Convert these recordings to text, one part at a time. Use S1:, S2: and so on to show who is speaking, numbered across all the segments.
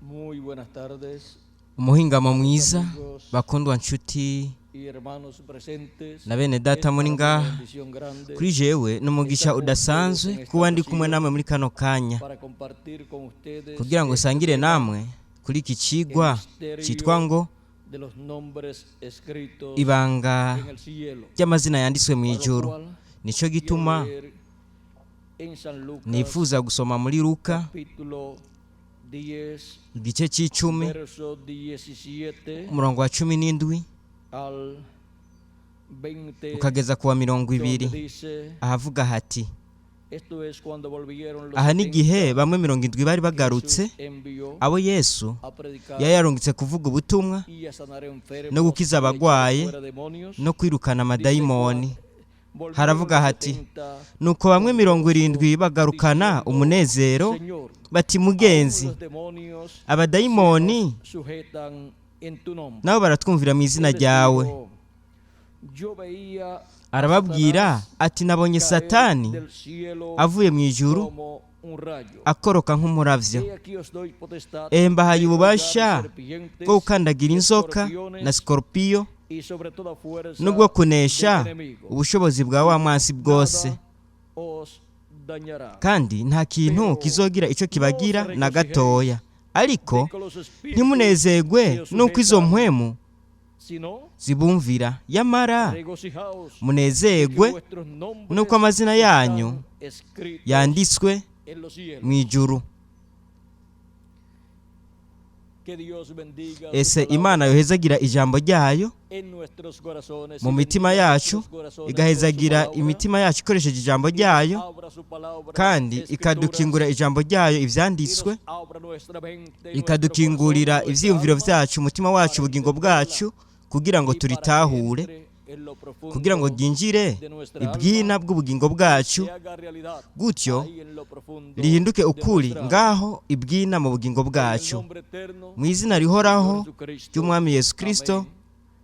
S1: Muy buenas tardes,
S2: Umuhingamo mwiza,
S1: amigos
S2: bakundwa nshuti
S1: y hermanos presentes.
S2: na bene data
S1: Es
S2: muri
S1: para mí una
S2: ngaha.
S1: bendición grande
S2: Kuri jewe ni umugisha udasanzwe kuba ndi kumwe namwe muri kano kanya
S1: para compartir con ustedes
S2: kugira ngo
S1: este
S2: sangire
S1: tema,
S2: namwe kuri iki cigwa citwa ngo
S1: de los nombres escritos
S2: ibanga
S1: en el cielo.
S2: ry'amazina yanditswe mu
S1: Para lo
S2: ijuru.
S1: cual
S2: Nico
S1: quiero
S2: gituma
S1: leer en San Lucas,
S2: nifuza gusoma muri Luka
S1: capítulo 10,
S2: igice c'icumi,
S1: verso 17
S2: umurongo wa 17
S1: al 20,
S2: ukageza ku wa mirongo
S1: donde
S2: ibiri,
S1: dice:
S2: ahavuga hati:
S1: Esto es cuando volvieron los
S2: Aha ni
S1: 70
S2: igihe bamwe 70 bari
S1: que
S2: bagarutse,
S1: Jesús envió
S2: abo Yesu
S1: a predicar
S2: yari yarungitse kuvuga ubutumwa
S1: y a sanar enfermos
S2: no gukiza
S1: y a echar
S2: abagwaye
S1: fuera demonios.
S2: no kwirukana
S1: Dice
S2: amadayimoni.
S1: volvieron
S2: Haravuga
S1: los
S2: hati:
S1: 70
S2: Nuko bamwe
S1: con
S2: 70
S1: gozo,
S2: bagarukana
S1: diciendo:
S2: umunezero,
S1: Señor,
S2: bati:
S1: aún
S2: Mugenzi,
S1: los demonios se
S2: abadayimoni
S1: nos sujetan en tu nombre.
S2: nabo baratwumvira mu izina
S1: Él les
S2: ryawe.
S1: dijo: Yo veía a
S2: Arababwira
S1: Satanás
S2: ati: Nabonye
S1: caer
S2: Satani
S1: del cielo
S2: avuye mu ijuru
S1: como un rayo.
S2: akoroka nk'umuravyo.
S1: He aquí os doy potestad
S2: Ehe, mbahaye
S1: de hollar
S2: ububasha
S1: serpientes
S2: bwo gukandagira
S1: y
S2: inzoka
S1: escorpiones
S2: na sikoropiyo
S1: y sobre toda fuerza
S2: n'ubwo kunesha
S1: del enemigo.
S2: ubushobozi bwa wa mwansi bwose,
S1: Nada os dañará.
S2: kandi nta kintu
S1: Pero
S2: kizogira ico kibagira
S1: no os
S2: na gatoya. Ariko
S1: De que los espíritus
S2: ntimunezerwe
S1: se os
S2: nuko izo
S1: sujetan,
S2: mpwemu
S1: sino
S2: zibumvira, yamara
S1: regocijaos de que
S2: munezerwe
S1: vuestros nombres
S2: nuko amazina yanyu
S1: están escritos
S2: yanditswe
S1: en los cielos.
S2: mu ijuru.
S1: Que Dios bendiga su
S2: Ese
S1: palabra
S2: Imana yohezagira ijambo ryayo
S1: en nuestros corazones
S2: mu
S1: y
S2: mitima
S1: bendiga
S2: yacu,
S1: nuestros corazones con su
S2: igahezagira
S1: palabra,
S2: imitima yacu ikoresheje ijambo
S1: y nos
S2: ryayo,
S1: abra su palabra,
S2: kandi
S1: escrituras,
S2: ikadukingura ijambo ryayo
S1: y
S2: ivyanditswe,
S1: nos abra nuestra mente y nuestro
S2: ikadukingurira
S1: corazón, nuestra
S2: ivyiyumviro
S1: alma,
S2: vyacu, umutima wacu,
S1: para
S2: ubugingo
S1: entenderla
S2: bwacu, kugira ngo
S1: y para que
S2: turitahure,
S1: entre en lo
S2: kugira ngo
S1: profundo
S2: ryinjire
S1: de nuestra
S2: ibwina
S1: alma,
S2: bw'ubugingo bwacu,
S1: se haga realidad
S2: gutyo
S1: ahí en lo profundo
S2: rihinduke
S1: de
S2: ukuri
S1: nuestra alma.
S2: ngaho ibwina mu bugingo
S1: En el
S2: bwacu,
S1: nombre eterno
S2: mu izina
S1: del Señor
S2: rihoraho
S1: Jesucristo.
S2: ry'Umwami Yesu Kristo.
S1: Amén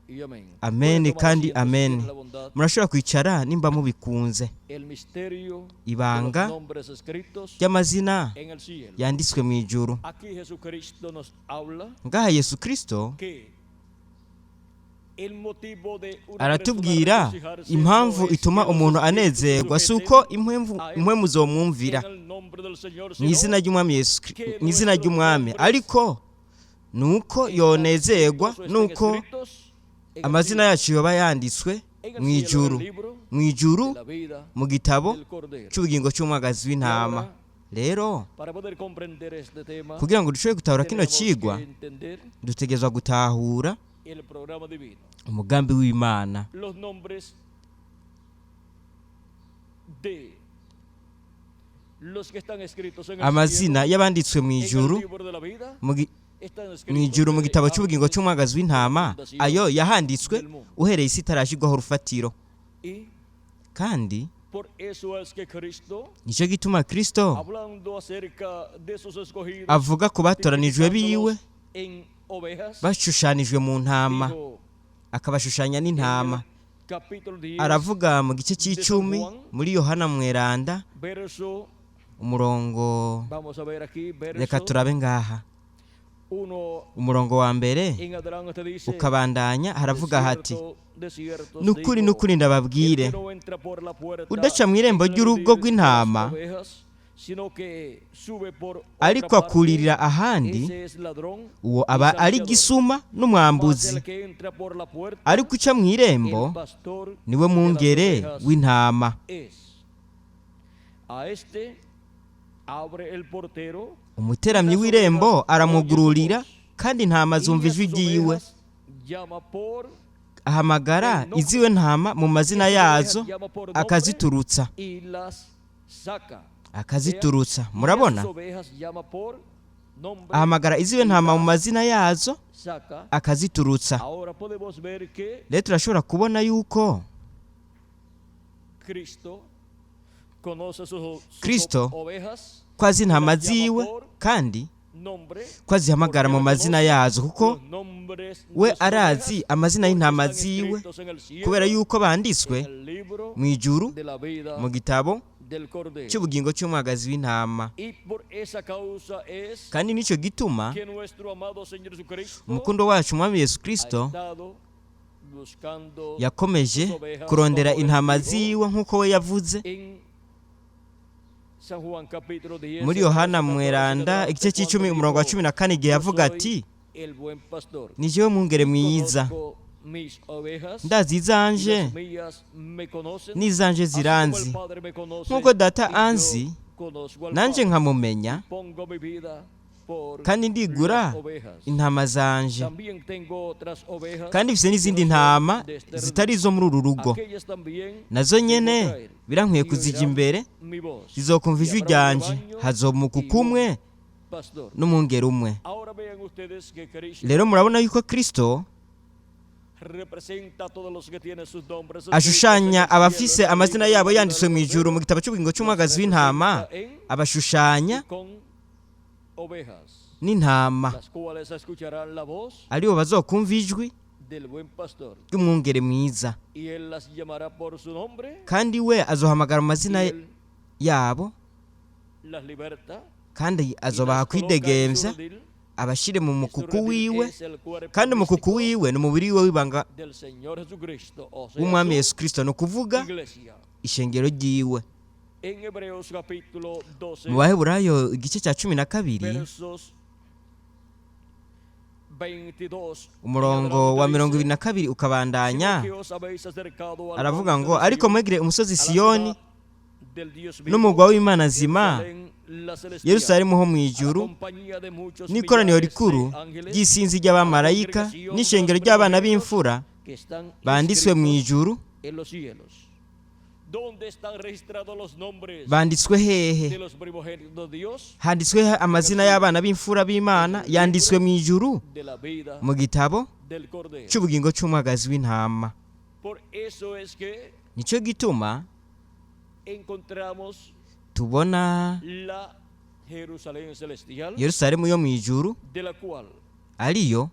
S1: y amén. Pueden
S2: Amen
S1: tomar
S2: kandi
S1: asiento si
S2: amen.
S1: tienen la bondad.
S2: Murashobora kwicara nimba mubikunze.
S1: El misterio de los
S2: Ibanga
S1: nombres escritos
S2: ry'amazina
S1: en el cielo.
S2: yanditswe mu ijuru.
S1: Aquí Jesucristo nos habla
S2: Ngaha Yesu Kristo
S1: que el motivo de una persona
S2: aratubwira
S1: regocijarse
S2: impamvu
S1: no es
S2: ituma
S1: que los
S2: umuntu
S1: espíritus se
S2: anezerwa, si
S1: sujeten
S2: uko
S1: a él
S2: impwemu zomwumvira
S1: en el nombre del Señor,
S2: mu
S1: sino
S2: izina ry'Umwami Yesu,
S1: que
S2: mu izina
S1: nuestros
S2: ry'Umwami,
S1: nombres
S2: ariko nuko
S1: están
S2: yonezerwa
S1: escritos o estén
S2: nuko
S1: escritos en el
S2: amazina
S1: cielo,
S2: yacu yoba yanditswe
S1: en el
S2: mu
S1: cielo, en el
S2: ijuru,
S1: libro
S2: mu ijuru
S1: de la vida
S2: mu gitabo
S1: del Cordero.
S2: c'ubugingo c'umwagazi
S1: Y
S2: w'intama.
S1: ahora,
S2: Rero
S1: para poder comprender este tema,
S2: kugira ngo dushobore gutahura kino
S1: tenemos
S2: cigwa,
S1: que entender
S2: dutegerezwa gutahura
S1: el programa divino.
S2: umugambi w'Imana.
S1: Los nombres de los que están escritos en el cielo,
S2: Amazina y'abanditswe mu
S1: en el
S2: ijuru,
S1: libro de la vida, están
S2: mu
S1: escritos
S2: ijuru mu
S1: desde
S2: gitabo c'ubugingo
S1: antes
S2: c'umwagazi
S1: de la
S2: w'intama,
S1: fundación
S2: ayo yahanditswe
S1: del mundo.
S2: uhereye isi itarashirwaho urufatiro.
S1: Y
S2: Kandi
S1: por eso es que Cristo,
S2: nico gituma Kristo
S1: hablando acerca de sus escogidos,
S2: avuga ku batoranijwe biwe
S1: tipificándolos en ovejas,
S2: bashushanijwe mu ntama,
S1: dijo
S2: akabashushanya
S1: en
S2: n'intama.
S1: el capítulo 10,
S2: Aravuga mu gice
S1: de San
S2: c'icumi
S1: Juan,
S2: muri Yohana Mweranda,
S1: verso,
S2: umurongo,
S1: vamos a ver aquí,
S2: reka
S1: verso
S2: turabe ngaha,
S1: 1
S2: umurongo wa mbere
S1: en adelante dice:
S2: ukabandanya,
S1: De
S2: haravuga hati:
S1: cierto, de cierto os
S2: Nukuri
S1: digo,
S2: nukuri
S1: el
S2: ndababwire,
S1: que no entra por la puerta
S2: udaca mu irembo
S1: en el
S2: ry'urugo
S1: redil de las
S2: rw'intama,
S1: ovejas, sino que sube por otra
S2: ariko
S1: parte,
S2: akuririra ahandi,
S1: ese es ladrón
S2: uwo
S1: y
S2: aba ari
S1: saqueador.
S2: igisuma
S1: Mas
S2: n'umwambuzi.
S1: el que entra por la puerta,
S2: Ariko uca mu irembo
S1: el pastor
S2: niwe
S1: de las
S2: mwungere
S1: ovejas
S2: w'intama.
S1: es. A este abre el portero y
S2: Umuteramyi
S1: las
S2: w'irembo
S1: ovejas oyen su
S2: aramugururira,
S1: voz.
S2: kandi intama
S1: Y
S2: zumva
S1: a
S2: ijwi
S1: sus
S2: ryiwe.
S1: ovejas llama por
S2: Ahamagara
S1: el nombre.
S2: iziwe ntama mu
S1: Y a
S2: mazina
S1: sus ovejas
S2: yazo,
S1: llama por nombre
S2: akaziturutsa,
S1: y las saca. Vean,
S2: akaziturutsa.
S1: y a sus
S2: Murabona,
S1: ovejas llama por nombre
S2: ahamagara iziwe
S1: y
S2: ntama mu
S1: las
S2: mazina yazo,
S1: saca.
S2: akaziturutsa.
S1: Ahora podemos ver que
S2: Rero turashobora kubona yuko
S1: Cristo conoce sus
S2: Kristo
S1: ovejas
S2: ko azi
S1: y
S2: intama
S1: las llama
S2: ziwe,
S1: por
S2: kandi
S1: nombre,
S2: ko azihamagara
S1: porque
S2: mu
S1: él
S2: mazina
S1: conoce
S2: yazo, kuko
S1: los nombres
S2: we
S1: de sus
S2: arazi
S1: ovejas,
S2: amazina
S1: porque
S2: y'intama
S1: están
S2: ziwe,
S1: escritos en el
S2: kubera
S1: cielo,
S2: yuko
S1: en
S2: banditswe
S1: el libro
S2: mu ijuru
S1: de la vida
S2: mu gitabo
S1: del Cordero.
S2: cy'ubugingo cy'umwagazi w'intama.
S1: Y por
S2: Kandi nicyo gituma umukundo wacu umwami Yesu Kristo yakomeje kurondera intama ziwe nk'uko we yavuze muri Yohana Mweranda igice cy'icumi umurongo wa 14, igihe yavuga ati: "Ni jewe mwungere mwiza, ndazi izanje n'izanje ziranzi, nk'uko Data anzi nanjye nkamumenya, kandi ndigura intama zanje. Kandi mfise n'izindi ntama zitari izo muri uru rugo, nazo nyene birankwiye kuzijya imbere, zizokumva ijwi ryanje, hazomuka kumwe n'umwungeri umwe." Rero murabona yuko Kristo ashushanya abafise amazina yabo yanditswe mu ijuru mu gitabo cy'ubugingo cy'umwagazi w'intama, abashushanya n'intama, aribo bazokumva ijwi ry'umwungere mwiza, kandi we azohamagara mu mazina yabo, kandi azobaha kwidegemvya, abashire mu mukuku wiwe. Kandi umukuku wiwe ni umubiri wiwe w'ibanga w'umwami Yesu Kristo, ni ukuvuga ishengero ryiwe. Mu Baheburayo igice cya 12 umurongo wa 22 ukabandanya, aravuga ngo: "Ariko mwegere umusozi Siyoni n'umugwa w'Imana nzima, Yerusalemu ho mu ijuru, n'ikoraniro rikuru ry'isinzi ry'abamarayika, n'ishengero ry'abana b'imfura banditswe mu ijuru." Banditswe hehe? Handitswe amazina y'abana b'imfura b'Imana, yanditswe mu ijuru mu gitabo cy'ubugingo cy'umwagazi w'intama. Nicyo gituma tubona Yerusalemu yo mu ijuru, ariyo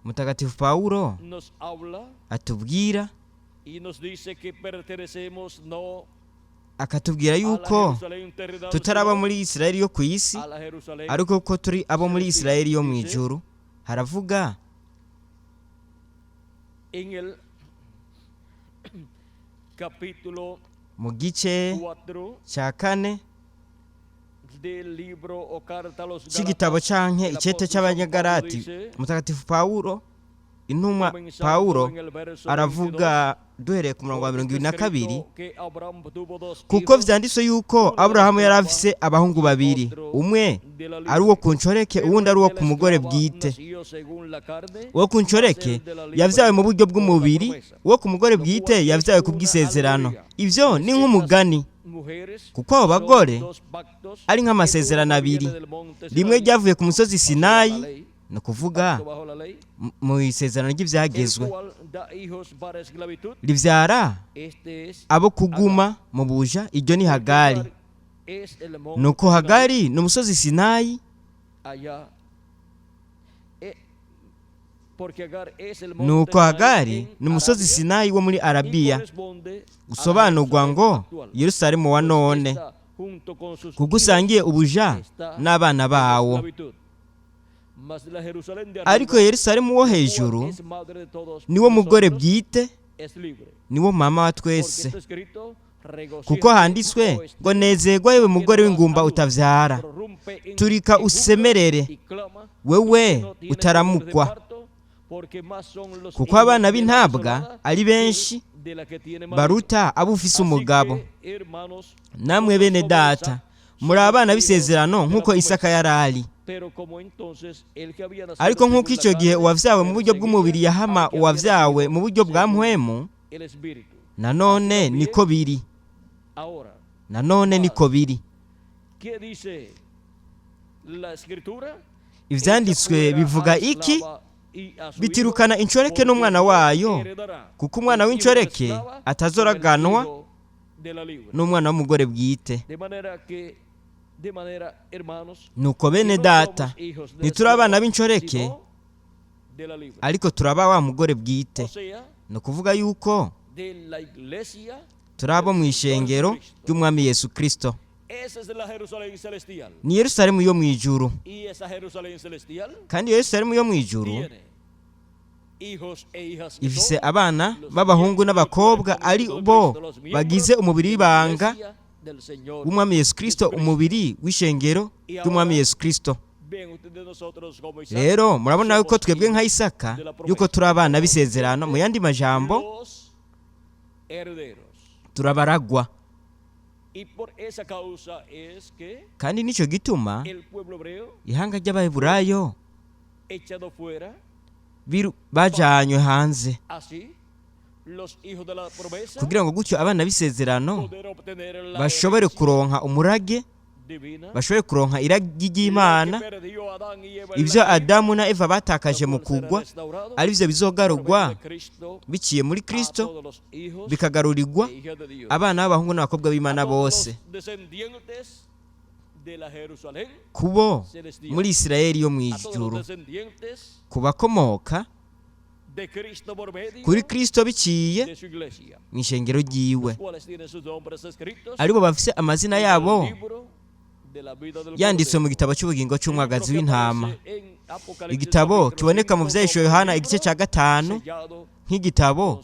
S2: Mutagatifu Pawulo atubwira, akatubwira yuko tutari abo muri Isirayeli yo ku isi, ariko ko turi abo muri Isirayeli yo mu ijuru. Haravuga mu gice cya 4 cy'igitabo canke icete cy'Abanyagarati, Mutagatifu Pawulo, intumwa Pawulo, aravuga duhereye ku murongo wa 22: "Kuko vyanditswe yuko Aburahamu yari afise abahungu babiri, umwe ari uwo ku nshoreke, uwundi ari uwo ku mugore bwite. Uwo ku nshoreke yavyawe mu buryo bw'umubiri, uwo ku mugore bwite yavyawe ku bw'isezerano. Ivyo ni nk'umugani, kuko abo bagore ari nk'amasezerano abiri: rimwe ryavuye ku musozi Sinayi, ni ukuvuga mu isezerano ry'ibyagezwe, ribyara abo kuguma mu buja, iryo ni Hagari. Nuko Hagari ni umusozi Sinayi, nuko Hagari ni umusozi Sinayi wo muri Arabiya, usobanurwa ngo Yerusalemu wa none, kuko usangiye ubuja n'abana bawo. Ariko Yerusalemu wo hejuru, niwo mugore bwite, niwo mama wa twese, kuko handitswe ngo: 'Nezerwa yewe mugore w'ingumba utavyara, turika usemerere wewe utaramukwa, kuko abana b'intabwa ari benshi baruta abo ufise umugabo.' Namwe bene Data, muri abana b'isezerano nk'uko Isaka yari ari. Ariko nk'uko icyo gihe uwavyawe mu buryo bw'umubiri yahama uwavyawe mu buryo bwa mpwemu, nanone niko biri, nanone niko biri." Ivyanditswe bivuga iki? Bitirukana inshoreke n'umwana wayo, kuko umwana w'inshoreke atazoraganwa n'umwana w'umugore bwite. Nuko bene Data, ntituri abana b'inshoreke, ariko turaba wa mugore bwite, ni ukuvuga yuko turi abo mu ishengero ry'umwami Yesu Kristo. Ni Yerusalemu yo mu ijuru. Kandi Yerusalemu yo mu ijuru ifise abana b'abahungu n'abakobwa, ari bo bagize umubiri w'ibanga w'umwami Yesu Kristo, umubiri w'ishengero ry'umwami Yesu Kristo. Rero murabona yuko twebwe nka Isaka yuko turi abana b'isezerano, mu yandi majambo turabaragwa. Kandi nicyo gituma ihanga ry'Abaheburayo bajanywe hanze, kugira ngo gutyo abana b'isezerano bashobore kuronka umurage, bashobore kuronka iragi ry'Imana. Ibyo Adamu na Eva batakaje mu kugwa ari byo bizogarurwa biciye muri Kristo, bikagarurirwa abana b'abahungu n'abakobwa b'Imana bose, kubo muri Isirayeli yo mu ijuru, ku bakomoka kuri Kristo biciye mu ishengero ryiwe, aribo bafise amazina yabo yanditswe mu gitabo cy'ubugingo cy'umwagazi w'intama. Igitabo kiboneka mu Vyahishuwe Yohana igice cya 5 nk'igitabo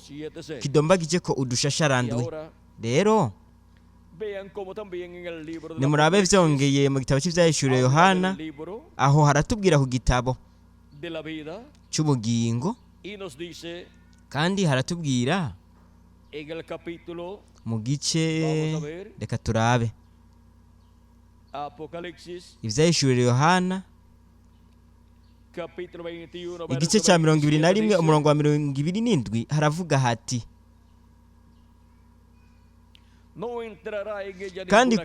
S2: kidombagije ko udushasharandwi. Rero nimurabe vyongeye mu gitabo cy'Ivyahishuriwe Yohana, aho haratubwira ku gitabo cy'ubugingo, kandi haratubwira mu gice, reka turabe Ivyahishuriwe Yohana igice cya 21 umurongo wa 27, haravuga hati: kandi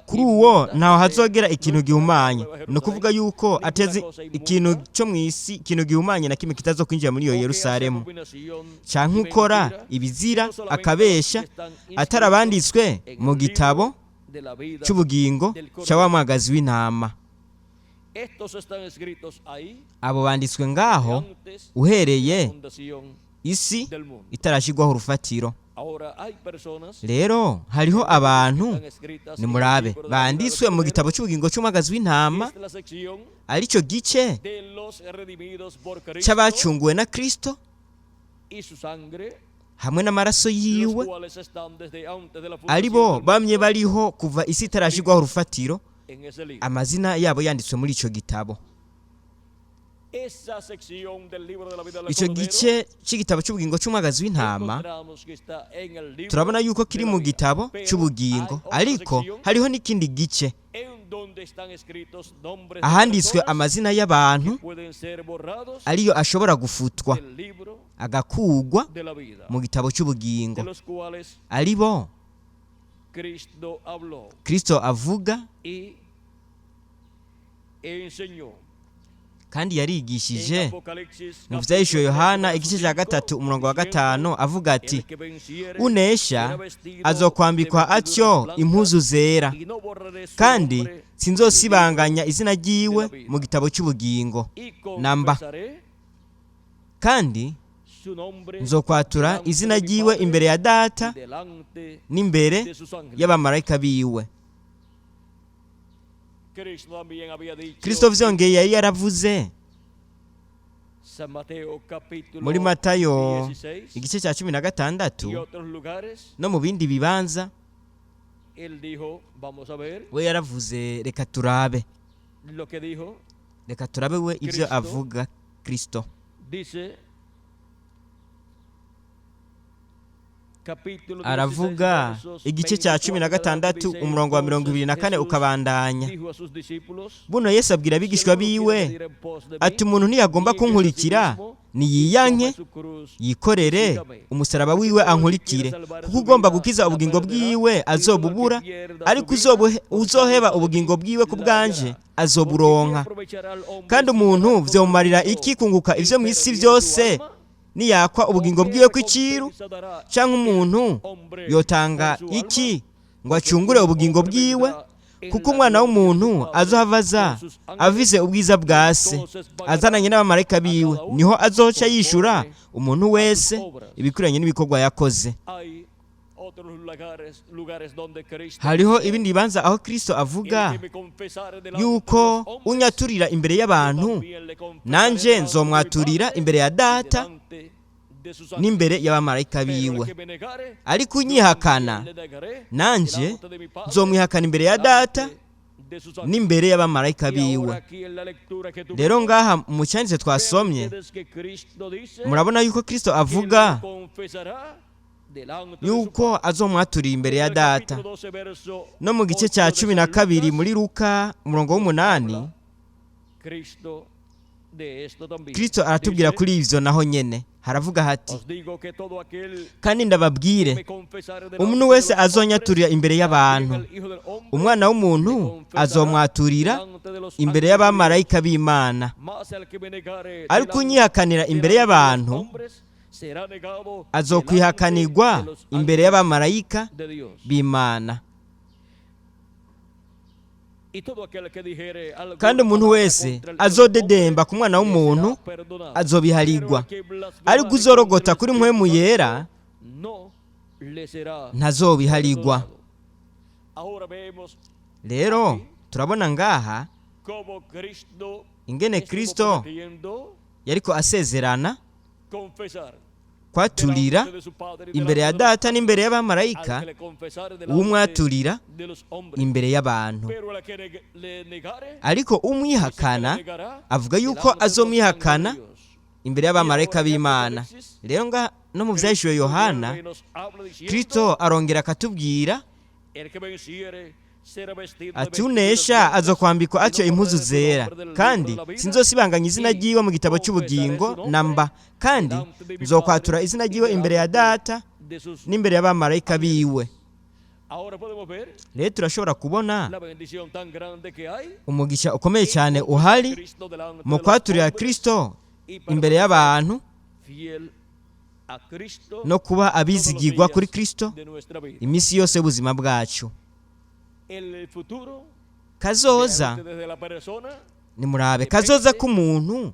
S2: kuri uwo ntaho hazogera ikintu gihumanye. Ni ukuvuga yuko ateze ikintu cyo mu isi, ikintu gihumanye na kimwe kitazo kwinjira muri iyo Yerusalemu, canke ukora ibizira akabesha, atarabanditswe mu gitabo cy'ubugingo cya wa mwagazi w'intama. Abo banditswe ngaho uhereye isi itarashyirwaho urufatiro. Rero hariho abantu, nimurabe, banditswe mu gitabo cy'ubugingo cy'umwagazi w'intama, aricyo gice cy'abacunguwe na Kristo hamwe n'amaraso yiwe, aribo bamye bariho kuva isi itarashyirwaho urufatiro, amazina yabo yanditswe muri icyo gitabo. Icyo gice cy'igitabo cy'ubugingo cy'umwagazi w'intama turabona yuko kiri mu gitabo cy'ubugingo, ariko hariho n'ikindi gice ahanditswe amazina y'abantu ariyo ashobora gufutwa agakugwa mu gitabo cy'ubugingo, aribo Kristo avuga kandi yarigishije mu Vyahishuwe Yohana igice cya 3 umurongo wa 5, avuga ati: unesha azokwambikwa atyo impuzu zera, kandi sinzosibanganya izina ryiwe mu gitabo cy'ubugingo namba, kandi nzokwatura izina ryiwe imbere ya Data n'imbere y'abamarayika biwe. Kristo vyongeye yari yaravuze muri Matayo igice cya 16 no mu bindi bibanza, we yaravuze, reka turabe, reka turabe we ibyo avuga. Kristo aravuga igice cya 16 umurongo wa 24 ukabandanya. Buno Yesu abwira abigishwa biwe ati: umuntu ntiyagomba kunkurikira niyiyanke yikorere umusaraba wiwe ankurikire, kuko ugomba gukiza ubugingo bwiwe azobubura, ariko uzoheba ubugingo bwiwe ku bwanje azoburonka. Kandi umuntu vyomumarira iki kunguka ivyo mu isi byose niyakwa ubugingo bwiwe kw'iciru? Cyangwa umuntu yotanga iki ngo acungure ubugingo bwiwe? Kuko umwana w'umuntu azohava aza avize ubwiza bwa se azananye n'abamarayika biwe, niho azoca yishura umuntu wese ibikwiranye n'ibikorwa yakoze. Hariho ibindi bibanza aho Kristo avuga yuko unyaturira imbere y'abantu, nanjye nzomwaturira imbere ya Data n'imbere y'abamarayika biwe. Ariko unyihakana, nanjye nzomwihakana imbere ya Data n'imbere y'abamarayika biwe. Rero ngaha mu cyanditse twasomye, murabona yuko Kristo avuga yuko azomwaturira imbere ya Data. No mu gice cya 12 muri Luka umurongo w'8, Kristo aratubwira kuri ivyo naho nyene. Haravuga hati: kandi ndababwire, umuntu wese azonyaturira imbere y'abantu, umwana w'umuntu azomwaturira imbere y'abamarayika b'Imana. Ariko unyihakanira imbere y'abantu, azokwihakanirwa imbere y'abamarayika b'Imana. Kandi umuntu wese azodedemba ku mwana w'umuntu azobiharigwa, ariko uzorogota kuri Mpwemu Yera ntazobiharigwa. Rero turabona ngaha ingene Kristo yariko asezerana kwaturira imbere ya Data n'imbere y'abamarayika uwumwaturira imbere y'abantu. Ariko umwihakana avuga yuko azomwihakana imbere y'abamarayika b'Imana. Rero nga no mu Vyahishuwe Yohana, Kristo arongera akatubwira ati: unesha azokwambikwa atyo impuzu zera, kandi sinzosibanganya izina ryiwe mu gitabo cy'ubugingo namba, kandi nzokwatura izina ryiwe imbere ya Data n'imbere y'abamarayika biwe. Rero turashobora kubona umugisha ukomeye cyane uhari mu kwaturira Kristo imbere y'abantu no kuba abizigirwa kuri Kristo iminsi yose y'ubuzima bwacu. Kazoza nimurabe, kazoza k'umuntu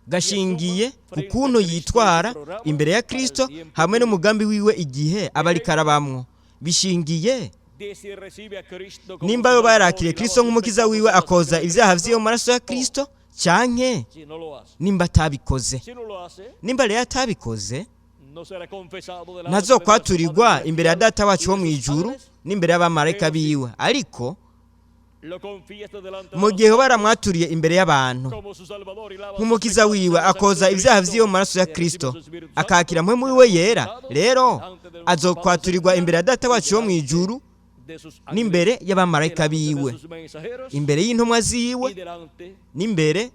S2: gashingiye ku kuntu yitwara imbere ya Kristo hamwe n'umugambi wiwe igihe aba ariko arabamwo. Bishingiye nimba yoba yarakiriye Kristo nk'umukiza wiwe akoza ibyaha vy'iyo maraso ya Kristo, canke nimba atabikoze. Nimba rero atabikoze, ntazokwaturirwa imbere ya Data wacu wo mu ijuru n'imbere y'abamarayika biwe. Ariko mu gihe baramwaturiye imbere y'abantu nk'umukiza wiwe akoza ibyaha vy'iyo maraso ya Kristo, akakira Mpwemu wiwe Yera, rero azokwaturirwa imbere ya Data wacu wo mu ijuru n'imbere y'abamarayika biwe, imbere y'intumwa ziwe n'imbere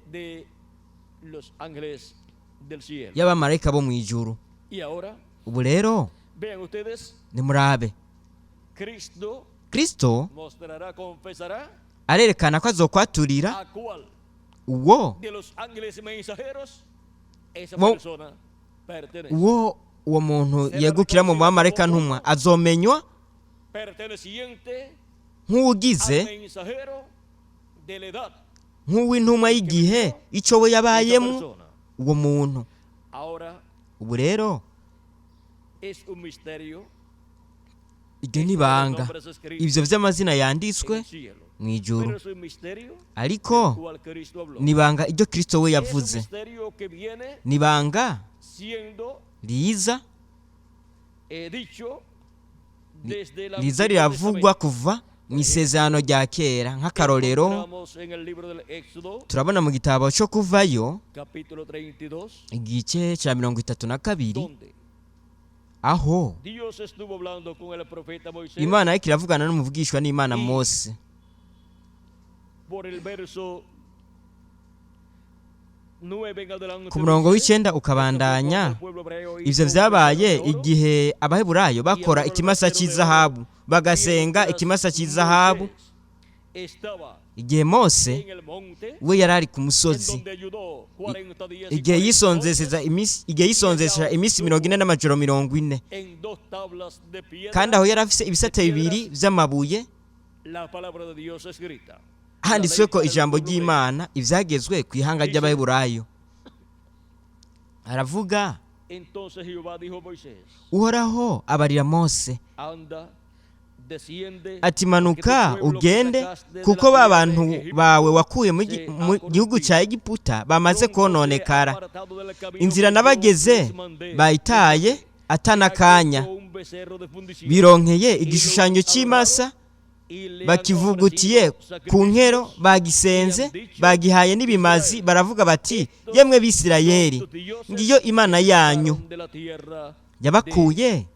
S2: y'abamarayika bo mu ijuru. Ubu rero nimurabe, Kristo arerekana ko azokwaturira uwo uwo muntu yegukira mu bamarayika ntumwa azomenywa nk'uwugize nk'uw'intumwa y'igihe icyo we yabayemo uwo muntu. Ubu rero iryo ni ibanga, ibyo by'amazina yanditswe mu ijuru, ariko ni ibanga iryo Kristo we yavuze, ni ibanga riza riravugwa kuva mu isezerano rya kera. Nk'akarorero turabona mu gitabo cyo Kuvayo igice cya 32, aho Imana ariko iravugana n'umuvugishwa n'Imana Mose. Ku murongo w'9 ukabandanya, ivyo vyabaye igihe Abaheburayo bakora ikimasa cy'izahabu, bagasenga ikimasa cy'izahabu, igihe Mose we yari ari ku musozi, igihe yisonzesha iminsi 40 n'amajoro 40, kandi aho yari afise ibisate bibiri vy'amabuye handitswe ko ijambo ry'Imana, ivyagezwe ku ihanga ry'Abaheburayo. Aravuga
S1: Entonces Jehová dijo a Moisés:
S2: Uhoraho abarira Mose
S1: Anda, desciende,
S2: ati: "Manuka ugende, kuko ba bantu bawe wakuye mu gihugu cya Egiputa bamaze kononekara. Inzira nabageze bayitaye atanakanya, bironkeye igishushanyo cy'imasa, bakivugutiye ku nkero, bagisenze, bagihaye n'ibimazi, baravuga bati: 'Yemwe Bisirayeli, ngiyo imana yanyu yabakuye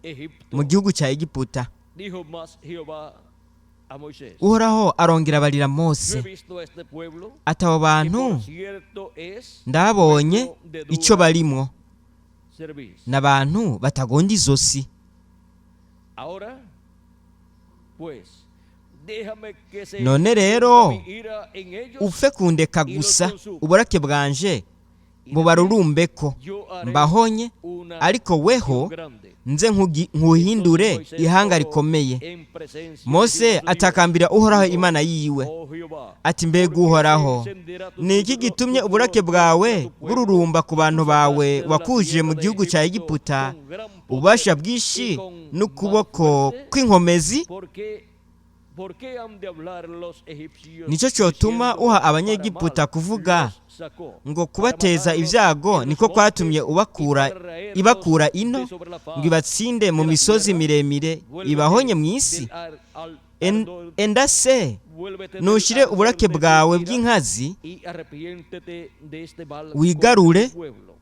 S2: mu gihugu cya Egiputa.'"
S1: Dijo más Jehová a Moisés:
S2: Uhoraho arongera abarira
S1: Yo he
S2: Mose
S1: visto a este pueblo,
S2: ati: "Abo
S1: que
S2: bantu
S1: por cierto es
S2: ndabonye icyo barimwo,
S1: cerviz.
S2: ni abantu batagonda izosi.
S1: Ahora, pues, déjame que se
S2: None rero,
S1: encienda mi ira en ellos,
S2: upfe kundeka gusa, uburake bwanje bubarurumbeko,
S1: yo haré
S2: mbahonye,
S1: una
S2: ariko weho
S1: grande."
S2: nze nkuhindure ihanga rikomeye."
S1: En presencia de
S2: Mose
S1: Dios,
S2: atakambira Uhoraho Imana yiwe
S1: oh Jehová,
S2: ati: "Mbega Uhoraho, ni iki gitumye uburake bwawe bururumba ku bantu bawe wakuje mu gihugu cya Egiputa ububasha bwinshi n'ukuboko kw'inkomezi?
S1: ¿Por qué han de hablar los egipcios
S2: Nicyo cyotuma
S1: diciendo,
S2: uha
S1: 'Para
S2: Abanyegiputa
S1: mal
S2: kuvuga
S1: los sacó,
S2: ngo
S1: para
S2: kubateza
S1: matarlos
S2: ibyago
S1: en los
S2: niko kwatumye
S1: montes y
S2: ubakura
S1: para raerlos
S2: ibakura ino
S1: de sobre la faz
S2: ngo ibatsinde mu
S1: de la
S2: misozi
S1: tierra"?
S2: miremire,
S1: Vuélvete
S2: ibahonye mu isi?
S1: del al ardor-
S2: Enda se
S1: vuélvete del
S2: nushire
S1: ardor
S2: uburake
S1: de tu
S2: bwawe
S1: ira
S2: bw'inkazi,
S1: y arrepiéntete de este mal contra
S2: wigarure,
S1: tu pueblo.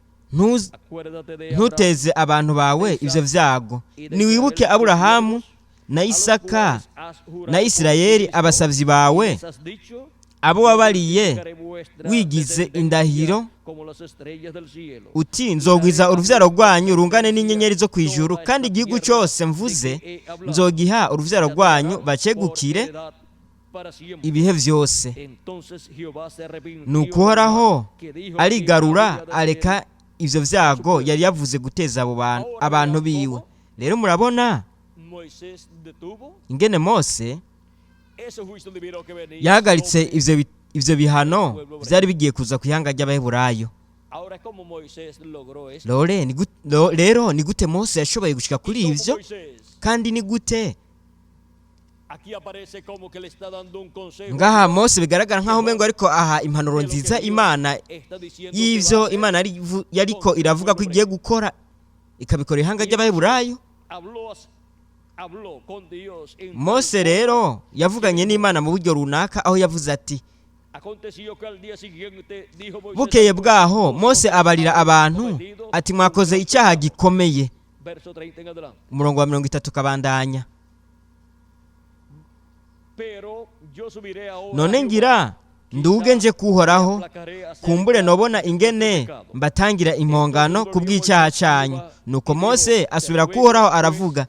S1: Acuérdate de Abraham,
S2: ntuteze abantu bawe ivyo vyago. Niwibuke Aburahamu na
S1: a los
S2: Isaka
S1: cuales has jurado
S2: na
S1: por ti
S2: Isirayeli,
S1: mismo,
S2: abasavyi
S1: y
S2: bawe,
S1: les has dicho:
S2: abo wabariye
S1: Multiplicaré vuestra
S2: wigize
S1: descendencia
S2: indahiro
S1: como las estrellas del cielo,
S2: uti: 'Nzogwiza uruvyaro rwanyu rungane n'inyenyeri zo kw'ijuru, kandi igihugu cyose mvuze nzogiha uruvyaro rwanyu bacegukire
S1: por heredad para siempre."
S2: ibihe vyose.'"
S1: Entonces Jehová se arrepintió
S2: Nuko Uhoraho
S1: del mal que dijo que
S2: arigarura,
S1: había de hacer.
S2: areka ivyo vyago yari yavuze guteza abo bantu, abantu biwe. Rero murabona
S1: Moisés detuvo
S2: ingene Mose
S1: ese juicio divino que venía
S2: yahagaritse
S1: sobre-
S2: ivyo bihano vyari bigiye kuza ku ihanga ry'Abaheburayo.
S1: Ahora, ¿cómo Moisés logró esto?
S2: Rero ni gute Mose yashoboye gushika kuri
S1: ¿Y cómo
S2: ivyo?
S1: Moisés?
S2: Kandi ni gute
S1: Aquí aparece como que le está dando un consejo
S2: ngaha Mose bigaragara nk'aho umengo ariko aha impanuro
S1: de lo que
S2: nziza
S1: Dios
S2: Imana
S1: está diciendo que
S2: y'ivyo
S1: va a hacer?
S2: Imana yariko iravuga ko igiye gukora, ikabikora ihanga ry'Abaheburayo.
S1: Habló con Dios en tal
S2: Mose
S1: forma.
S2: rero yavuganye n'Imana mu buryo runaka, aho yavuze ati:
S1: Aconteció que al día siguiente dijo Moisés
S2: Bukeye
S1: al pueblo:
S2: bwaho Mose
S1: "Vosotros
S2: abarira
S1: habéis
S2: abantu
S1: cometido
S2: ati:
S1: un
S2: 'Mwakoze
S1: gran
S2: icyaha
S1: pecado."
S2: gikomeye.'"
S1: Verso 30 en adelante.
S2: Umurongo wa 30 ukabandanya.
S1: "Pero yo subiré ahora a
S2: "None
S1: Jehová,
S2: ngira nduge nje kuhoraho,
S1: aplacaré acerca
S2: kumbure nobona
S1: de vuestro
S2: ingene
S1: pecado."
S2: mbatangira impongano ku bw'icyaha cyanyu. Nuko Mose asubira kuhoraho aravuga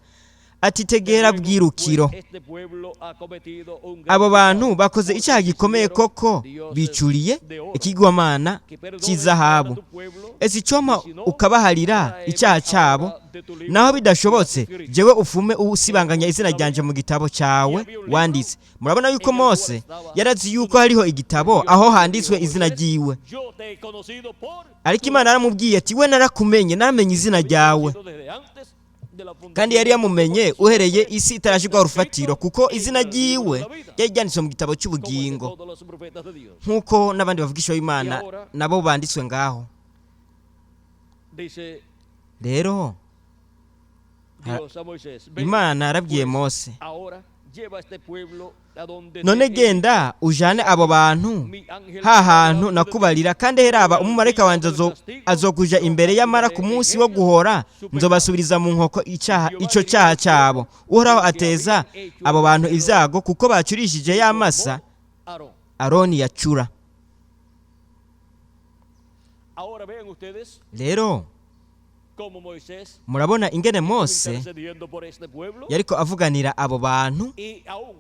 S2: ati:
S1: "Te
S2: 'Tegera
S1: ruego,
S2: bwirukiro,
S1: pues, este pueblo ha cometido un gran
S2: abo bantu
S1: pecado,
S2: bakoze
S1: porque
S2: icyaha gikomeye
S1: hicieron
S2: koko,
S1: dioses
S2: bicuriye
S1: de oro.
S2: ikigwamana
S1: Que perdones
S2: cy'izahabu.
S1: ahora tu pueblo,
S2: Ese icyompa
S1: y si no,
S2: ukabaharira
S1: tráeme
S2: icyaha cyabo,
S1: ahora de tu libro
S2: naho bidashobotse,
S1: escrito."
S2: jewe ufume usibanganya izina ryanje mu gitabo cyawe wanditse.'" Murabona yuko Mose yarazi yuko hariho igitabo aho handitswe izina ryiwe.
S1: "Yo te he conocido por
S2: Ariko Imana yaramubwiye ati: "We narakumenye, naramenye izina ryawe."
S1: desde antes de la fundación
S2: Kandi yari yamumenye
S1: del mundo,
S2: uhereye isi itarashyirwaho urufatiro, kuko izina ryiwe ryari ryanditswe mu gitabo
S1: como el de
S2: cy'ubugingo,
S1: todos los profetas de Dios.
S2: nk'uko n'abandi bavugisha b'Imana nabo banditswe ngaho.
S1: Dice
S2: Rero
S1: Dios a Moisés: "Ven,
S2: Imana yarabwiye
S1: pues,
S2: Mose:
S1: ahora lleva a este pueblo a donde
S2: "None
S1: te he
S2: genda ujane abo bantu
S1: mi ángel
S2: ha hantu
S1: delante de ti.
S2: nakubarira, kandi heraba umumarayika wanje azokuja imbere, yamara ku munsi wo guhora nzobasubiriza mu nkoko icyaha ico cyaha cyabo." Uhoraho ateza abo bantu ibyago kuko bacurishije ya masa
S1: Aarón.
S2: Aroni yacura.
S1: Ahora vean ustedes
S2: Rero
S1: cómo Moisés
S2: murabona ingene Mose
S1: intercediendo por este pueblo
S2: yariko avuganira abo bantu,
S1: y aún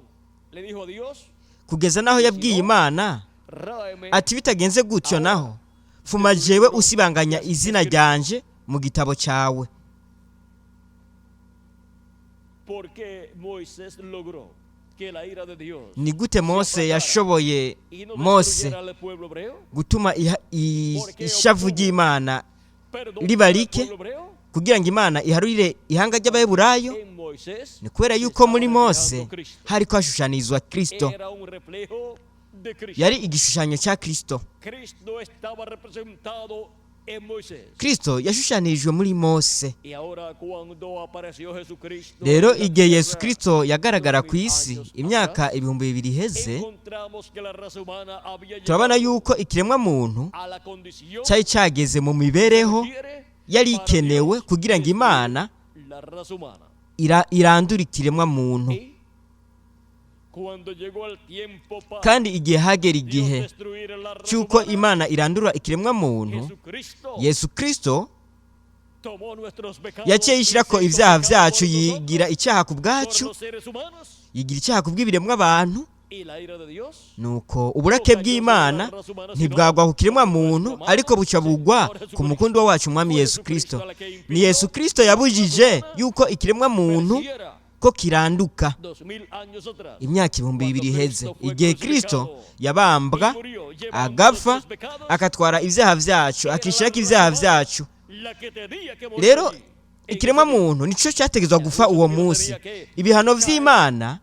S1: le dijo a Dios:
S2: kugeza naho yabwiye Imana
S1: "Ráeme
S2: ati: "Bitagenze gutyo naho, fuma jewe usibanganya izina ryanje mu gitabo cyawe."
S1: Porque Moisés logró que la ira de Dios
S2: Ni gute Mose yashoboye,
S1: y no
S2: Mose
S1: destruyera al pueblo hebreo?
S2: gutuma ishavu ry'Imana riba rike kugira ngo Imana iharurire ihanga ry'Abaheburayo, ni kubera yuko muri Mose hariko hashushanyirizwa Kristo. Yari igishushanyo cya Kristo. Kristo yashushanirijwe muri Mose. Rero igihe Yesu Kristo yagaragara ku isi imyaka 2000 iheze, turabona yuko ikiremwa muntu cyari cyageze mu mibereho yari ikenewe kugira ngo Imana irandure ikiremwa muntu. Kandi igihe hagera igihe cy'uko Imana irandura ikiremwa muntu, Yesu Kristo yaciye yishyira ko ibyaha byacu, yigira icyaha ku bwacu, yigira icyaha ku bw'ibiremwa abantu. Nuko uburake bw'Imana ntibwagwa ku kiremwa muntu, ariko buca bugwa ku mukundwa wacu Umwami Yesu Kristo. Ni Yesu Kristo yabujije yuko ikiremwa muntu ko kiranduka imyaka 2000 iheze, igihe Kristo yabambwa agapfa akatwara ibyaha byacu, akishyirako ibyaha byacu. Rero ikiremwa muntu nicyo cyategezwa gupfa uwo munsi. Ibihano by'Imana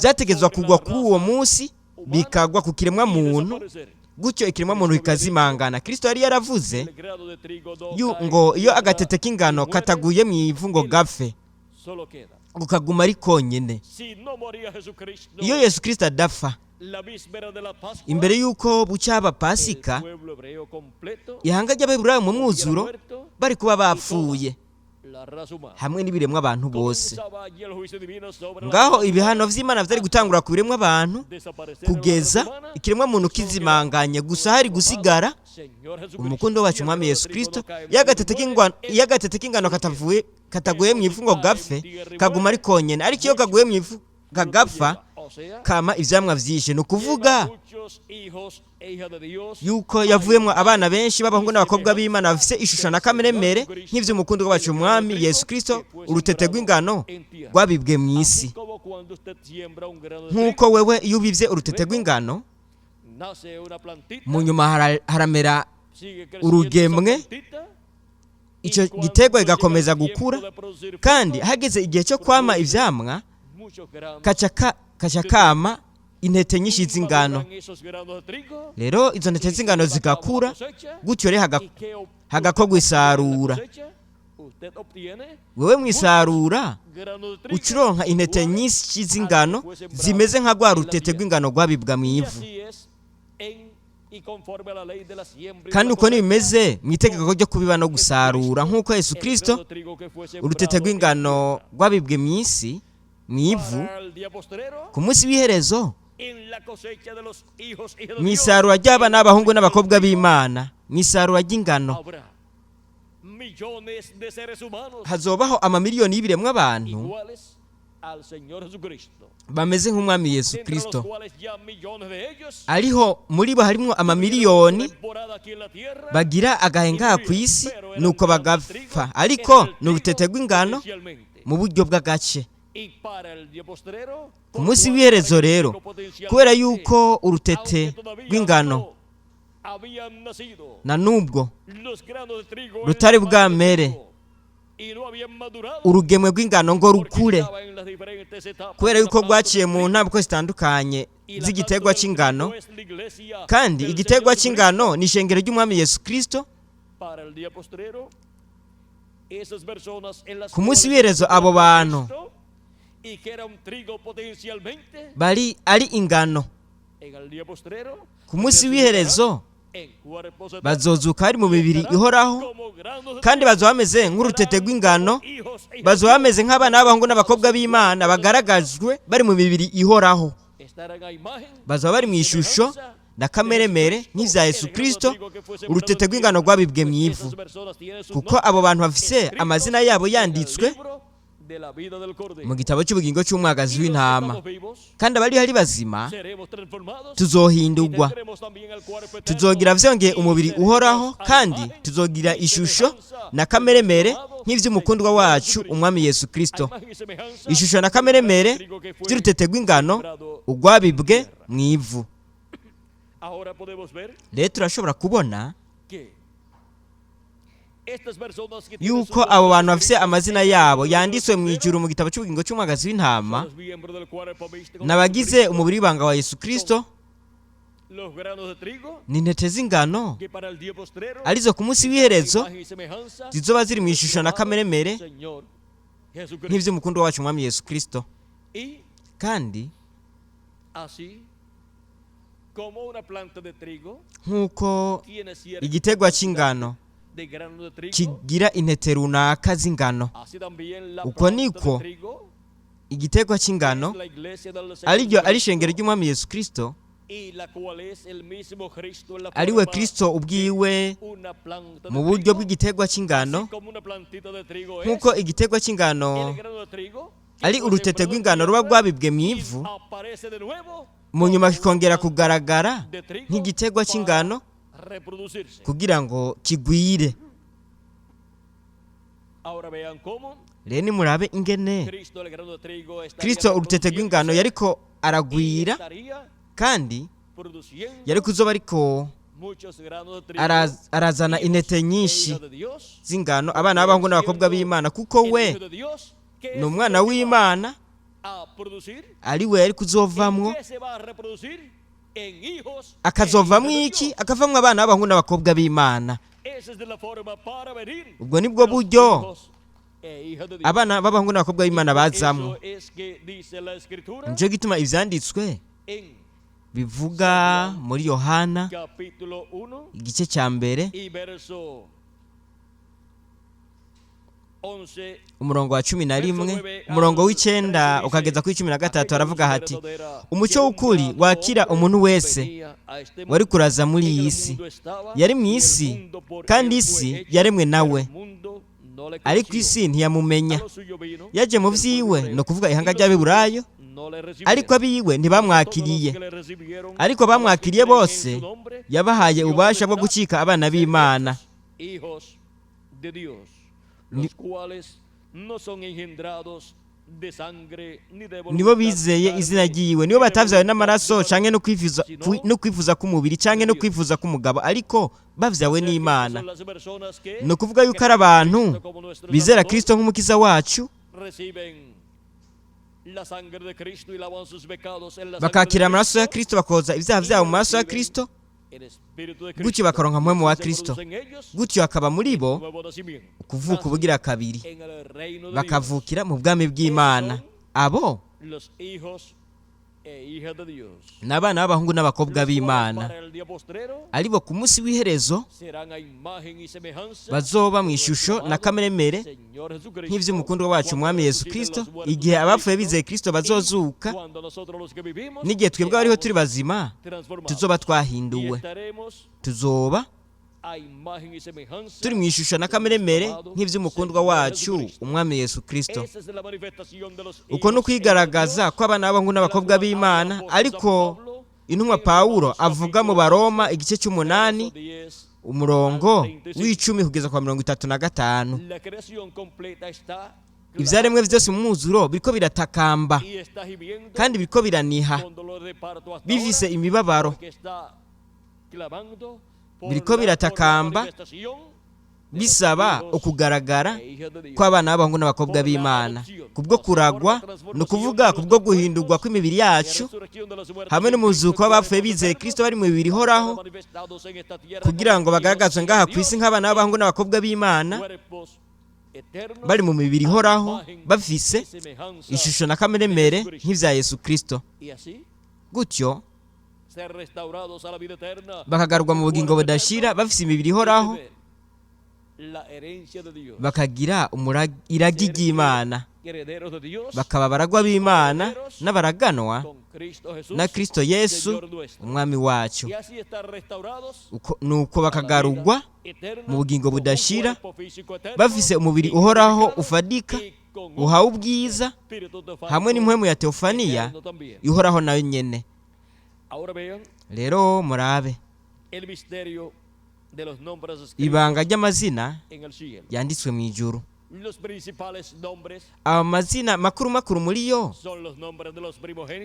S2: byategezwa kugwa kuri uwo munsi, bikagwa ku kiremwa muntu, gutyo ikiremwa muntu kikazimangana. Kristo yari yaravuze ngo iyo agatete k'ingano kataguye mu ivu ngo gapfe, ukaguma ari konyine. Iyo Yesu Kristo adapfa imbere y'uko bucaba Pasika, ihanga ry'Abaheburayo mu mwuzuro bari kuba bapfuye hamwe n'ibiremwa abantu bose. Ngaho ibihano vy'Imana vyari gutangura ku biremwa abantu kugeza ikiremwa muntu kizimanganye, gusa hari gusigara umukundo wacu Umwami Yesu Kristo. Iyo agatete k'ingano kataguye mu ivu ngo gapfe, kaguma ari konyene, ariko iyo kaguye mu ivu kagapfa, kama ivyamwa vyishe. Ni ukuvuga yuko yavuyemo abana benshi b'abahungu n'abakobwa b'Imana bafise ishusho na kameremere nk'ivy'umukundo wacu Umwami Yesu Kristo, urutete rw'ingano rwabibwe mu isi. Nk'uko wewe iyo ubivye urutete rw'ingano, mu nyuma haramera urugemwe, icyo giterwa kigakomeza gukura, kandi hageze igihe cyo kwama ivyamwa, kaca kama intete nyinshi z'ingano. Rero izo ntete z'ingano zigakura, gutyo rero hagakorwa isarura. Wewe mu isarura ucuronka intete nyinshi z'ingano zimeze nka rwa rutete rw'ingano rwabibwa mu ivu. Kandi uko ntibimeze mu itegeko ryo kubiba no gusarura, nk'uko Yesu Kristo urutete rw'ingano rwabibwe mu isi mu ivu, ku munsi w'iherezo mu isarura ry'abana b'abahungu n'abakobwa b'Imana, mu isarura ry'ingano, hazobaho amamiliyoni y'ibiremwa abantu bameze nk'Umwami Yesu Kristo. Ariho muri bo harimo amamiliyoni bagira agahenga ku isi, nuko bagapfa, ariko ni urutete rw'ingano mu buryo bw'agace. Ku munsi w'iherezo rero, kubera yuko urutete rw'ingano na nubwo rutari bwamere urugemwe rw'ingano ngo rukure, kubera yuko rwaciye mu ntambwe zitandukanye z'igiterwa cy'ingano, kandi igiterwa cy'ingano ni ishengero ry'Umwami Yesu Kristo. Ku munsi w'iherezo abo bantu bari ari ingano, ku munsi w'iherezo bazozuka bari mu mibiri ihoraho, kandi bazoba bameze nk'urutete rw'ingano, bazoba bameze nk'abana b'abahungu n'abakobwa b'Imana bagaragajwe bari mu mibiri ihoraho. Bazoba bari mu ishusho na kameremere nk'ivya Yesu Kristo, urutete rw'ingano rwabibwe mu ivu, kuko abo bantu bafise amazina yabo yanditswe mu gitabo cy'ubugingo cy'umwagazi w'intama. Kandi abari hari bazima tuzohindurwa, tuzogira vyongeye umubiri uhoraho, kandi tuzogira ishusho na kameremere nk'ivy'umukundwa wacu Umwami Yesu Kristo. Ishusho na kameremere by'urutete rw'ingano urwabibwe mu ivu. Rero turashobora kubona Yuko abo bantu bafise amazina yabo yanditswe mu ijuru mu gitabo cy'ubugingo cy'umwagazi w'intama, n'abagize umubiri w'ibanga wa Yesu Kristo, ni intete z'ingano arizo ku munsi w'iherezo zizoba ziri mu ishusho na kameremere nk'ivy'umukundo wacu umwami Yesu Kristo. Kandi nk'uko igiterwa cy'ingano kigira intete runaka z'ingano, uko niko igiterwa cy'ingano ariryo ari ishengero ry'umwami Yesu Kristo, ariwe Kristo ubwiwe mu buryo bw'igiterwa cy'ingano. Nk'uko igiterwa cy'ingano ari urutete rw'ingano ruba rwabibwe mu ivu, mu nyuma kikongera kugaragara nk'igiterwa cy'ingano kugira ngo kigwire. Rero nimurabe ingene Kristo urutete rw'ingano yariko aragwira, kandi yari kuzoba ariko arazana intete nyinshi z'ingano, abana b'abahungu n'abakobwa b'Imana, kuko we ni umwana w'Imana, ari we yari kuzovamwo. Akazovamwo iki? Akavamwo abana b'abahungu n'abakobwa b'Imana. Ubwo nibwo buryo abana b'abahungu n'abakobwa b'Imana bazamwo. Nico gituma ivyanditswe bivuga muri Yohana igice cya mbere umurongo wa 11, umurongo w'9 ukageza kuri 13, aravuga hati: umucyo w'ukuri wakira umuntu wese wari kuraza muri iyi si, yari mu isi, kandi isi yaremwe nawe, ariko isi ntiyamumenya. Yaje mu vyiwe, no kuvuga ihanga ry'Abiburayo, ariko abiwe ntibamwakiriye. Ariko bamwakiriye bose yabahaye ububasha bwo gucika abana b'Imana, nibo bizeye izina ryiwe, nibo batavyawe n'amaraso canke no kwifuza k'umubiri canke no kwifuza k'umugabo, ariko bavyawe n'Imana. Ni ukuvuga yuko ari abantu bizera Kristo nk'umukiza wacu, bakakira amaraso ya Kristo, bakoza ibyaha byabo mu maraso ya Kristo, gutyo bakaronka mpwemu wa Kristo, gutyo hakaba muri bo ukuvuka ubugira kabiri, bakavukira mu bwami bw'Imana. Abo ni abana b'abahungu n'abakobwa b'Imana, aribo ku munsi w'iherezo bazoba mu ishusho na kameremere nk'ivy'umukundwa wacu umwami Yesu Kristo, igihe abapfuye bizeye Kristo bazozuka, n'igihe twebwe abariho turi bazima tuzoba twahinduwe, tuzoba turi mu ishusho na kameremere nk'ivy'umukundwa wacu umwami Yesu Kristo. Uko ni ukwigaragaza kw'abana b'abahungu n'abakobwa b'Imana, ariko intumwa Pawulo avuga mu Baroma igice cy'umunani umurongo w'10 kugeza kwa 35. Ivyaremwe vyose mu mwuzuro biriko biratakamba kandi biriko biraniha, bifise imibabaro, biriko biratakamba bisaba ukugaragara kw'abana b'abahungu n'abakobwa b'Imana, kubwo kuragwa, ni ukuvuga kubwo guhindurwa kw'imibiri yacu hamwe n'umuzuko w'abapfuye bizeye Kristo bari mu mibiri ihoraho, kugira ngo bagaragazwe ngaha ku isi nk'abana b'abahungu n'abakobwa b'Imana bari mu mibiri ihoraho, bafise ishusho na kameremere nk'ivya Yesu Kristo. Gutyo bakagarurwa mu bugingo budashira, bafise imibiri ihoraho, bakagira iragi ry'Imana, bakaba abaragwa b'Imana n'abaraganwa na Kristo Yesu umwami wacu. Nuko bakagarurwa mu bugingo budashira, bafise umubiri uhoraho ufadika, uhawe ubwiza, hamwe n'impwemu ya Teofaniya ihoraho nayo nyene. Rero murabe ibanga ry'amazina yanditswe mu ijuru. Amazina makuru makuru muri yo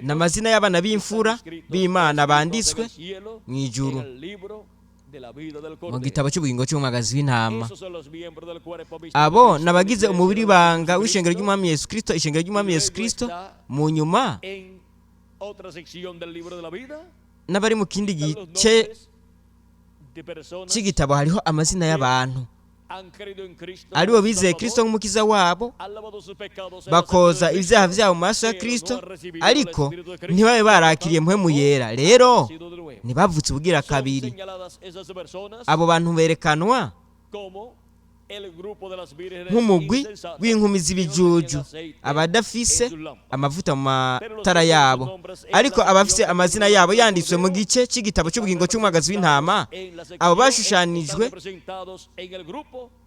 S2: ni amazina y'abana b'imfura b'Imana banditswe mu ijuru Mu gitabo cy'ubugingo cy'umwagazi w'intama. Abo ni abagize umubiri ibanga w'ishengero ry'umwami Yesu Kirisito, ishengero ry'umwami Yesu Kirisito. Mu nyuma n'abari mu kindi gice cy'igitabo hariho amazina y'abantu aribo bizeye Kirisito nk'umukiza wabo, bakoza ibyaha byabo mu maso ya Kirisito, ariko ntibabe barakiriye mpwemu yera, rero ntibavutse ubugira kabiri. Abo bantu berekanwa nk'umugwi w'inkumi z'ibijuju, abadafise amavuta mu matara yabo. Ariko abafise amazina yabo yanditswe mu gice cy'igitabo cy'ubugingo cy'umwagazi w'intama, abo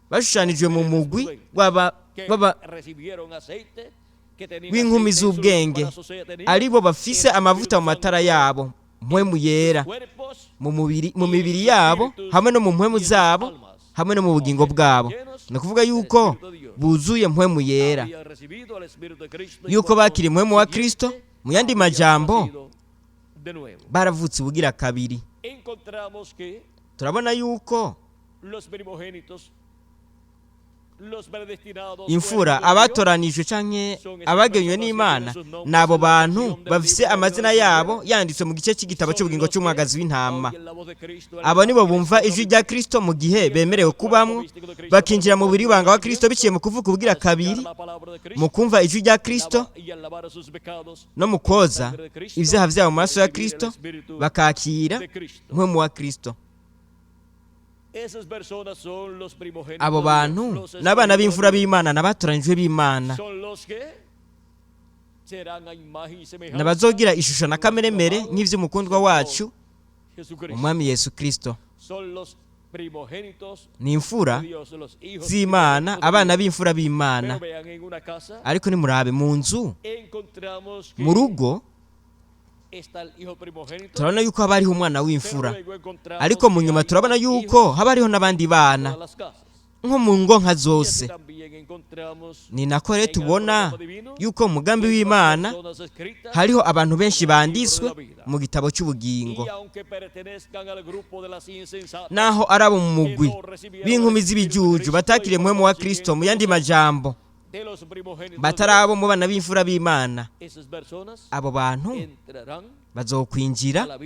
S2: bashushanijwe mu mugwi w'inkumi z'ubwenge, aribo bafise amavuta mu matara yabo, mpwemu yera mu mibiri yabo hamwe no mu mpwemu zabo hamwe no mu bugingo bwabo. Ni ukuvuga yuko buzuye mpwemu yera, yuko bakiriye mpwemu wa Kirisito. Mu yandi majambo, baravutse ubugira kabiri. Turabona yuko imfura, abatoranijwe canke abagenywe n'Imana, ni abo bantu bafise amazina yabo yanditswe mu gice cy'igitabo cy'ubugingo cy'umwagazi w'intama. Abo nibo bumva ijwi rya Kirisito mu gihe bemerewe kubamwo, bakinjira mu mubiri w'ibanga wa Kirisito biciye mu kuvuka ubugira kabiri, mu kumva ijwi rya Kirisito no mu koza ibyaha byabo mu maso ya Kirisito, bakakira mpwemu wa Kirisito. Abo bantu n'abana b'imfura b'Imana, n'abatoranijwe b'Imana, n'abazogira ishusho na kameremere nk'ivy'umukundwa wacu umwami Yesu Kirisito. Ni imfura z'Imana, abana b'imfura b'Imana. Ariko nimurabe mu nzu, mu rugo, turabona yuko haba hariho umwana w'imfura, ariko mu nyuma turabona yuko haba hariho n'abandi bana, nko mu ngo nka zose. Ni nako rero tubona yuko mu mugambi w'Imana hariho abantu benshi banditswe mu gitabo cy'ubugingo, naho ari abo mu mugwi b'inkumi z'ibijuju batakiriye mpwemu wa Kirisito, mu yandi majambo batari abo mu bana b'imfura b'Imana. Abo bantu bazokwinjira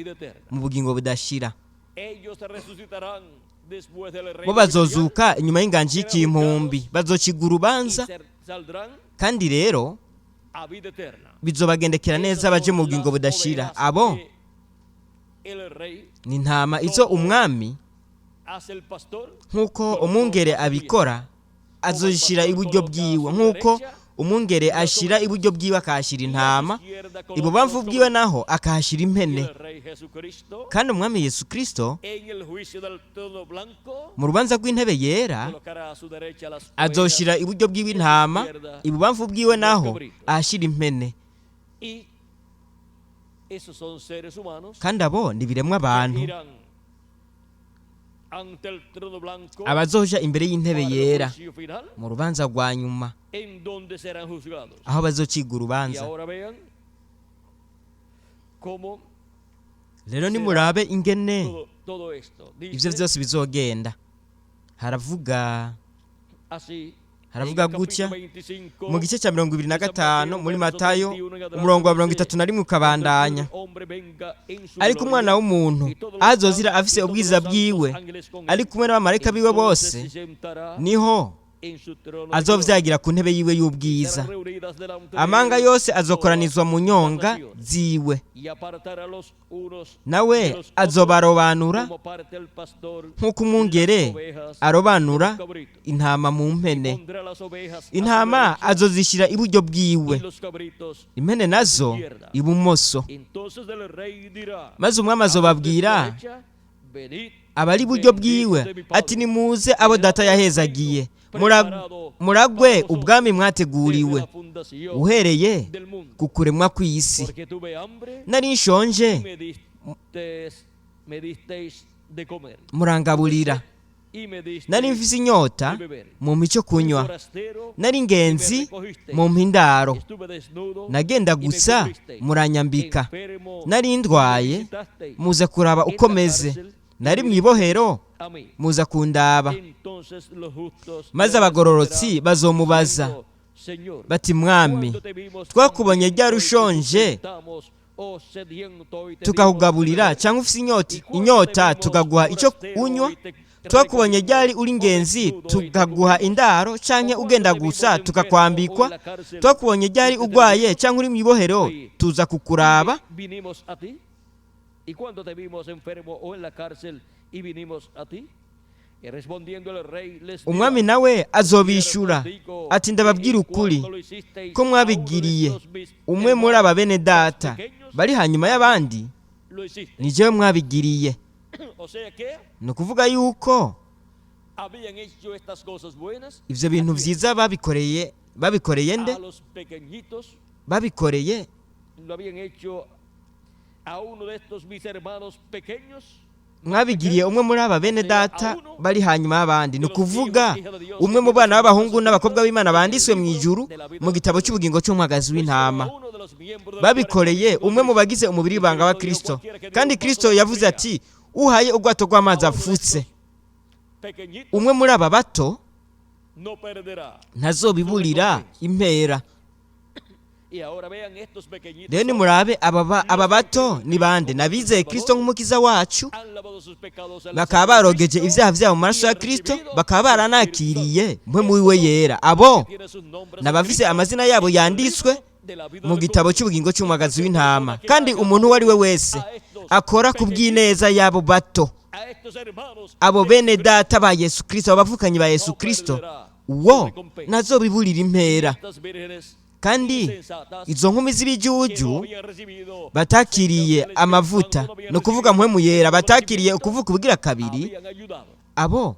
S2: mu bugingo budashira. Bo bazozuka inyuma y'inganji y'ikimpumbi, bazociga urubanza, kandi rero bizobagendekera neza baje mu bugingo budashira. Abo ni intama izo umwami, nk'uko umwungere abikora, azoshyira iburyo bwiwe, nk'uko umwungere ashyira iburyo bwiwe akahashyira intama, ibubamfu bwiwe naho akahashyira impene. Kandi umwami Yesu Kirisito mu rubanza rw'intebe yera azoshyira iburyo bwiwe intama, ibubamfu bwiwe naho ahashyira impene. Kandi abo ni ibiremwa abantu abazoja imbere y'intebe yera mu rubanza rwa nyuma, aho bazociga urubanza. Rero nimurabe ingene ibyo byose bizogenda. Haravuga gutya mu gice cya 25 muri Matayo, umurongo wa 31 ukabandanya: ariko umwana w'umuntu azozira afise ubwiza bwiwe ari kumwe n'abamarayika biwe bose, niho azovyagira ku ntebe yiwe y'ubwiza. Amanga yose azokoranizwa mu nyonga ziwe, nawe azobarobanura nk'uko umwungere arobanura intama mu mpene. Intama azozishyira iburyo bwiwe, impene nazo ibumoso. Maze umwami azobabwira abari iburyo bwiwe ati: nimuze abo data yahezagiye, muragwe ubwami mwateguriwe uhereye ku kuremwa kw'isi. Nari nshonje murangaburira, nari mfise inyota mumpa icyo kunywa, nari ingenzi mumpa indaro, nagenda gusa muranyambika, nari ndwaye muza kuraba uko meze, Nari mu ibohero,
S1: a mí.
S2: muza kundaba.
S1: Entonces los justos
S2: Maze
S1: le
S2: abagororotsi
S1: responderán,
S2: bazomubaza
S1: diciendo, Señor,
S2: bati: Mwami,
S1: ¿cuándo te vimos
S2: twakubonye
S1: hambriento
S2: ryari
S1: y te
S2: ushonje
S1: sustentamos, o sediento y te
S2: tukakugaburira,
S1: dimos de beber?
S2: cyangwa ufite inyota
S1: ¿Y cuándo te
S2: inyota
S1: vimos
S2: tukaguha icyo
S1: forastero
S2: unywa?
S1: y te
S2: Twakubonye
S1: recogimos,
S2: ryari uri
S1: o
S2: ingenzi
S1: desnudo y te
S2: tukaguha
S1: cubrimos?
S2: indaro, canke
S1: ¿O cuándo
S2: ugenda
S1: te vimos
S2: gusa
S1: enfermo o en
S2: tukakwambikwa?
S1: la cárcel
S2: Twakubonye ryari
S1: y te
S2: urwaye
S1: servimos?
S2: cyangwa uri mu ibohero tuza kukuraba?
S1: Vinimos a ti. ¿Y cuando te vimos enfermo o en la cárcel y vinimos a ti? Y respondiendo el rey les dirá,
S2: Umwami nawe azobishura ati: Ndababwira ukuri ko mwabigiriye umwe muri aba bene data bari hanyuma y'abandi,
S1: lo hiciste.
S2: ni jewe mwabigiriye.
S1: O sea que
S2: Ni ukuvuga yuko
S1: habían hecho estas cosas buenas
S2: ivyo bintu vyiza babikoreye nde?
S1: a los pequeñitos,
S2: Babikoreye
S1: lo habían hecho a uno de estos mis hermanos pequeños.
S2: Mwabigiriye umwe muri aba bene data bari hanyuma y'abandi, ni ukuvuga umwe mu bana b'abahungu n'abakobwa b'Imana banditswe mu ijuru mu gitabo cy'ubugingo cy'umwagazi w'intama.
S1: Uno de los miembros del
S2: Babikoreye umwe mu bagize umubiri w'ibanga wa Kristo. Kandi Kristo yavuze ati: Uhaye ubwato bw'amazi afutse
S1: pequeñito
S2: umwe muri aba bato,
S1: no perderá.
S2: ntazobiburira impera.
S1: Y ahora vean estos pequeñitos.
S2: Rero nimurabe aba bato ni bande? Nabizeye Kristo nk'umukiza wacu,
S1: Han lavado sus pecados en la
S2: bakaba
S1: sangre de
S2: barogeje
S1: Cristo
S2: ibyaha byabo mu maraso
S1: y
S2: ya
S1: han
S2: Kristo,
S1: recibido
S2: bakaba
S1: su
S2: baranakiriye
S1: Espíritu
S2: mwe muri we yera. Abo
S1: Tiene sus nombres
S2: nabafise
S1: escritos
S2: amazina yabo
S1: en el
S2: yanditswe
S1: libro de la vida
S2: mu
S1: del
S2: gitabo
S1: Cordero.
S2: cy'ubugingo cy'umwagazi w'intama. Kandi umuntu uwo ari we wese akora ku bw'ineza y'abo bato,
S1: A estos hermanos
S2: abo
S1: de
S2: bene
S1: Jesucristo,
S2: data ba Yesu Kristo, abo bavukanyi ba Yesu Kristo, uwo ntazobiburira impera.
S1: estas vírgenes
S2: Kandi
S1: insensatas
S2: izo nkumi
S1: que no
S2: z'ibijuju
S1: habían recibido
S2: batakiriye
S1: aceite del Espíritu
S2: amavuta,
S1: Santo, no habían
S2: ni ukuvuga
S1: recibido
S2: mpwemu yera,
S1: el
S2: batakiriye
S1: conocimiento,
S2: ukuvuka ubugira kabiri,
S1: habían ayudado
S2: abo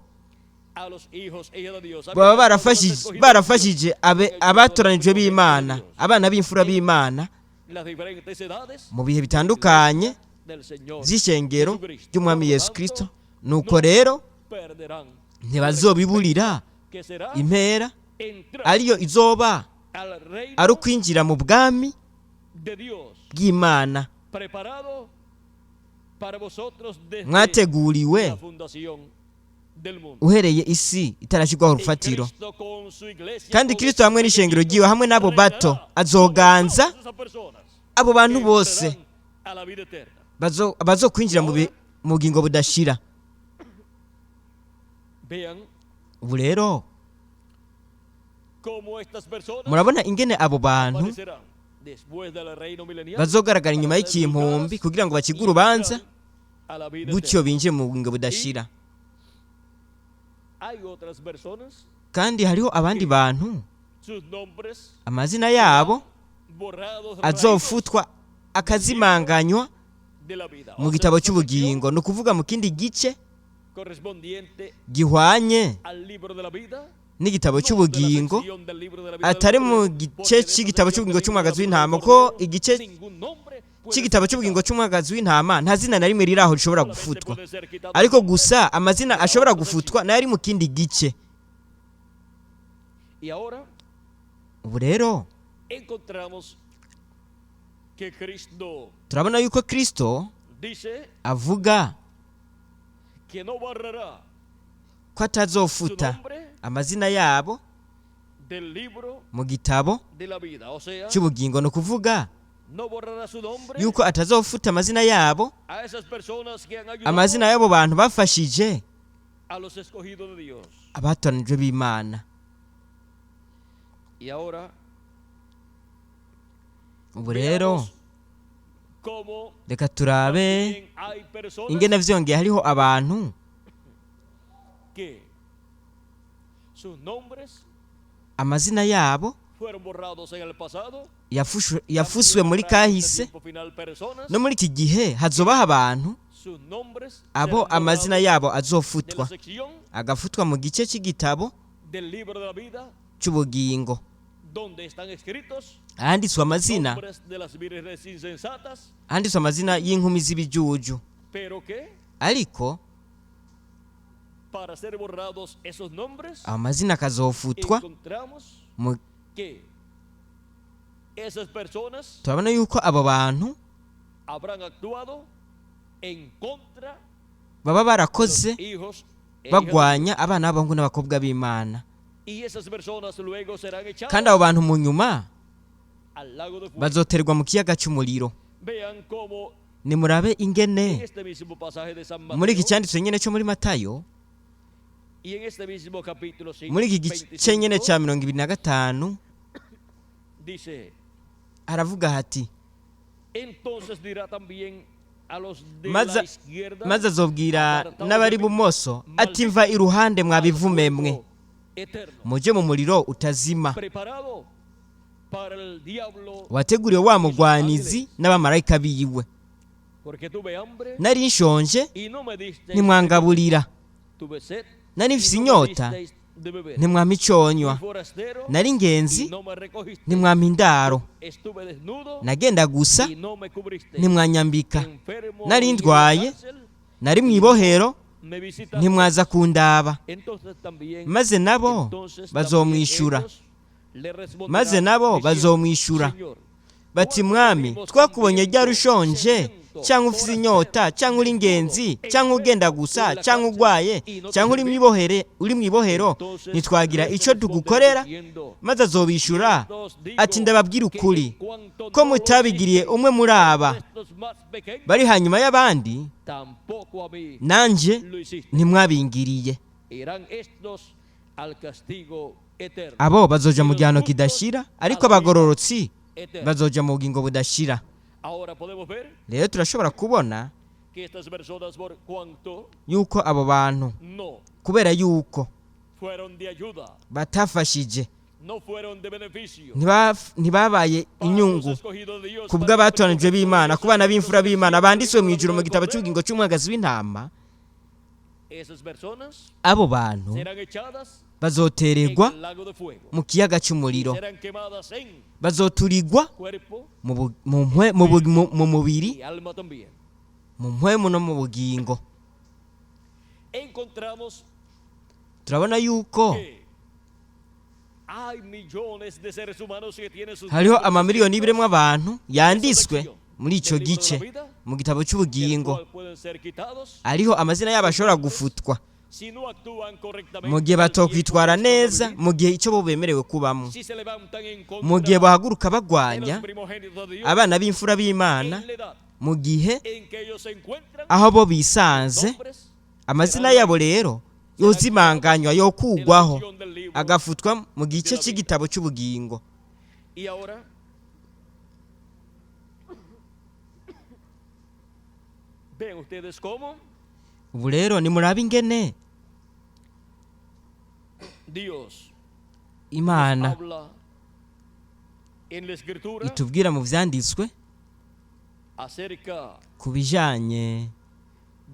S1: a los hijos e hijas de Dios,
S2: baba
S1: habían ayudado a los
S2: barafashije
S1: escogidos de Dios
S2: barafashije abatoranijwe b'Imana, abana b'imfura b'Imana
S1: en las diferentes edades
S2: mu bihe bitandukanye
S1: del Señor
S2: by'ishengero
S1: Jesucristo.
S2: ry'Umwami
S1: Por lo
S2: Yesu
S1: tanto,
S2: Kristo. Nuko rero
S1: perderán
S2: ntibazobiburira
S1: que será
S2: impera,
S1: entrar
S2: ariyo izoba
S1: al reino
S2: ari ukwinjira mu bwami
S1: de Dios
S2: bw'Imana
S1: preparado para vosotros desde
S2: mwateguriwe
S1: la fundación del mundo.
S2: uhereye isi itarashyirwaho
S1: Y
S2: urufatiro.
S1: Cristo con su iglesia,
S2: Kandi
S1: con
S2: Kristo hamwe
S1: estos
S2: n'ishengero
S1: pequeñitos,
S2: ryiwe, hamwe n'abo bato,
S1: reinará
S2: azoganza
S1: sobre todas esas personas
S2: abo bantu
S1: que
S2: bose
S1: entrarán a la vida eterna.
S2: bazokwinjira mu bugingo budashira.
S1: Vean
S2: Ubu rero
S1: cómo estas personas
S2: murabona ingene abo bantu
S1: aparecerán después del reino milenial
S2: bazogaragara inyuma
S1: para ser
S2: y'ikimpumbi
S1: juzgadas
S2: kugira ngo bakigwe
S1: y
S2: urubanza,
S1: entrar a la vida
S2: gutyo
S1: eterna.
S2: binjire mu bugingo budashira.
S1: Hay otras personas,
S2: Kandi hariho abandi bantu
S1: sus nombres
S2: amazina yabo
S1: borrados, raídos
S2: azofutwa akazimanganywa
S1: de la vida.
S2: mu
S1: O sea,
S2: gitabo
S1: una sección
S2: cy'ubugingo, ni ukuvuga mu kindi gice
S1: correspondiente
S2: gihwanye
S1: al libro de la vida,
S2: n'igitabo
S1: no de la
S2: cy'ubugingo,
S1: sección del libro de la vida del
S2: atari mu
S1: Cordero,
S2: gice
S1: porque de esa
S2: cy'igitabo
S1: sección
S2: cy'ubugingo
S1: del libro de la
S2: cy'umwagazi
S1: vida del
S2: w'intama, ko
S1: Cordero,
S2: igice
S1: ningún nombre puede
S2: cy'igitabo
S1: ser
S2: cy'ubugingo
S1: quitado.
S2: cy'umwagazi w'intama nta zina na rimwe riri aho rishobora
S1: Solamente
S2: gufutwa,
S1: puede ser quitado
S2: ariko
S1: el nombre
S2: gusa amazina
S1: de la
S2: ashobora
S1: otra
S2: gufutwa
S1: sección.
S2: nayo ari mu kindi gice.
S1: Y ahora
S2: Ubu rero
S1: encontramos que Cristo
S2: turabona yuko Kristo
S1: dice
S2: avuga
S1: que no borrará
S2: ko
S1: su
S2: atazofuta
S1: nombre
S2: amazina yabo
S1: del libro
S2: mu gitabo
S1: de la vida. O sea,
S2: cy'ubugingo, ni ukuvuga
S1: no borrará su nombre
S2: yuko atazofuta amazina yabo,
S1: a esas personas que han ayudado
S2: amazina y'abo bantu bafashije
S1: a los escogidos de Dios.
S2: abatoranijwe b'Imana.
S1: Y ahora
S2: Ubu rero
S1: veamos cómo
S2: reka turabe
S1: también hay personas
S2: ingene vyongeye hariho abantu
S1: que sus nombres
S2: amazina yabo
S1: fueron borrados en el pasado.
S2: yafuswe
S1: También
S2: muri
S1: habrá en este
S2: kahise.
S1: tiempo final personas,
S2: No muri iki gihe hazobaho abantu
S1: sus nombres
S2: abo
S1: serán
S2: amazina
S1: borrados
S2: yabo
S1: de la
S2: azofutwa
S1: sección
S2: agafutwa mu gice cy'igitabo
S1: del libro de la vida
S2: cy'ubugingo
S1: donde están escritos
S2: ahanditswe amazina
S1: nombres de las vírgenes insensatas,
S2: ahanditswe amazina y'inkumi z'ibijuju,
S1: pero que
S2: ariko
S1: para ser borrados esos nombres
S2: amazina akazofutwa
S1: encontramos
S2: mu
S1: que esas personas
S2: turabona yuko abo bantu
S1: habrán actuado en contra
S2: Baba
S1: de los
S2: barakoze
S1: hijos e hijas de
S2: bagwanya
S1: Dios.
S2: abana b'abahungu n'abakobwa b'Imana.
S1: Y esas personas luego serán
S2: Kandi
S1: echadas
S2: abo bantu mu nyuma
S1: al lago de fuego.
S2: bazoterwa mu kiyaga cy'umuriro.
S1: Vean cómo
S2: Nimurabe
S1: en
S2: ingene
S1: este mismo pasaje de San
S2: muri iki
S1: Mateo
S2: cyanditswe nyene cyo muri Matayo,
S1: y en este mismo capítulo 5,
S2: muri iki gice nyene
S1: 25,
S2: cya 25,
S1: dice:
S2: aravuga hati:
S1: Entonces dirá también a los de la
S2: Maze
S1: izquierda,
S2: maze azobwira
S1: "Apartaos
S2: n'abari
S1: de mí,
S2: bumoso ati: mva iruhande
S1: al
S2: mwabivume mwe,
S1: fuego eterno,
S2: muje mu muriro utazima,
S1: preparado para el diablo,
S2: wateguriwe wa mugwanizi n'abamarayika biwe.
S1: Porque tuve hambre
S2: Nari nshonje,
S1: y no me disteis de comer,
S2: ntimwangaburira,
S1: tuve sed
S2: nari
S1: y
S2: mfise
S1: no me
S2: inyota,
S1: disteis de beber,
S2: ntimwampa iconywa,
S1: fui forastero
S2: nari ingenzi,
S1: y no me recogisteis,
S2: ntimwampa indaro,
S1: estuve desnudo
S2: nagenda gusa,
S1: y no me cubristeis,
S2: ntimwanyambika,
S1: enfermo
S2: nari
S1: y en la
S2: ndwaye,
S1: cárcel
S2: nari mu ibohero,
S1: me visitasteis".
S2: ntimwaza kundaba.
S1: Entonces también,
S2: Maze nabo
S1: entonces también
S2: bazomwishura,
S1: ellos le responderán
S2: maze nabo
S1: diciendo:
S2: bazomwishura
S1: "Señor,
S2: bati:
S1: ¿cuándo te
S2: Mwami,
S1: vimos
S2: twakubonye ryari
S1: hambriento,
S2: ushonje,
S1: sediento,
S2: cyangwa ufise inyota, cyangwa uri ingenzi, cyangwa ugenda
S1: o
S2: gusa,
S1: en la
S2: cyangwa
S1: cárcel
S2: urwaye,
S1: y no te
S2: cyangwa uri
S1: servimos?"
S2: mw'ibohero,
S1: Entonces
S2: ntitwagira
S1: les
S2: icyo
S1: responderá
S2: tugukorera?
S1: diciendo:
S2: Maze azobishura
S1: "Cierto os digo
S2: ati: ndababwira
S1: que
S2: ukuri
S1: en cuanto
S2: ko
S1: no lo
S2: mutabigiriye
S1: hicisteis
S2: umwe muri aba
S1: a estos más pequeños,
S2: bari hanyuma y'abandi,
S1: tampoco a mí
S2: nanje
S1: lo hicisteis".
S2: ntimwabingiriye.
S1: Irán estos al castigo eterno,
S2: Abo bazoja
S1: y
S2: mu
S1: los
S2: gihano
S1: justos
S2: kidashira,
S1: a
S2: ariko
S1: la vida
S2: abagororotsi
S1: eterna.
S2: bazoja mu bugingo budashira.
S1: Ahora podemos ver
S2: Rero turashobora kubona
S1: que estas personas, por cuanto
S2: yuko abo bantu,
S1: no
S2: kubera yuko
S1: fueron de ayuda,
S2: batafashije,
S1: no fueron de beneficio
S2: ntibabaye
S1: para los
S2: inyungu
S1: escogidos de Dios,
S2: ku
S1: para los
S2: bw'abatoranijwe
S1: primogénitos de
S2: b'Imana,
S1: Dios
S2: ku bana b'imfura
S1: escritos
S2: b'Imana
S1: en el
S2: banditswe mu
S1: libro
S2: ijuru mu
S1: del
S2: gitabo
S1: Cordero,
S2: cy'ubugingo cy'umwagazi w'intama,
S1: esas personas
S2: abo bantu
S1: serán echadas en
S2: bazotererwa
S1: el lago de fuego
S2: mu kiyaga
S1: y
S2: cy'umuriro,
S1: serán quemadas en
S2: bazoturigwa
S1: cuerpo
S2: mu bu- mu mpwe- mu bu- mu- mu mubiri,
S1: y alma también.
S2: mu mpwemu no mu bugingo.
S1: Encontramos
S2: Turabona yuko
S1: que hay millones de seres humanos que tienen sus
S2: hariho
S1: nombres
S2: amamiliyoni
S1: escritos
S2: y'ibiremwa abantu yanditswe
S1: en esa
S2: muri
S1: sección
S2: ico
S1: del libro de
S2: gice
S1: la vida,
S2: mu gitabo
S1: del
S2: cy'ubugingo,
S1: cual pueden ser quitados
S2: ariho amazina yabo ashobora gufutwa
S1: si no actúan correctamente
S2: mu gihe
S1: en el tiempo
S2: batokwitwara
S1: que les toca
S2: neza
S1: vivir,
S2: mu gihe icyo bo bemerewe kubamo,
S1: si se levantan en
S2: mu gihe
S1: contra
S2: bahaguruka
S1: de los
S2: bagwanya
S1: primogénitos de Dios
S2: abana b'imfura b'Imana,
S1: en la edad
S2: mu gihe
S1: en que ellos se encuentran,
S2: aho bo bisanze,
S1: nombres
S2: amazina yabo rero yozimanganywa,
S1: de la
S2: yokugwaho,
S1: sección del libro
S2: agafutwa mu gice cy'igitabo cy'ubugingo.
S1: Y ahora ven ustedes cómo
S2: Ubu rero nimurabe ingene
S1: Dios
S2: Imana
S1: habla en la escritura
S2: itubwira mu vyanditswe
S1: acerca
S2: ku bijanye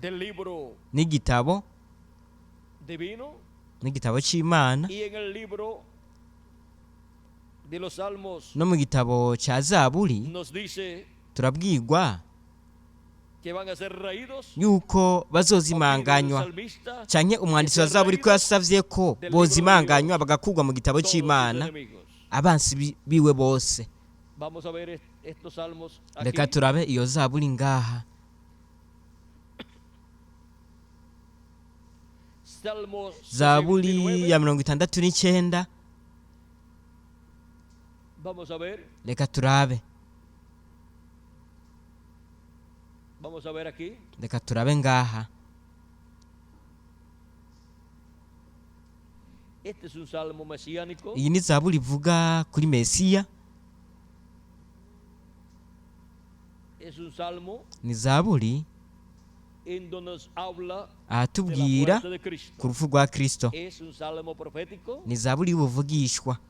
S1: del libro
S2: n'igitabo
S1: divino
S2: n'igitabo c'Imana,
S1: y en el libro de los Salmos
S2: no mu gitabo ca Zaburi
S1: nos dice
S2: turabwirwa
S1: que van a ser raídos
S2: yuko
S1: o pide el
S2: bazozimanganywa,
S1: salmista
S2: canke
S1: que
S2: umwanditsi wa
S1: sean
S2: Zaburi ko
S1: raídos
S2: yasavye ko
S1: del libro de Dios
S2: bozimanganywa bagakurwa mu gitabo
S1: todos sus
S2: c'Imana
S1: enemigos.
S2: abansi biwe bose.
S1: Vamos a ver estos salmos
S2: Reka
S1: aquí.
S2: turabe iyo Zaburi ngaha.
S1: Salmo
S2: Zaburi
S1: 69.
S2: ya 69.
S1: Vamos a ver,
S2: Reka turabe,
S1: vamos a ver aquí.
S2: reka turabe ngaha.
S1: Este es un salmo mesiánico.
S2: Iyi ni Zaburi ivuga kuri Mesiya.
S1: Es un salmo
S2: Ni Zaburi
S1: en donde nos habla de la
S2: ahatubwira
S1: muerte de Cristo.
S2: ku rupfu rwa Kristo.
S1: Es un salmo profético
S2: Ni Zaburi y'ubuvugishwa,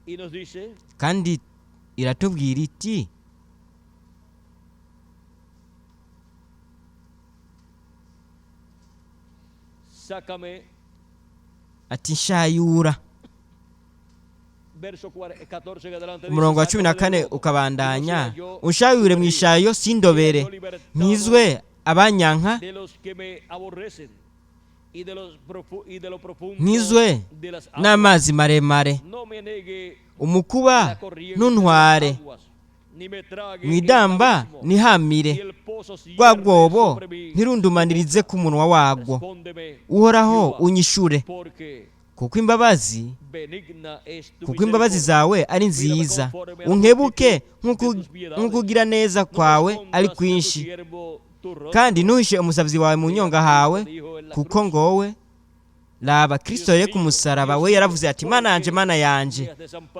S1: y nos dice:
S2: kandi iratubwira iti:
S1: Sácame,
S2: ati nshayura.
S1: Verso 14 en adelante.
S2: Umurongo wa
S1: Dice:
S2: cumi na
S1: "Sácame
S2: kane
S1: del lodo, y no
S2: ukabandanya:
S1: sea yo
S2: unshayure mu
S1: perdido.
S2: ishayo
S1: Sea
S2: sindobere,
S1: yo libertado
S2: nkizwe abanyanka,
S1: de los que me aborrecen y de los y de lo profundo
S2: nkizwe
S1: de las aguas.
S2: n'amazi maremare,
S1: No me negue
S2: umukuba
S1: la corriente de las
S2: ntuntware,
S1: aguas, ni me trague
S2: mu
S1: el
S2: idamba
S1: abismo
S2: nihamire,
S1: y el pozo
S2: Rwa rwobo ntirundumanirize ku munwa warwo. Uhoraho, unyishure, kuko imbabazi zawe ari nziza. Unkebuke nk'uko ugira neza kwawe ari kwinshi, kandi ntuhishe umusabyi wawe mu nyonga hawe, kuko ngowe. Raba Kirisito rero ku musaraba, we yaravuze ati: "Mana yanje, Mana yanje,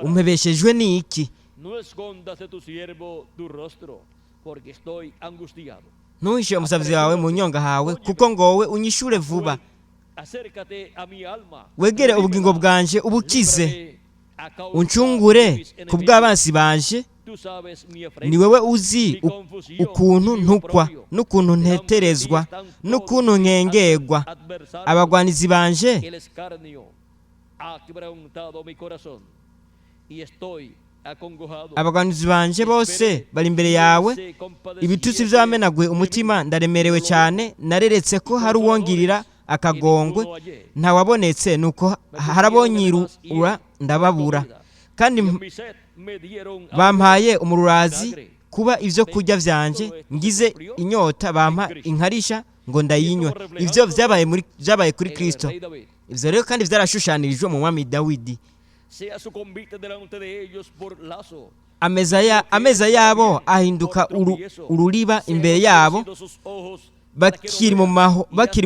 S2: umpebeshejwe n'iki?"
S1: No escondas de tu siervo tu rostro, porque estoy angustiado.
S2: Ntuhishe umusabyi wawe mu nyonga hawe, kuko ngowe. Unyishure vuba.
S1: Acércate a mi alma.
S2: Wegere ubugingo bwanje, ubukize.
S1: Líbrame a causa de
S2: Uncungure
S1: mis
S2: ku
S1: enemigos.
S2: bw'abansi banje.
S1: Tú sabes mi
S2: Ni wewe uzi ukuntu ntukwa, n'ukuntu nteterezwa, n'ukuntu nkengerwa abagwanizi banje.
S1: El escarnio ha quebrantado mi corazón y estoy acongojado.
S2: Abagwanizi banje bose bari imbere yawe, ibitutsi by'abamenaguye umutima. Ndaremerewe cyane, nareretse ko hari uwongirira akagongwe, ntawabonetse. Nuko harabonyirura, ndababura, kandi bampaye umururazi kuba ibyo kurya byanje. Ngize inyota, bampa inkarisha ngo ndayinywe. Ibyo byabaye kuri Kristo. Ibyo rero kandi byarashushanirijwe mu mwami Dawidi.
S1: Sea su convite delante de ellos por lazo.
S2: Ameza yabo ahinduka ururiba imbere yabo. Bakiri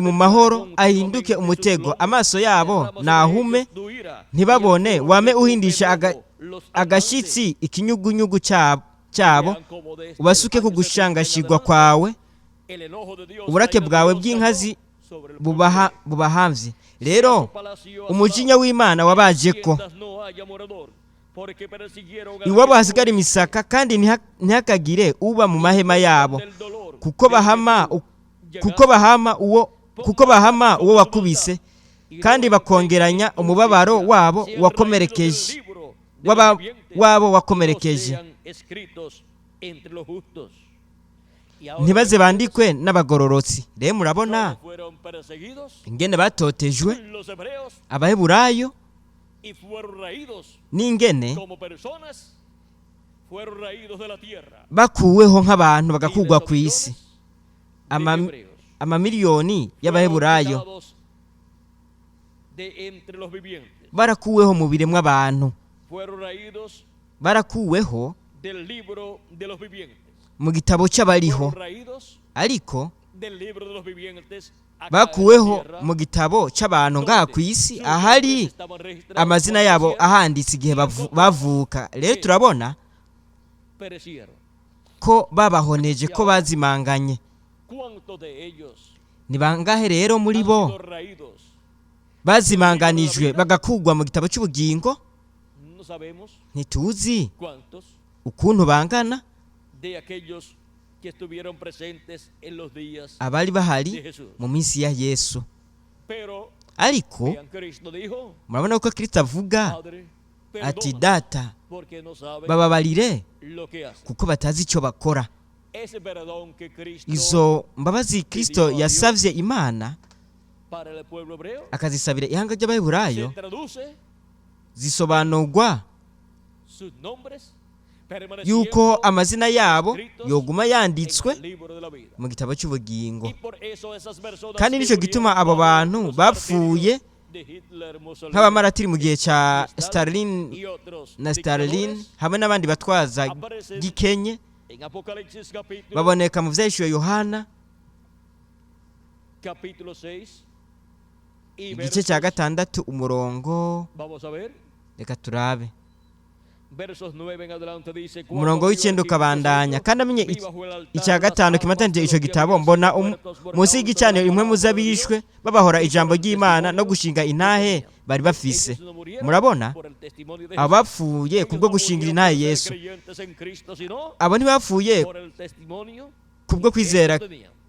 S2: mu mahoro ahinduke umutego. Amaso yabo nahume, ntibabone. Wame uhindisha agashyitsi ikinyugunyugu cyabo, ubasuke ku gushangashigwa kwawe. Uburake bwawe bw'inkazi bubahamvye. Rero umujinya w'Imana wabaje ko iwabo hasigara imisaka, kandi ntihakagire uba mu mahema yabo, kuko bahama uwo wakubise, kandi bakongeranya umubabaro wabo wakomerekeje, wabo wakomerekeje. Ntibaze bandikwe n'abagororotsi. Rero murabona ingene batotejwe Abaheburayo, n'ingene bakuweho nk'abantu, bagakugwa ku isi. Amamiliyoni y'Abaheburayo barakuweho mu biremwa abantu, barakuweho mu gitabo cy'abariho. Ariko bakuweho mu gitabo cy'abantu ngaha ku isi, ahari amazina yabo ahanditse igihe bavuka. Rero turabona ko babahoneje, ko bazimanganye. Ni bangahe rero muri bo bazimanganijwe, bagakugwa mu gitabo cy'ubugingo? Ntituzi ukuntu bangana abari bahari mu minsi ya Yesu. Ariko murabona ko Kirisito avuga ati: "Data, bababarire, kuko batazi icyo bakora." Izo mbabazi Kirisito yasabye Imana, akazisabira ihanga ry'Abaheburayo, zisobanurwa yuko amazina yabo yoguma yanditswe mu gitabo cy'ubugingo. Kandi nicyo gituma abo bantu bapfuye nk'abamaratiri mu gihe cya Stalin na Stalin hamwe n'abandi batwaza gikenye, baboneka mu Byahishuwe Yohana igice cya 6, umurongo, reka turabe, umurongo w'9 ukabandanya. Kandi amenye icya gatanu kimatanije icyo gitabo, mbona munsi y'igicaniro impwemu z'abishwe babahora ijambo ry'Imana no gushinga intahe bari bafise. Murabona, abapfuye kubwo gushingira intahe Yesu, abo ntibapfuye kubwo kwizera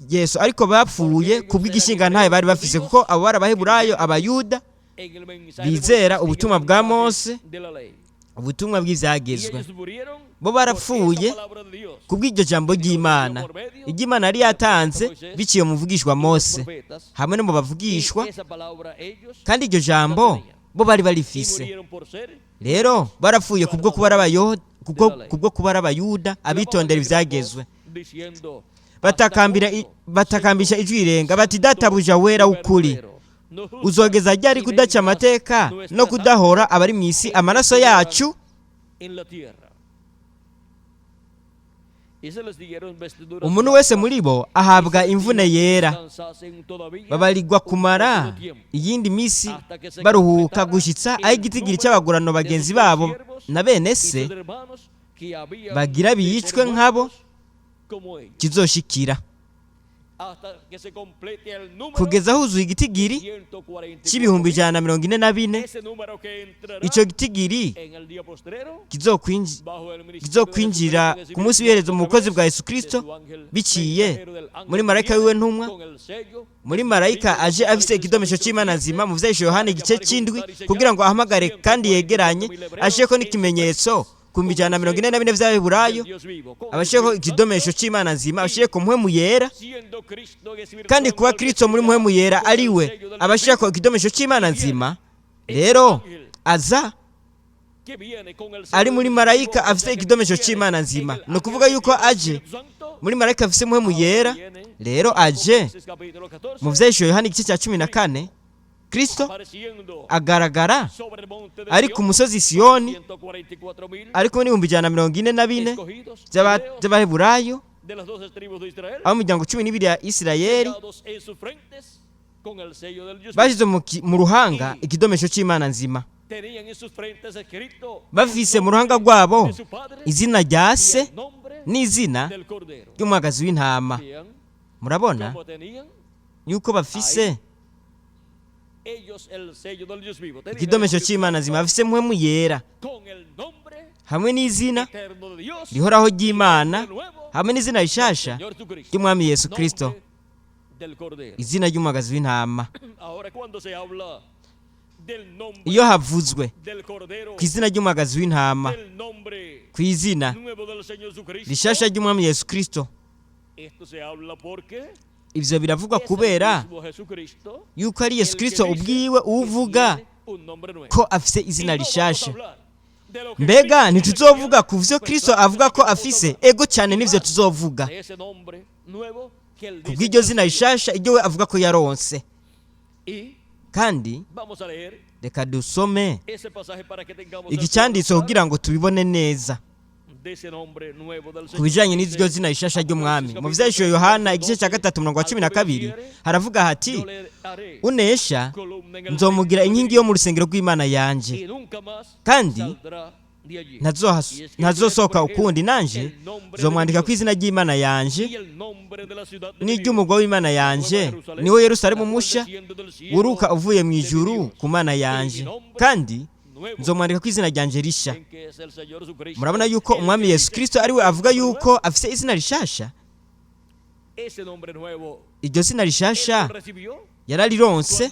S2: Yesu, ariko bapfuye kubw'igishinga ntahe bari bafise, kuko abo bari Abaheburayo, Abayuda bizera ubutumwa bwa Mose, ubutumwa bw'ibyagezwe. Bo barapfuye kubw'iryo jambo ry'Imana, iry'Imana yari yatanze biciye mu muvugishwa Mose hamwe no mu bavugishwa, kandi iryo jambo bo bari barifise. Rero barapfuye kubwo kuba ari Abayuda, kubwo kuba ari Abayuda abitondera ibyagezwe. Batakambisha ijwi rirenga bati: "Databuja wera w'ukuri, uzogeza ryari kudaca amateka no kudahora abari mu isi amaraso yacu?" Umuntu wese muri bo ahabwa imvune yera, babarirwa kumara iyindi minsi baruhuka, gushyitsa aho igitigiri cy'abagurano bagenzi babo na bene se bagira biyicwe nkabo kizoshikira, kugeza huzuye igitigiri c'144,000. Icyo gitigiri kizokwinjira ku munsi w'iherezo mu bukozi bwa Yesu Kirisito biciye muri marayika wiwe ntumwa, muri marayika aje afise ikidomesho cy'Imana nzima, mu vyahisho Yohana igice c'indwi, kugira ngo ahamagare kandi yegeranye, ashireko n'ikimenyetso ku 144,000 vy'Abaheburayo, abashireko ikidomesho c'Imana nzima, abashireko Mpwemu Yera. Kandi kuba Kristo muri Mpwemu Yera ari we abashirako ikidomesho c'Imana nzima, rero aza ari muri marayika afite ikidomesho c'Imana nzima. Ni ukuvuga yuko aje muri marayika afise Mpwemu Yera. Rero aje mu vyahisho Yohana igice cya 14, Kristo agaragara ari ku musozi Siyoni, ari kumwe n'144,000 by'Abaheburayo, abo mu miryango 12 ya Isirayeli, bashyize mu ruhanga ikidomesho cy'Imana nzima, bafise mu ruhanga rwabo izina rya se n'izina ry'umwagazi w'intama. Murabona yuko bafise ikidomesho cy'Imana nzima, bafise Mpwemu Yera hamwe n'izina rihoraho ry'Imana, hamwe n'izina rishasha ry'Umwami Yesu Kirisito, izina ry'umwagazi w'intama. Iyo havuzwe ku izina ry'umwagazi w'intama, ku izina rishasha ry'Umwami Yesu Kirisito, ibyo biravugwa kubera yuko ari Yesu Kirisito ubwiwe uvuga ko afise izina rishasha. Mbega ntituzovuga ku vyo Kristo avuga ko afise? Ego cyane, nivyo tuzovuga kubw'iryo zina rishasha iryo we avuga ko yaronse. Kandi reka dusome iki cyanditse kugira ngo tubibone neza ku bijyanye n'iryo zina rishasha ry'Umwami. Mu vyahishuwe Yohana igice cya 3, umurongo wa 12, haravuga hati: "Unesha nzomugira inkingi yo mu rusengero rw'Imana yanje, kandi ntazosohoka ukundi. Nanje nzomwandika ku izina ry'Imana yanje n'iry'umugwa w'Imana yanje, niwo Yerusalemu musha wuruka uvuye mu ijuru ku Mana yanje, kandi nzomwandika ku izina ryanje risha." Murabona yuko Umwami Yesu Kirisito ari we avuga yuko afise izina rishasha. Iryo zina rishasha yararironse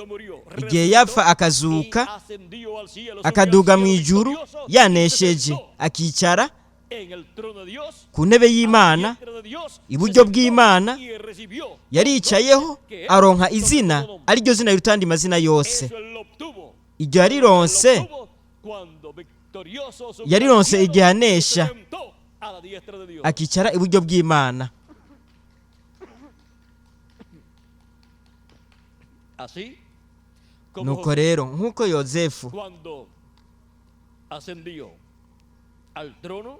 S2: igihe yapfa, akazuka, akaduga mu ijuru yanesheje, akicara ku ntebe y'Imana iburyo bw'Imana. Yaricayeho, aronka izina ariryo zina riruta andi mazina yose. Iryo yarironse igihe anesha, akicara iburyo bw'Imana. Nuko rero, nk'uko Yozefu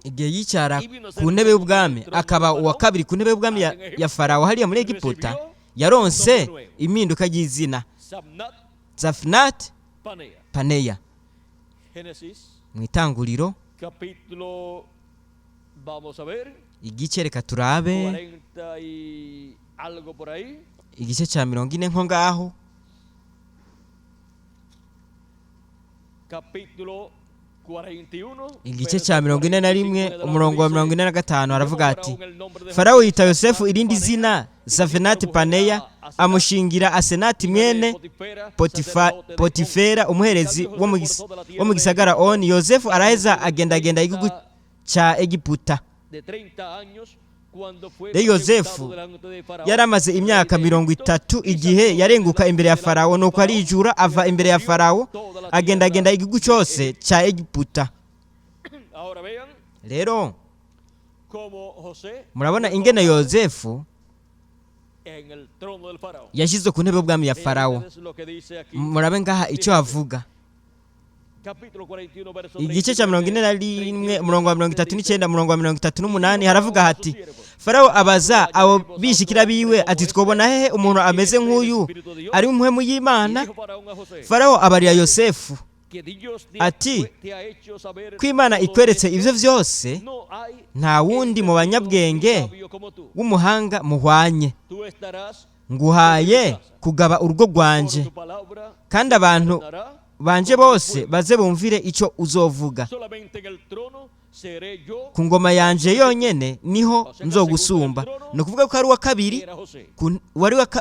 S2: igihe yicara ku ntebe y'ubwami, akaba uwa kabiri ku ntebe y'ubwami ya Farawo hariya muri Egiputa, yaronse impinduka y'izina Zafinati Paneya. Mu Itanguriro igice, reka turabe, igice cya 40 nko ngaho, igice cya 41, umurongo wa 45, aravuga ati: "Farawo yita Yosefu irindi zina Safenati Paneya, amushingira Asenati mwene Potifera, umuherezi wo mu gisagara Oni. Yosefu araheza agendagenda igihugu cya Egiputa." Rero Yosefu yaramaze imyaka 30 igihe yarenguka imbere ya Farawo. Nuko arijura ava imbere ya Farawo, agendagenda igihugu cyose cya Egiputa. Rero murabona ingene Yosefu Yashyizwe ku ntebe y'ubwami ya Farawo. Murabe ngaha icyo havuga. Igice cya 41, umurongo wa 39, umurongo wa 38, haravuga hati: Farawo abaza abo bishikira biwe ati: "Twobona hehe umuntu ameze nk'uyu ari umuhemu y'Imana?" Farawo abarira Yosefu ati: "Ko Imana ikweretse ibyo byose, nta wundi mu banyabwenge w'umuhanga muhwanye. Nguhaye kugaba urugo rwanje, kandi abantu banje bose baze bumvire icyo uzovuga. Ku ngoma yanje yonyene niho nzogusumba." Ni ukuvuga ko ari uwa kabiri,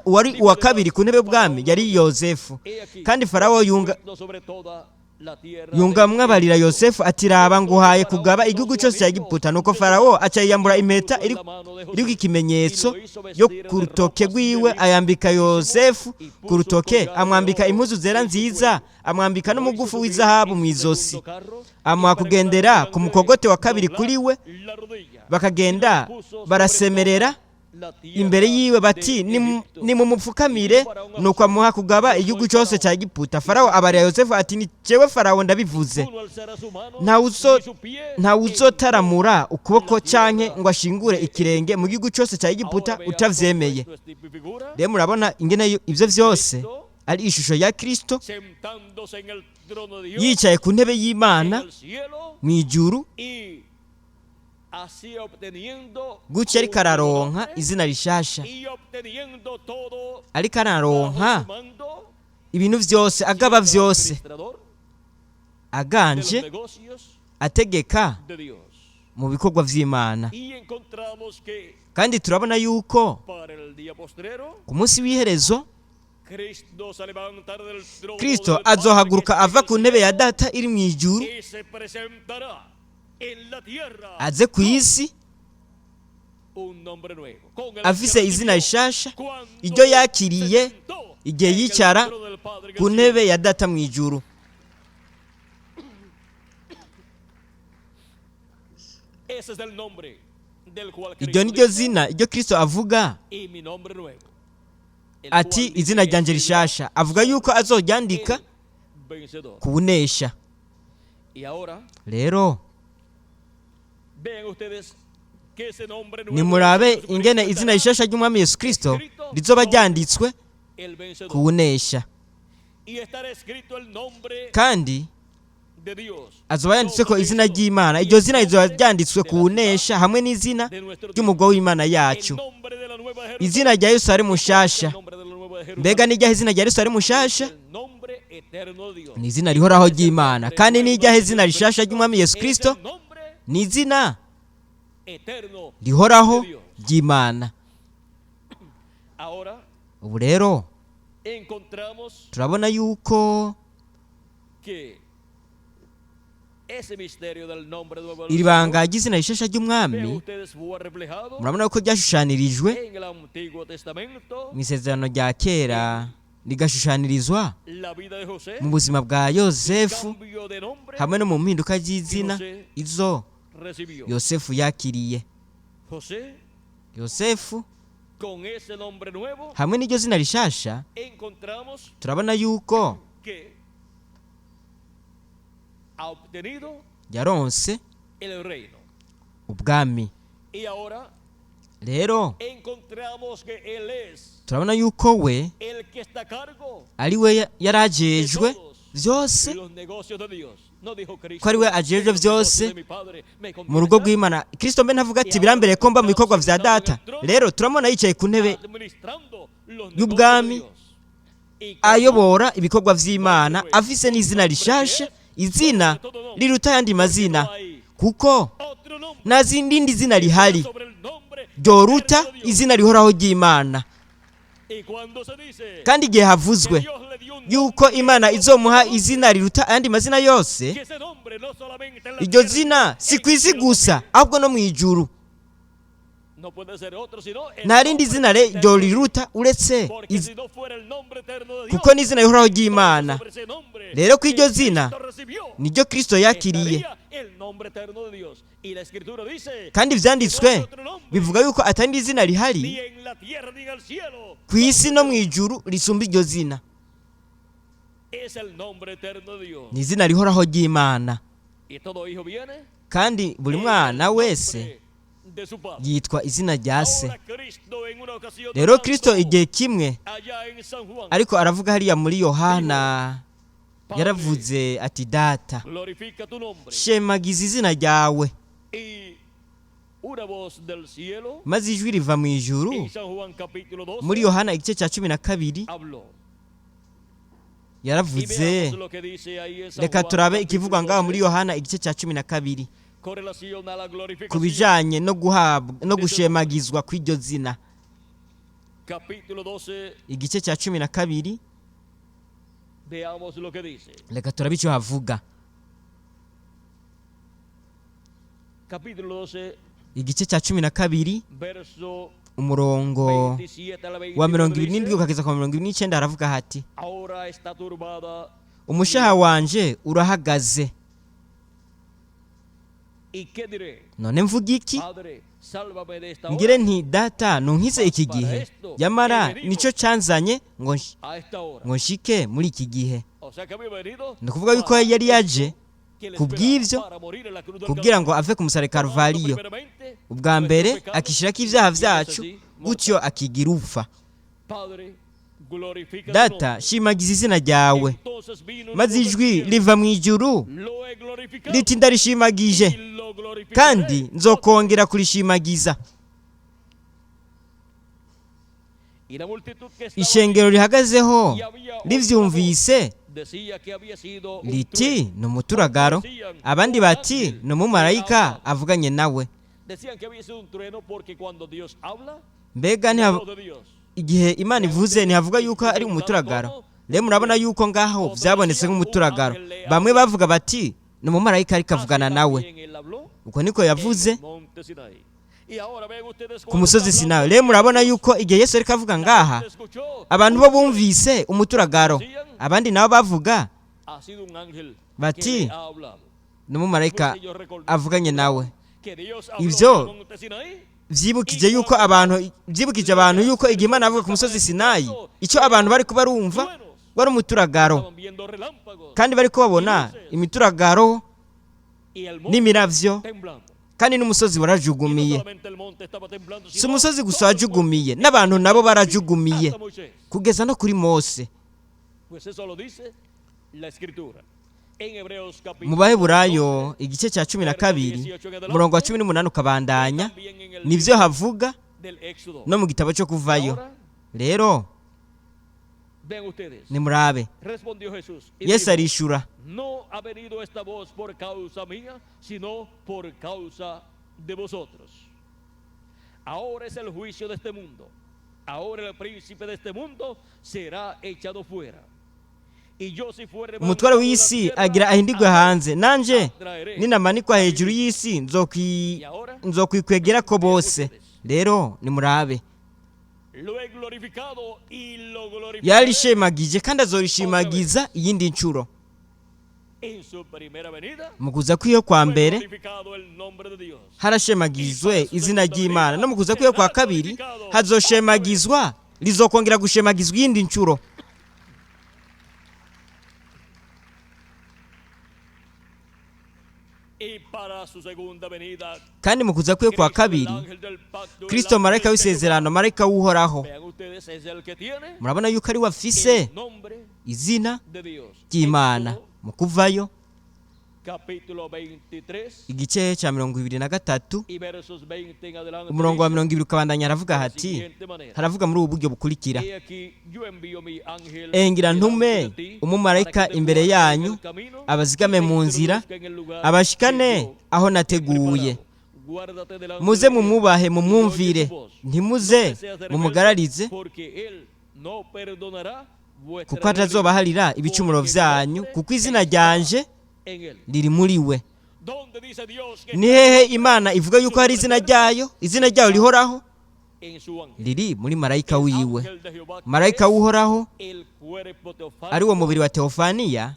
S2: wari uwa kabiri ku ntebe y'ubwami yari Yosefu. Kandi Farawo yunga yungamwabarira Yosefu ati: "Raba, nguhaye kugaba igihugu cyose cya Egiputa." Nuko Farawo aca yiyambura impeta iriko ikimenyetso yo ku rutoke rwiwe, ayambika Yosefu ku rutoke, amwambika impuzu zera nziza, amwambika n'umugufu w'izahabu mu izosi, amuha kugendera ku mukogote wa kabiri kuri we. Bakagenda barasemerera imbere yiwe bati: "Nimumupfukamire." Nuko amuha kugaba igihugu cyose cya Egiputa. Farawo abarira Yosefu ati: "Ni jewe Farawo ndabivuze, ntawuzotaramura ukuboko canke ngo ashingure ikirenge mu gihugu cyose cya Egiputa utavyemeye." Rero murabona ingene ivyo vyose ari ishusho ya Kristo yicaye ku ntebe y'Imana mu ijuru, gutyo ariko araronka izina rishasha, ariko araronka ibintu vyose, agaba vyose, aganje ategeka mu bikorwa vy'Imana. Kandi turabona yuko ku munsi w'iherezo Kristo azohaguruka ava ku ntebe ya Data iri mu ijuru, aze ku isi afise izina rishasha, iryo yakiriye igihe yicara ku ntebe ya Data mu ijuru. Iryo ni ryo zina iryo Kristo avuga ati: "Izina ryanjye rishasha." Avuga yuko azoryandika kubunesha. Rero nimurabe ingene izina rishasha ry'Umwami Yesu Kristo rizoba ryanditswe kuwunesha, kandi azoba yanditswe ko izina ry'Imana. Iryo zina rizoba ryanditswe kuwunesha hamwe n'izina ry'umugwa w'Imana yacu, izina rya Yerusalemu mushasha. Mbega n'iryahe izina rya Yerusalemu mushasha? Ni izina rihoraho ry'Imana. Kandi n'iryahe izina rishasha ry'Umwami Yesu Kristo? Ni izina rihoraho ry'Imana. Ubu rero turabona yuko iri banga ry'izina rishasha ry'Umwami, murabona ko ryashushanirijwe mu isezerano rya kera, rigashushanirizwa mu buzima bwa Yosefu hamwe no mu mpinduka ry'izina izo Yosefu yakiriye. Yosefu hamwe n'iryo zina rishasha, turabona yuko yaronse ubwami. Rero turabona yuko we ari we yarajejwe byose, ko ari we ajejwe byose mu rugo rw'Imana. Kristo mbe ntavuga ati: "Birambere ko mba mu bikorwa vya Data"? Rero turamubona yicaye ku ntebe y'ubwami, ayobora ibikorwa vy'Imana, afise n'izina rishasha, izina riruta ayandi mazina, kuko nta zindi zina rihari ryoruta izina rihoraho ry'Imana. Kandi igihe havuzwe yuko Imana izomuha izina riruta ayandi mazina yose, iryo zina si ku isi gusa, ahubwo no mu ijuru. Nta rindi zina ryo riruta uretse, kuko n'izina rihoraho ry'Imana. Rero ko iryo zina niryo Kristo yakiriye. Kandi ivyanditswe bivuga yuko atari izina rihari ku isi no mu ijuru risumba iryo zina. Ni izina rihoraho ry'Imana, kandi buri mwana wese yitwa izina rya se. Rero Kristo igihe kimwe ariko aravuga hariya muri Yohana, yaravuze ati: Data, shemagiza izina ryawe. Maze ijwi riva mu ijuru muri Yohana igice cya 12, yaravuze. Reka turabe ikivugwa ngaho muri Yohana igice cya 12 ku bijanye no guhabwa no gushemagizwa kw'iryo zina. Igice cya 12, reka turabe icyo havuga. Igice cya 12, umurongo wa 27 ukageza ku 29, haravuga hati: Umushaha wanje urahagaze, none mvuga iki? Ngire nti: Data, ntunkize iki gihe? Yamara nicyo cyanzanye ngo nshike muri iki gihe. Ni ukuvuga yuko yari yaje ku bw'ibyo, kugira ngo ave ku musaraba Karuvariyo ubwa mbere, akishyirako ibyaha byacu, gutyo akigira upfa. Data, shimagiza izina ryawe. Maze ijwi riva mu ijuru riti: Ndarishimagije, kandi nzokongera kurishimagiza. Ishengero rihagazeho rivyumvise riti: Ni umuturagaro. Abandi bati: Ni umumarayika avuganye nawe. Mbega igihe Imana ivuze ntihavuga yuko ari umuturagaro? Rero murabona yuko ngaho byabonetse nk'umuturagaro. Bamwe bavuga bati: Ni umumarayika ariko avugana nawe. Uko niko yavuze ku musozi Sinayi. Rero murabona yuko igihe Yesu ariko avuga ngaha, abantu bo bumvise umuturagaro, abandi nabo bavuga bati: Ni umumarayika avuganye nawe. Ibyo byibukije abantu yuko igihe Imana avuga ku musozi Sinayi, icyo abantu bari kuba barumva wari umuturagaro, kandi bari kubabona imituragaro n'imiravyo, kandi n'umusozi warajugumiye. Si umusozi gusa wajugumiye, n'abantu nabo barajugumiye, kugeza no kuri Mose. Mu Baheburayo igice cya 12, umurongo wa 18 ukabandanya, nibyo havuga no mu gitabo cyo Kuvayo. Rero nimurabe. Yesu arishura:
S1: No ha venido esta voz por causa mía, sino por causa de vosotros. Ahora es el juicio de este mundo. Ahora el príncipe de este mundo será echado fuera.
S2: Umutwaro w'isi agira ahindigwe hanze. Nanje ninamanikwa hejuru y'isi, nzokwikwegera ko bose. Rero nimurabe. Yarishemagije kandi azorishimagiza iyindi nshuro. Mu kuza kw'iyo kwa mbere harashemagizwe izina ry'Imana, no mu kuza kw'iyo kwa kabiri hazoshemagizwa, rizokongera gushemagizwa iyindi nshuro. Kandi mu kuza kwe kwa kabiri, Kristo marayika w'isezerano, marayika w'Uhoraho, murabona yuko ari we afise izina ry'Imana. Mu Kuvayo igice cya 23, umurongo wa 20 ukabandanya, aravuga hati, haravuga muri ubu buryo bukurikira: Engira ntume umumarayika imbere yanyu, abazigame mu nzira, abashikane aho nateguye. Muze mumwubahe, mumwumvire, ntimuze mumugararize, kuko atazobaharira ibicumuro vyanyu, kuko izina ryanje riri muri we. Ni hehe Imana ivuga yuko hari izina ryayo, izina ryayo rihoraho? Riri muri marayika wiwe. Marayika w'Uhoraho ari wo mubiri wa Teofaniya.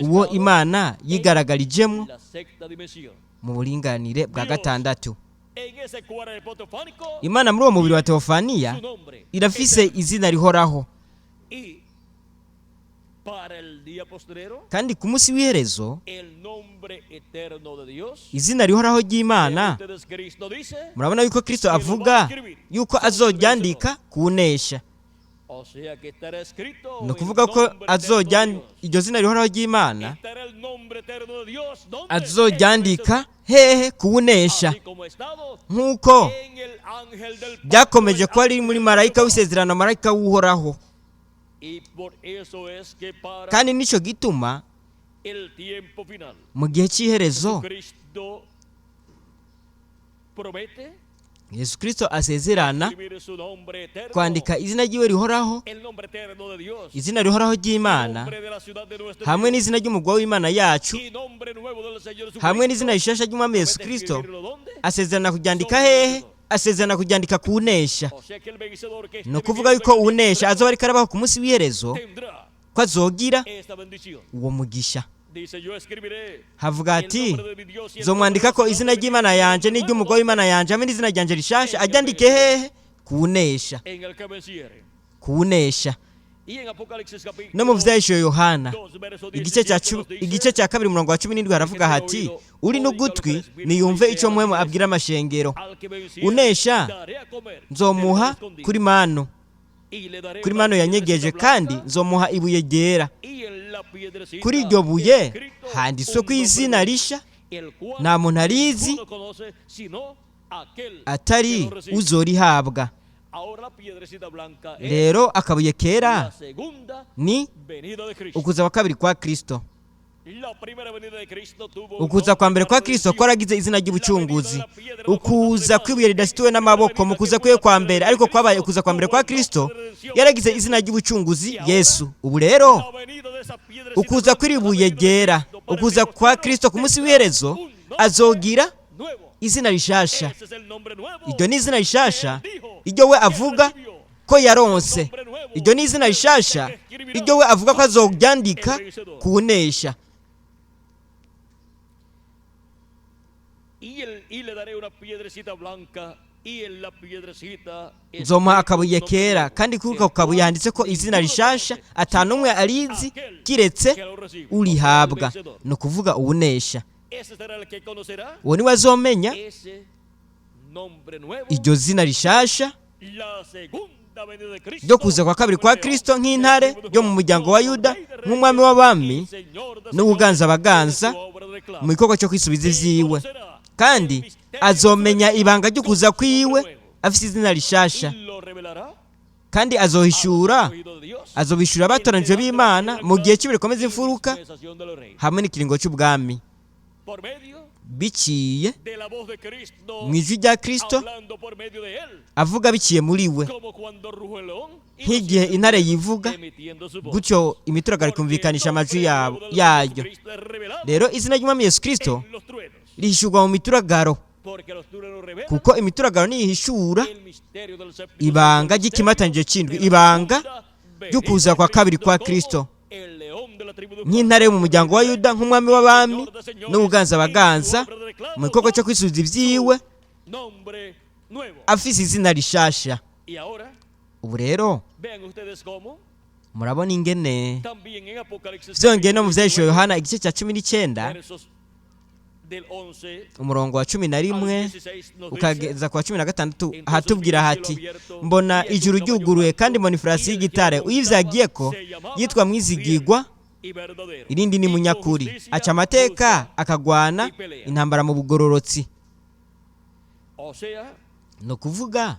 S2: Uwo Imana yigaragarijemo mu buringanire bwa gatandatu. Imana muri uwo mubiri wa Teofaniya irafise izina rihoraho, kandi ku munsi w'iherezo izina rihoraho ry'Imana, murabona yuko Kristo avuga yuko azoryandika kuwunesha. Ni ukuvuga ko iryo zina rihoraho ry'Imana azoryandika hehe? Kuwunesha, nk'uko byakomeje kuba riri muri marayika w'isezerano, marayika w'Uhoraho. Kandi nicyo gituma mu gihe cy'iherezo Yesu Kristo asezerana kwandika izina ry'iwe rihoraho, izina rihoraho ry'Imana, hamwe n'izina ry'umugwa w'Imana yacu, hamwe n'izina rishasha ry'Umwami Yesu Kristo. Asezerana kuryandika hehe? Asezerana kuryandika kuwunesha. Ni ukuvuga yuko uwunesha azoba ariko arabaho ku munsi w'iherezo, ko azogira uwo mugisha. Havuga ati: "Zomwandika ko izina ry'Imana yanje n'iry'umugore w'Imana yanje hamwe n'izina ryanje rishasha." Aryandike hehe? Kuwunesha, kuwunesha. No mu Vyahishuwe Yohana igice cya 2 umurongo wa 17 haravuga hati: "Uri n'ugutwi niyumve ico Mpwemu abwira amashengero. Unesha nzomuha kuri manu, kuri manu yanyegeje, kandi nzomuha ibuye ryera. Kuri iryo buye handitswe ko izina risha nta muntu arizi atari uzorihabwa." Rero akabuye kera ni ukuza kwa kabiri kwa Kristo. Ukuza kwa mbere kwa Kristo kwaragize izina ry'ubucunguzi, ukuza kw'ibuye ridasituwe n'amaboko. Mu kuza kwiwe kwa mbere, ariko kwabaye ukuza kwa mbere kwa Kristo, yaragize izina ry'ubucunguzi, Yesu. Ubu rero ukuza kw'iribuye ryera, ukuza kwa Kristo ku munsi w'iherezo, azogira izina rishasha. Iryo ni izina rishasha iryo we avuga ko yaronse. Iryo ni izina rishasha iryo we avuga ko azoryandika kuwunesha. Nzomuha akabuye kera, kandi kuri ako kabuye handitse ko izina rishasha atanumwe arizi kiretse urihabwa, ni ukuvuga uwunesha. Uwo niwe azomenya iryo zina rishasha ryo kuza kwa kabiri kwa Kristo nk'intare yo mu muryango wa Yuda, nk'umwami w'abami n'ubuganza abaganza mu gikorwa cyo kwisubiza ivyiwe. Kandi azomenya ibanga ryo kuza kwiwe afise izina rishasha, kandi azohishura, azobishura abatoranijwe b'Imana mu gihe cy'ibihe bikomeza imfuruka hamwe n'ikiringo cy'ubwami, biciye mu ijwi rya Kristo avuga biciye muri we, nk'igihe intare yivuga gutyo imituragaro ikumvikanisha amajwi yayo. Rero izina ry'Umwami Yesu Kristo rihishurwa mu mituragaro, kuko imituragaro niyihishura ibanga ry'ikimatanije c'indwi, ibanga ry'ukuza kwa kabiri kwa Kristo nk'intare yo mu muryango wa Yuda, nk'umwami w'abami n'ubuganza abaganza mu gikorwa cyo kwisubiza ivyiwe afise izina rishasha. Ubu rero murabona ingene vyongeye no mu Vyahishuwe Yohana igice cya 19 umurongo wa 11 ukageza ku wa 16 ahatubwira hati: "Mbona ijuru ryuguruye, kandi mbona ifarasi y'igitare, uyivyagiyeko yitwa Mwizigigwa, irindi ni Munyakuri, aca amateka akagwana intambara mu bugororotsi." Ni ukuvuga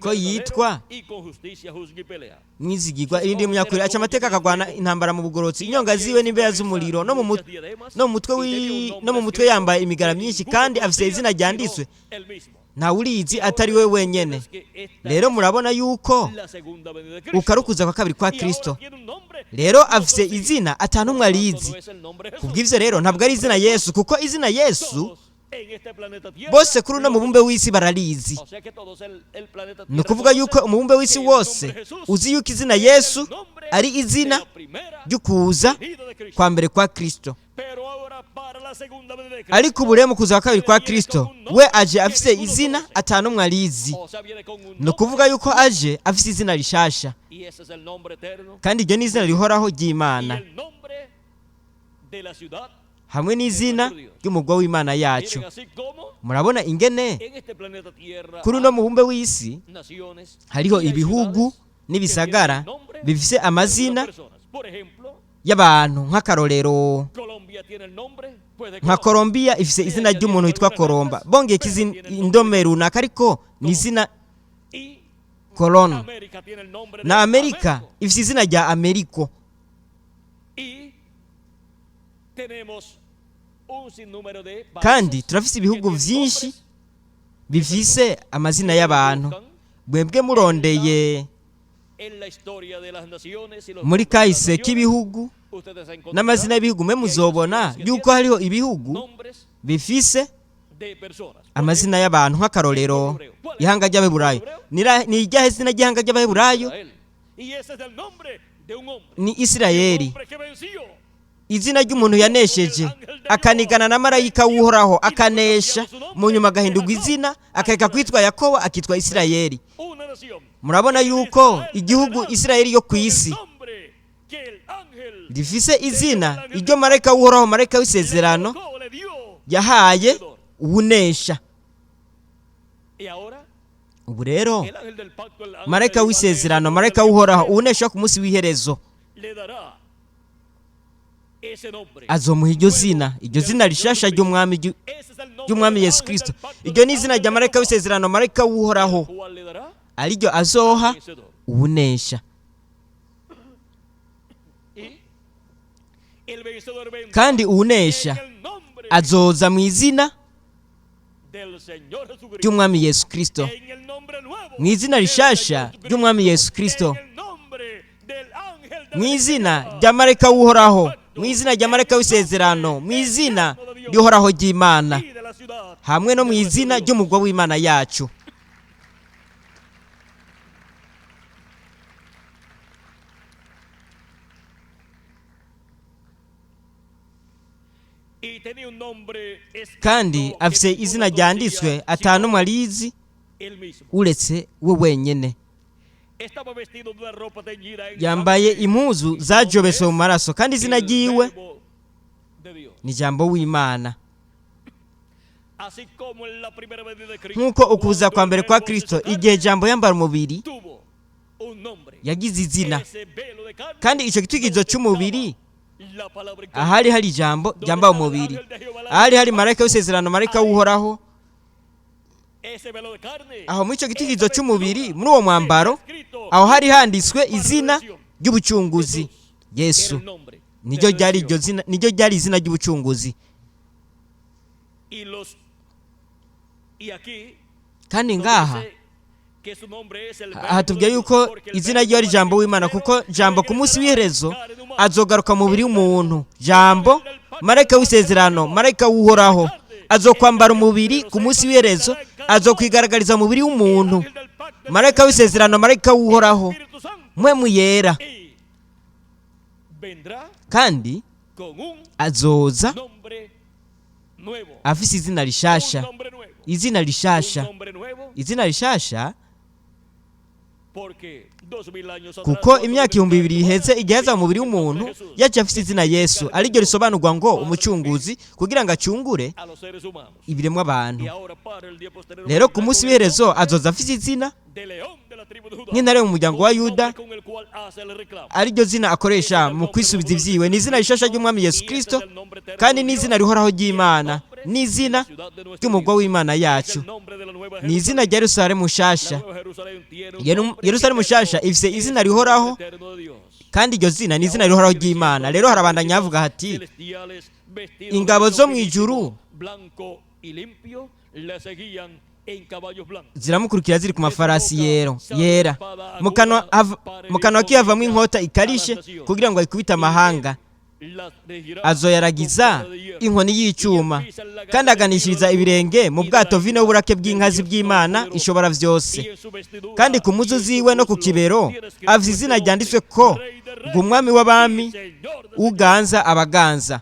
S2: ko yitwa Mwizigirwa, irindi Munyakuri, aca amateka akagwana intambara mu bugororotsi. Inyonga ziwe n'imbeya z'umuriro, no mu mutwe yambaye imigara myinshi, kandi afise izina ryanditswe ntawurizi atari we wenyene. Rero murabona yuko ukarukuza kwa kabiri kwa Kristo rero afise izina atanumwe arizi. Kubw'ivyo rero ntabwo ari izina Yesu, kuko izina Yesu Bose kuri uno mubumbe w'isi bararizi. Ni ukuvuga yuko umubumbe w'isi wose uzi yuko izina Yesu ari izina ry'ukuza kwa mbere kwa Kristo. Ariko ubu rero mu kuza kwa kabiri kwa Kristo, we aje afise izina atanumwe arizi. Ni ukuvuga yuko aje afise izina rishasha, kandi iryo ni izina rihoraho ry'Imana hamwe n'izina ry'umugwa w'Imana yacu. Murabona ingene kuri uno mubumbe w'isi hariho ibihugu n'ibisagara bifise amazina y'abantu. Nk'akarorero, nka Colombia ifise izina ry'umuntu witwa Colomba, bongeye indome runaka ariko ni izina Colon. Na Amerika ifise izina rya Ameriko. Kandi turafise ibihugu vyinshi bifise amazina y'abantu. Mwebwe murondeye muri kahise k'ibihugu n'amazina y'ibihugu, mwe muzobona yuko hariho ibihugu bifise amazina y'abantu. Nk'akarorero, ihanga ry'Abaheburayo ni iryahe zina ry'ihanga ry'Abaheburayo? Ni Isirayeli, izina ry'umuntu yanesheje akanigana na marayika w'Uhoraho akanesha, mu nyuma agahindurwa izina akareka kwitwa Yakobo akitwa Isirayeli. Murabona yuko igihugu Isirayeli yo ku isi rifise izina iryo marayika w'Uhoraho, marayika w'isezerano, yahaye uwunesha. Ubu rero marayika w'isezerano, marayika w'Uhoraho, uwunesha ku munsi w'iherezo azomuha iryo zina, iryo zina rishasha ry'umwami Yesu Kristo. Iryo ni izina rya marayika w'isezerano, marayika w'Uhoraho, ariryo azoha uwunesha. Kandi uwunesha azoza mu izina ry'umwami Yesu Kristo, mu izina rishasha ry'umwami Yesu Kristo, mu izina rya marayika w'Uhoraho, mu izina rya marayika w'isezerano, mu izina ry'Uhoraho ry'Imana, hamwe no mu izina ry'umugwa w'Imana yacu. Kandi afise izina ryanditswe atanumwe arizi uretse we wenyene. Yambaye impuzu zajobeswe mu maraso, kandi izina ryiwe ni Jambo w'Imana. Nk'uko ukuza kwa mbere kwa Kristo, igihe Jambo yambara umubiri yagize izina, kandi ico gitwikizo c'umubiri ahari hari Ijambo ryambaye umubiri, ahari hari marayika w'isezerano, marayika w'Uhoraho, aho muri icyo gitwikizo cy'umubiri, muri uwo mwambaro, aho hari handitswe izina ry'ubucunguzi Yesu. Niryo ryari iryo zina, niryo ryari izina ry'ubucunguzi. Kandi ngaha hatubwiye yuko izina rye ari Jambo w'Imana, kuko Jambo ku munsi w'iherezo azogaruka mu mubiri w'umuntu. Jambo, marayika w'isezerano, marayika w'Uhoraho, azokwambara umubiri ku munsi w'iherezo, azokwigaragariza umubiri w'umuntu. Marayika w'isezerano, marayika w'Uhoraho, mwe muyera, kandi azoza afise izina rishasha, izina rishasha, izina rishasha, kuko imyaka 2000 iheze igihe aza mu mubiri w'umuntu yaje afise izina Yesu, ariryo risobanurwa ngo umucunguzi, kugira ngo acungure ibiremwa abantu. Rero ku munsi w'iherezo azoza afise izina nk'intare mu muryango wa Yuda, ariryo zina akoresha mu kwisubiza ivyiwe. Ni izina rishasha ry'umwami Yesu Kristo, kandi ni izina rihoraho ry'Imana, ni izina ry'umugwa w'Imana yacu, ni izina rya Yerusalemu nshasha. Yerusalemu nshasha ifise izina rihoraho, kandi iryo zina ni izina rihoraho ry'Imana. Rero harabandanya havuga hati ingabo zo mu ijuru ziramukurikira ziri ku mafarasi yera, mu kanwa kihavamwo inkota ikarishe kugira ngo ayikubite amahanga. Azoyaragiza inkoni y'icyuma, kandi aganishiriza ibirenge mu bwato vino w'uburake bw'inkazi bw'Imana ishobora byose. Kandi ku muzu ziwe no ku kibero afite izina ryanditswe ko ngo Umwami w'abami, uganza abaganza.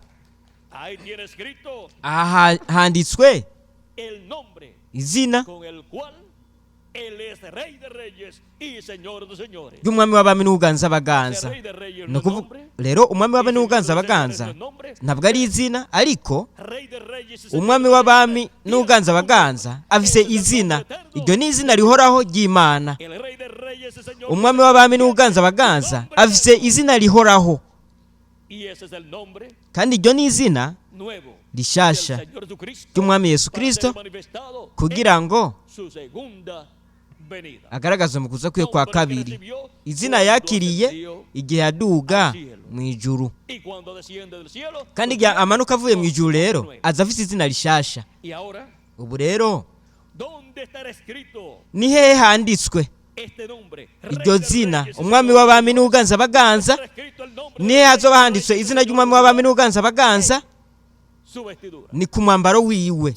S2: Aha handitswe izina ry'Umwami w'abami n'uganza abaganza. Rero Umwami w'abami n'uganza abaganza ntabwo ari izina, ariko Umwami w'abami n'uganza abaganza afise izina. Iryo ni izina rihoraho ry'Imana. Umwami w'abami n'uganza abaganza afise izina rihoraho, kandi iryo ni izina rishasha ry'Umwami Yesu Kirisito, kugira ngo agaragaza mu kuza kwe kwa kabiri, izina yakiriye igihe yaduga mu ijuru. Kandi igihe amanuka avuye mu ijuru rero aza afite izina rishasha. Ubu rero ni hehe handitswe iryo zina, Umwami w'abami n'uganza abaganza? Ni hehe hazoba handitswe izina ry'Umwami w'abami n'uganza abaganza? Ni ku mwambaro wiwe.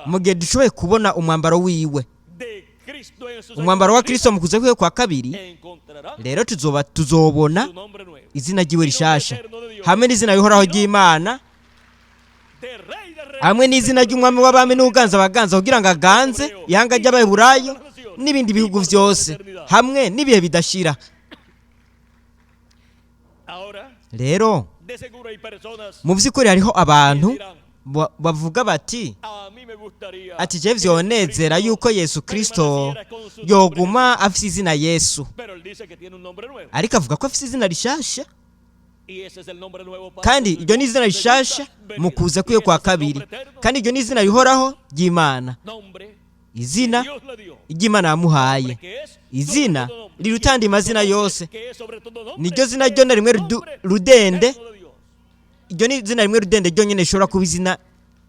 S2: Mu gihe dushoboye kubona umwambaro wiwe, umwambaro wa Kirisito mu kuza kwe kwa kabiri, rero tuzoba tuzobona izina ry'iwe rishasha, hamwe n'izina rihoraho ry'Imana, hamwe n'izina ry'Umwami w'abami n'uganza abaganza, kugira ngo aganze ihanga ry'Abaheburayo n'ibindi bihugu byose hamwe n'ibihe bidashira. Rero mu by'ukuri hariho abantu bavuga bati ati je vyonezera yuko Yesu Kristo yoguma afise izina Yesu, ariko avuga ko afise izina rishasha, kandi iryo ni izina rishasha mu kuza kwiwe kwa kabiri, kandi iryo ni izina rihoraho ry'Imana, izina ry'Imana yamuhaye, izina rirutanda amazina yose. Niryo zina ryo na rimwe rudende, iryo ni izina rimwe rudende ryonyine rishobora kuba izina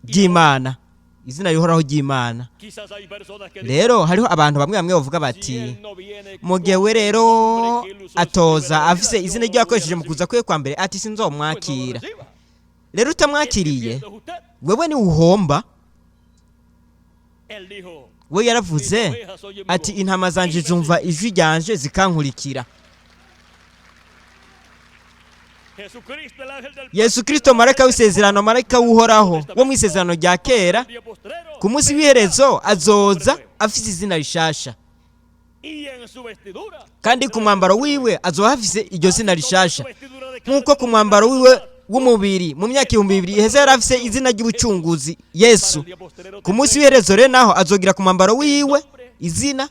S2: ry'Imana, izina rihoraho ry'Imana. Rero hariho abantu bamwe bamwe bavuga bati mu gihe we rero atoza afise izina ryo yakoresheje mu kuza kwe kwa mbere, ati sinzomwakira. Rero utamwakiriye wewe ni uhomba. We yaravuze ati intama zanje zumva ijwi ryanje zikankurikira. Yesu Kristo, marayika w'isezerano, marayika w'Uhoraho wo mu isezerano rya kera, ku munsi w'iherezo azoza afise izina rishasha, kandi ku mwambaro wiwe azoba afise iryo zina rishasha, nk'uko ku mwambaro wiwe w'umubiri mu myaka 2000 iheze yari afise izina ry'ubucunguzi Yesu. Ku munsi w'iherezo rero naho azogira ku mwambaro wiwe izina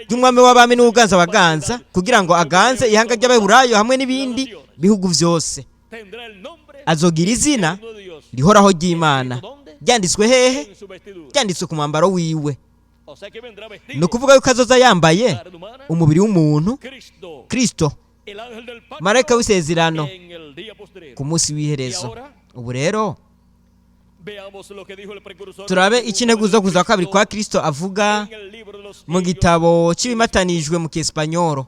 S2: ry'Umwami w'abami n'uganza abaganza, kugira ngo aganze ihanga ry'Abaheburayo hamwe n'ibindi bihugu byose. Azogira izina rihoraho ry'Imana ryanditswe hehe? Ryanditswe ku mwambaro wiwe. Ni ukuvuga yuko azoza yambaye umubiri w'umuntu, Kristo, marayika w'isezerano, ku munsi w'iherezo. Ubu rero turabe ikinteguzo kuza kabiri kwa Kristo avuga mu gitabo cy'ibimatanijwe mu Kiespanyoro,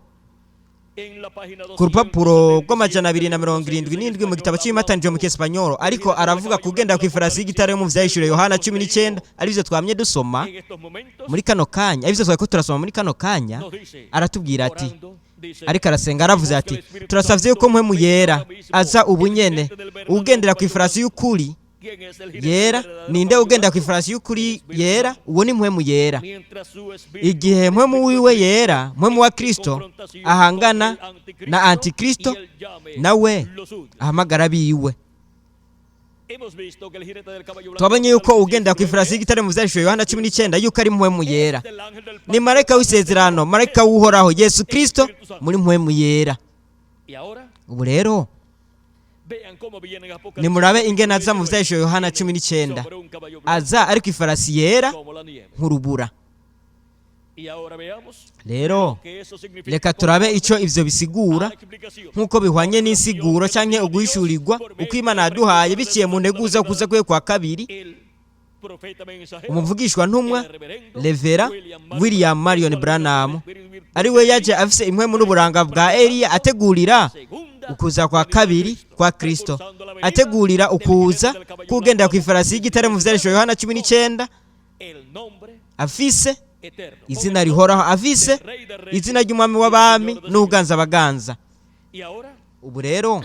S2: ku rupapuro rw'277 mu gitabo cy'ibimatanijwe mu Kiespanyoro. Ariko aravuga kugenda ku ifarasi y'igitare mu Vyahishuriwe Yohana 19, arivyo twamye dusoma muri kano kanya, arivyo twariko turasoma muri kano kanya. Aratubwira ati, ariko arasenga aravuze ati turasavye yuko Mpwemu Yera aza ubunyene, ugendera ku ifarasi y'ukuri yera. Ninde ugenda ku ifarasi y'ukuri yera? Uwo ni Mpwemu Yera. Igihe Mpwemu wiwe Yera, Mpwemu wa Kristo, ahangana na Antikristo, nawe ahamagara biwe. Twabonye yuko ugenda ku ifarasi y'igitare mu Vyahishuriwe Yohana 19 yuko ari Mpwemu Yera, ni marayika w'isezerano, marayika w'Uhoraho Yesu Kristo muri Mpwemu Yera. Ubu rero nimurabe ingene aza mu Vyahishuriwe Yohana 19, aza ari ku ifarasi yera nk'urubura. Rero reka turabe icyo ivyo bisigura nk'uko bihwanye n'insiguro canke uguhishurirwa uko Imana yaduhaye biciye mu nteguza kuza kwe kwa kabiri. Umuvugishwa ntumwa Revera William Marion Branham, ari we yaje afise impwemu n'uburanga bwa Eliya, ategurira Ukuza kwa kabiri kwa Kristo, ategurira ukuza kugendera ku ifarasi y'igitare mu vyarisho Yohana 19, afise izina rihoraho, afise izina ry'umwami w'abami n'uganza abaganza. Ubu rero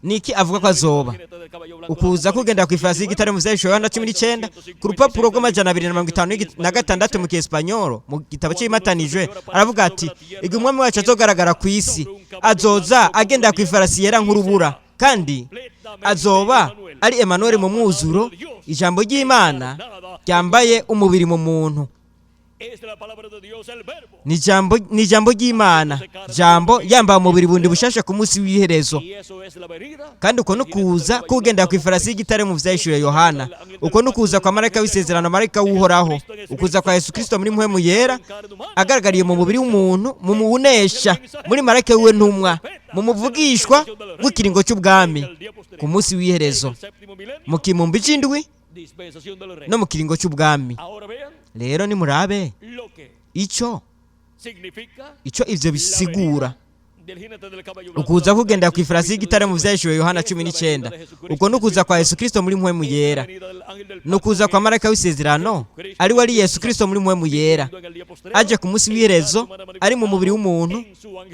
S2: niki avuga ko azoba? Ukuza kugenda ku ifarasi y'igitare mu vyarisho Yohana 19, ku rupapuro rw'256 mu kiespanyolo, mu gitabo cy'imatanijwe, aravuga ati: igihe umwami wacu azogaragara ku isi, azoza agenda ku ifarasi yera nk'urubura, kandi azoba ari Emmanuel mu mwuzuro, ijambo ry'Imana ryambaye umubiri mu muntu. Ni ijambo ry'Imana, jambo yambaye umubiri bundi bushasha ku munsi w'iherezo. Kandi uko nukuza kugenda ku ifarasi y'igitare mu vyahishuye Yohana, uko nukuza kwa marayika w'isezerano, marayika w'Uhoraho, ukuza kwa Yesu Kristo muri mpwemu yera, agaragariye mu mubiri w'umuntu, mu muwunesha, muri marayika wiwe ntumwa, mu muvugishwa w'ikiringo cy'ubwami ku munsi w'iherezo, mu kimumbi c'indwi no mu kiringo cy'ubwami. Rero nimurabe icyo ivyo bisigura ukuza kugenda ku ifarasi y'igitare mu vyahishuwe Yohana 19. Uko nukuza kwa Yesu Kristo muri mpwemu yera, nukuza kwa marayika w'isezerano ari we ari Yesu Kristo muri mpwemu yera, aje ku munsi w'iherezo ari mu mubiri w'umuntu,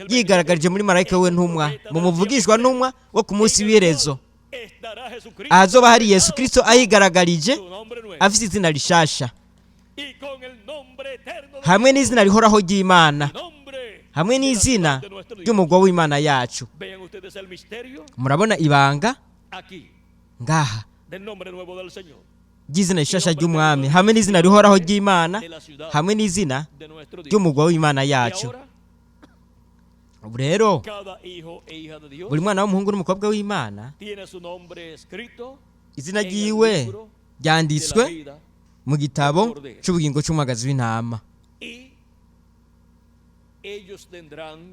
S2: yigaragarije muri marayika we ntumwa, mu muvugishwa ntumwa wo ku munsi w'iherezo, ahazoba hari Yesu Kristo ahigaragarije afise izina rishasha, hamwe n'izina rihoraho ry'Imana, hamwe n'izina ry'umugwa w'Imana yacu. Murabona ibanga ngaha ry'izina rishasha ry'umwami, hamwe n'izina rihoraho ry'Imana, hamwe n'izina ry'umugwa w'Imana yacu. Ubu rero buri mwana w'umuhungu n'umukobwa w'Imana, izina ryiwe ryanditswe mu gitabo cy'ubugingo cy'umwagazi w'intama,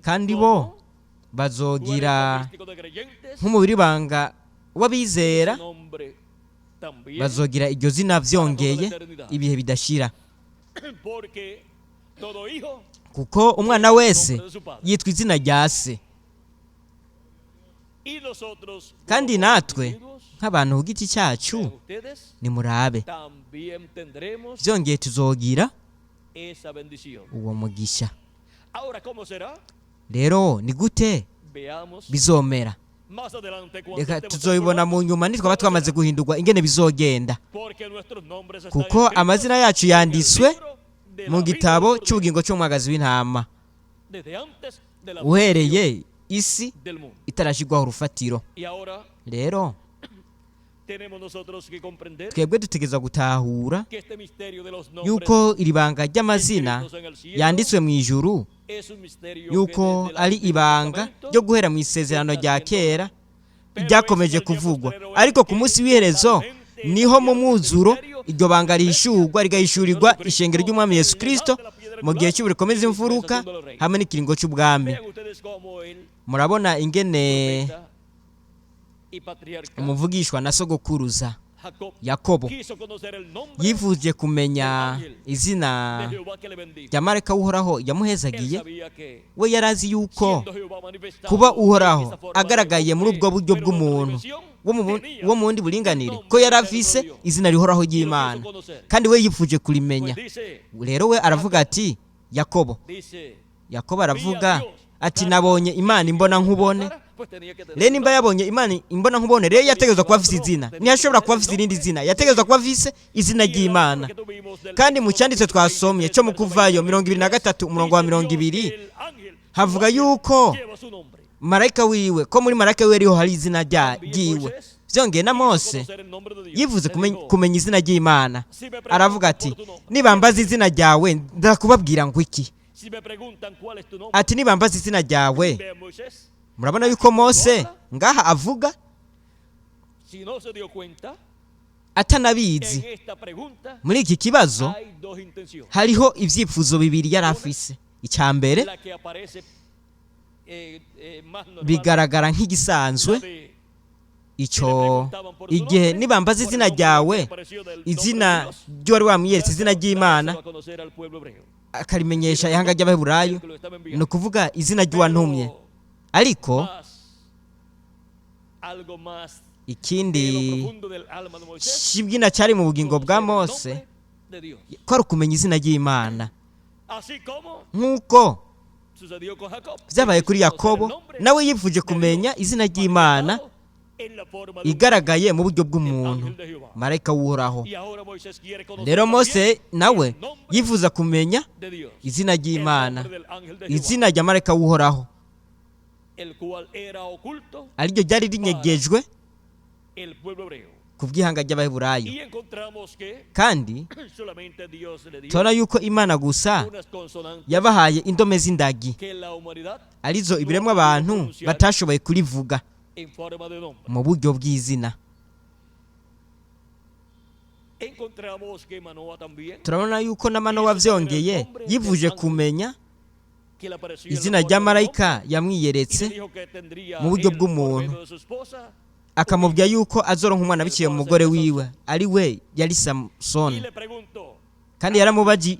S2: kandi bo bazogira nk'umubiri banga w'abizera, bazogira iryo zina vyongeye ibihe bidashira, kuko umwana wese yitwa izina rya se. Kandi natwe nk'abantu ku giti cyacu, nimurabe, vyongeye tuzogira uwo mugisha. Rero ni gute bizomera? Reka tuzoibona mu nyuma nitwaba twamaze guhindurwa ingene bizogenda, kuko amazina yacu yanditswe mu gitabo cy'ubugingo cy'umwagazi w'intama uhereye isi itarashyirwaho urufatiro. Rero twebwe dutegerezwa gutahura yuko iri banga ry'amazina yanditswe mu ijuru, yuko ari ibanga ryo guhera mu isezerano rya kera ryakomeje kuvugwa, ariko ku munsi w'iherezo niho mu mwuzuro iryo banga rihishurwa, rigahishurirwa ishengero ry'umwami Yesu Kristo mu gihe cy'uburikomeza imfuruka hamwe n'ikiringo cy'ubwami. Murabona ingene umuvugishwa na sogokuruza Yakobo yifuje kumenya izina rya marayika w'Uhoraho yamuhezagiye. We yarazi yuko kuba Uhoraho agaragaye muri ubwo buryo bw'umuntu wo mu bundi buringanire, ko yari afise izina rihoraho ry'Imana, kandi we yifuje kurimenya. Rero we aravuga ati Yakobo, Yakobo aravuga ati nabonye Imana imbona nkubone. Rero nimba yabonye Imana imbona nkubone, rero yategerezwa kuba afise izina. Ntiyashobora kuba afise irindi zina, yategerezwa kuba afise izina ry'Imana. Kandi mu cyanditse twasomye cyo mu Kuvayo 23 umurongo wa 20, havuga yuko marayika wiwe, ko muri marayika wiwe ariho hari izina ryiwe. Vyongeye na Mose yivuze kumenya izina ry'Imana, aravuga ati nibambaza izina ryawe ndakubabwira ngo iki? Ati nibambaza izina ryawe. Murabona yuko Mose ngaha avuga atanabizi. Muri iki kibazo hariho ivyifuzo bibiri yari afise. Icya mbere bigaragara nk'igisanzwe, icyo igihe nibambaza izina ryawe, izina ry'uwari wamwiyeretse, izina ry'Imana, akarimenyesha ihanga ry'Abaheburayo, ni ukuvuga izina ry'uwantumye. Ariko
S1: Más, algo más de lo
S2: ikindi
S1: profundo del alma de Moisés,
S2: kibwina cyari mu bugingo bwa
S1: conocer el
S2: Mose
S1: nombre de Dios.
S2: ko ari ukumenya izina ry'Imana,
S1: Así como
S2: nk'uko
S1: sucedió con Jacob.
S2: byabaye
S1: Él
S2: kuri
S1: quiso conocer el
S2: Yakobo,
S1: nombre
S2: nawe yifuje
S1: de Dios
S2: kumenya izina ry'Imana
S1: manifestado en la forma de un
S2: igaragaye mu buryo bw'umuntu,
S1: ángel de Jehová.
S2: marayika w'Uhoraho.
S1: Y ahora Moisés quiere conocer
S2: Rero Mose
S1: también
S2: nawe
S1: el nombre
S2: yifuza kumenya
S1: de Dios,
S2: izina
S1: el
S2: ry'Imana,
S1: nombre del ángel de Jehová,
S2: izina rya marayika w'Uhoraho,
S1: el cual era oculto
S2: ariryo ryari rinyegejwe
S1: el pueblo hebreo.
S2: ku bw'ihanga ry'Abaheburayo.
S1: Y encontramos que
S2: Kandi
S1: solamente Dios le dio
S2: tubona yuko Imana gusa
S1: unas consonantes
S2: yabahaye indome z'indagi,
S1: que la humanidad
S2: arizo ibiremwa abantu batashoboye kurivuga
S1: en forma de nombre.
S2: mu buryo bw'izina.
S1: Encontramos que Manoah también,
S2: Turabona yuko na Manowa vyongeye yivuje kumenya
S1: que le apareció en la
S2: izina
S1: forma
S2: rya
S1: de un hombre,
S2: marayika
S1: y le
S2: yamwiyeretse
S1: dijo que tendría
S2: mu buryo
S1: él, por
S2: bw'umuntu,
S1: medio de su esposa,
S2: akamubwira yuko azoronka umwana biciye mu mugore wiwe, ari we yari
S1: y
S2: Samusoni.
S1: le preguntó:
S2: Kandi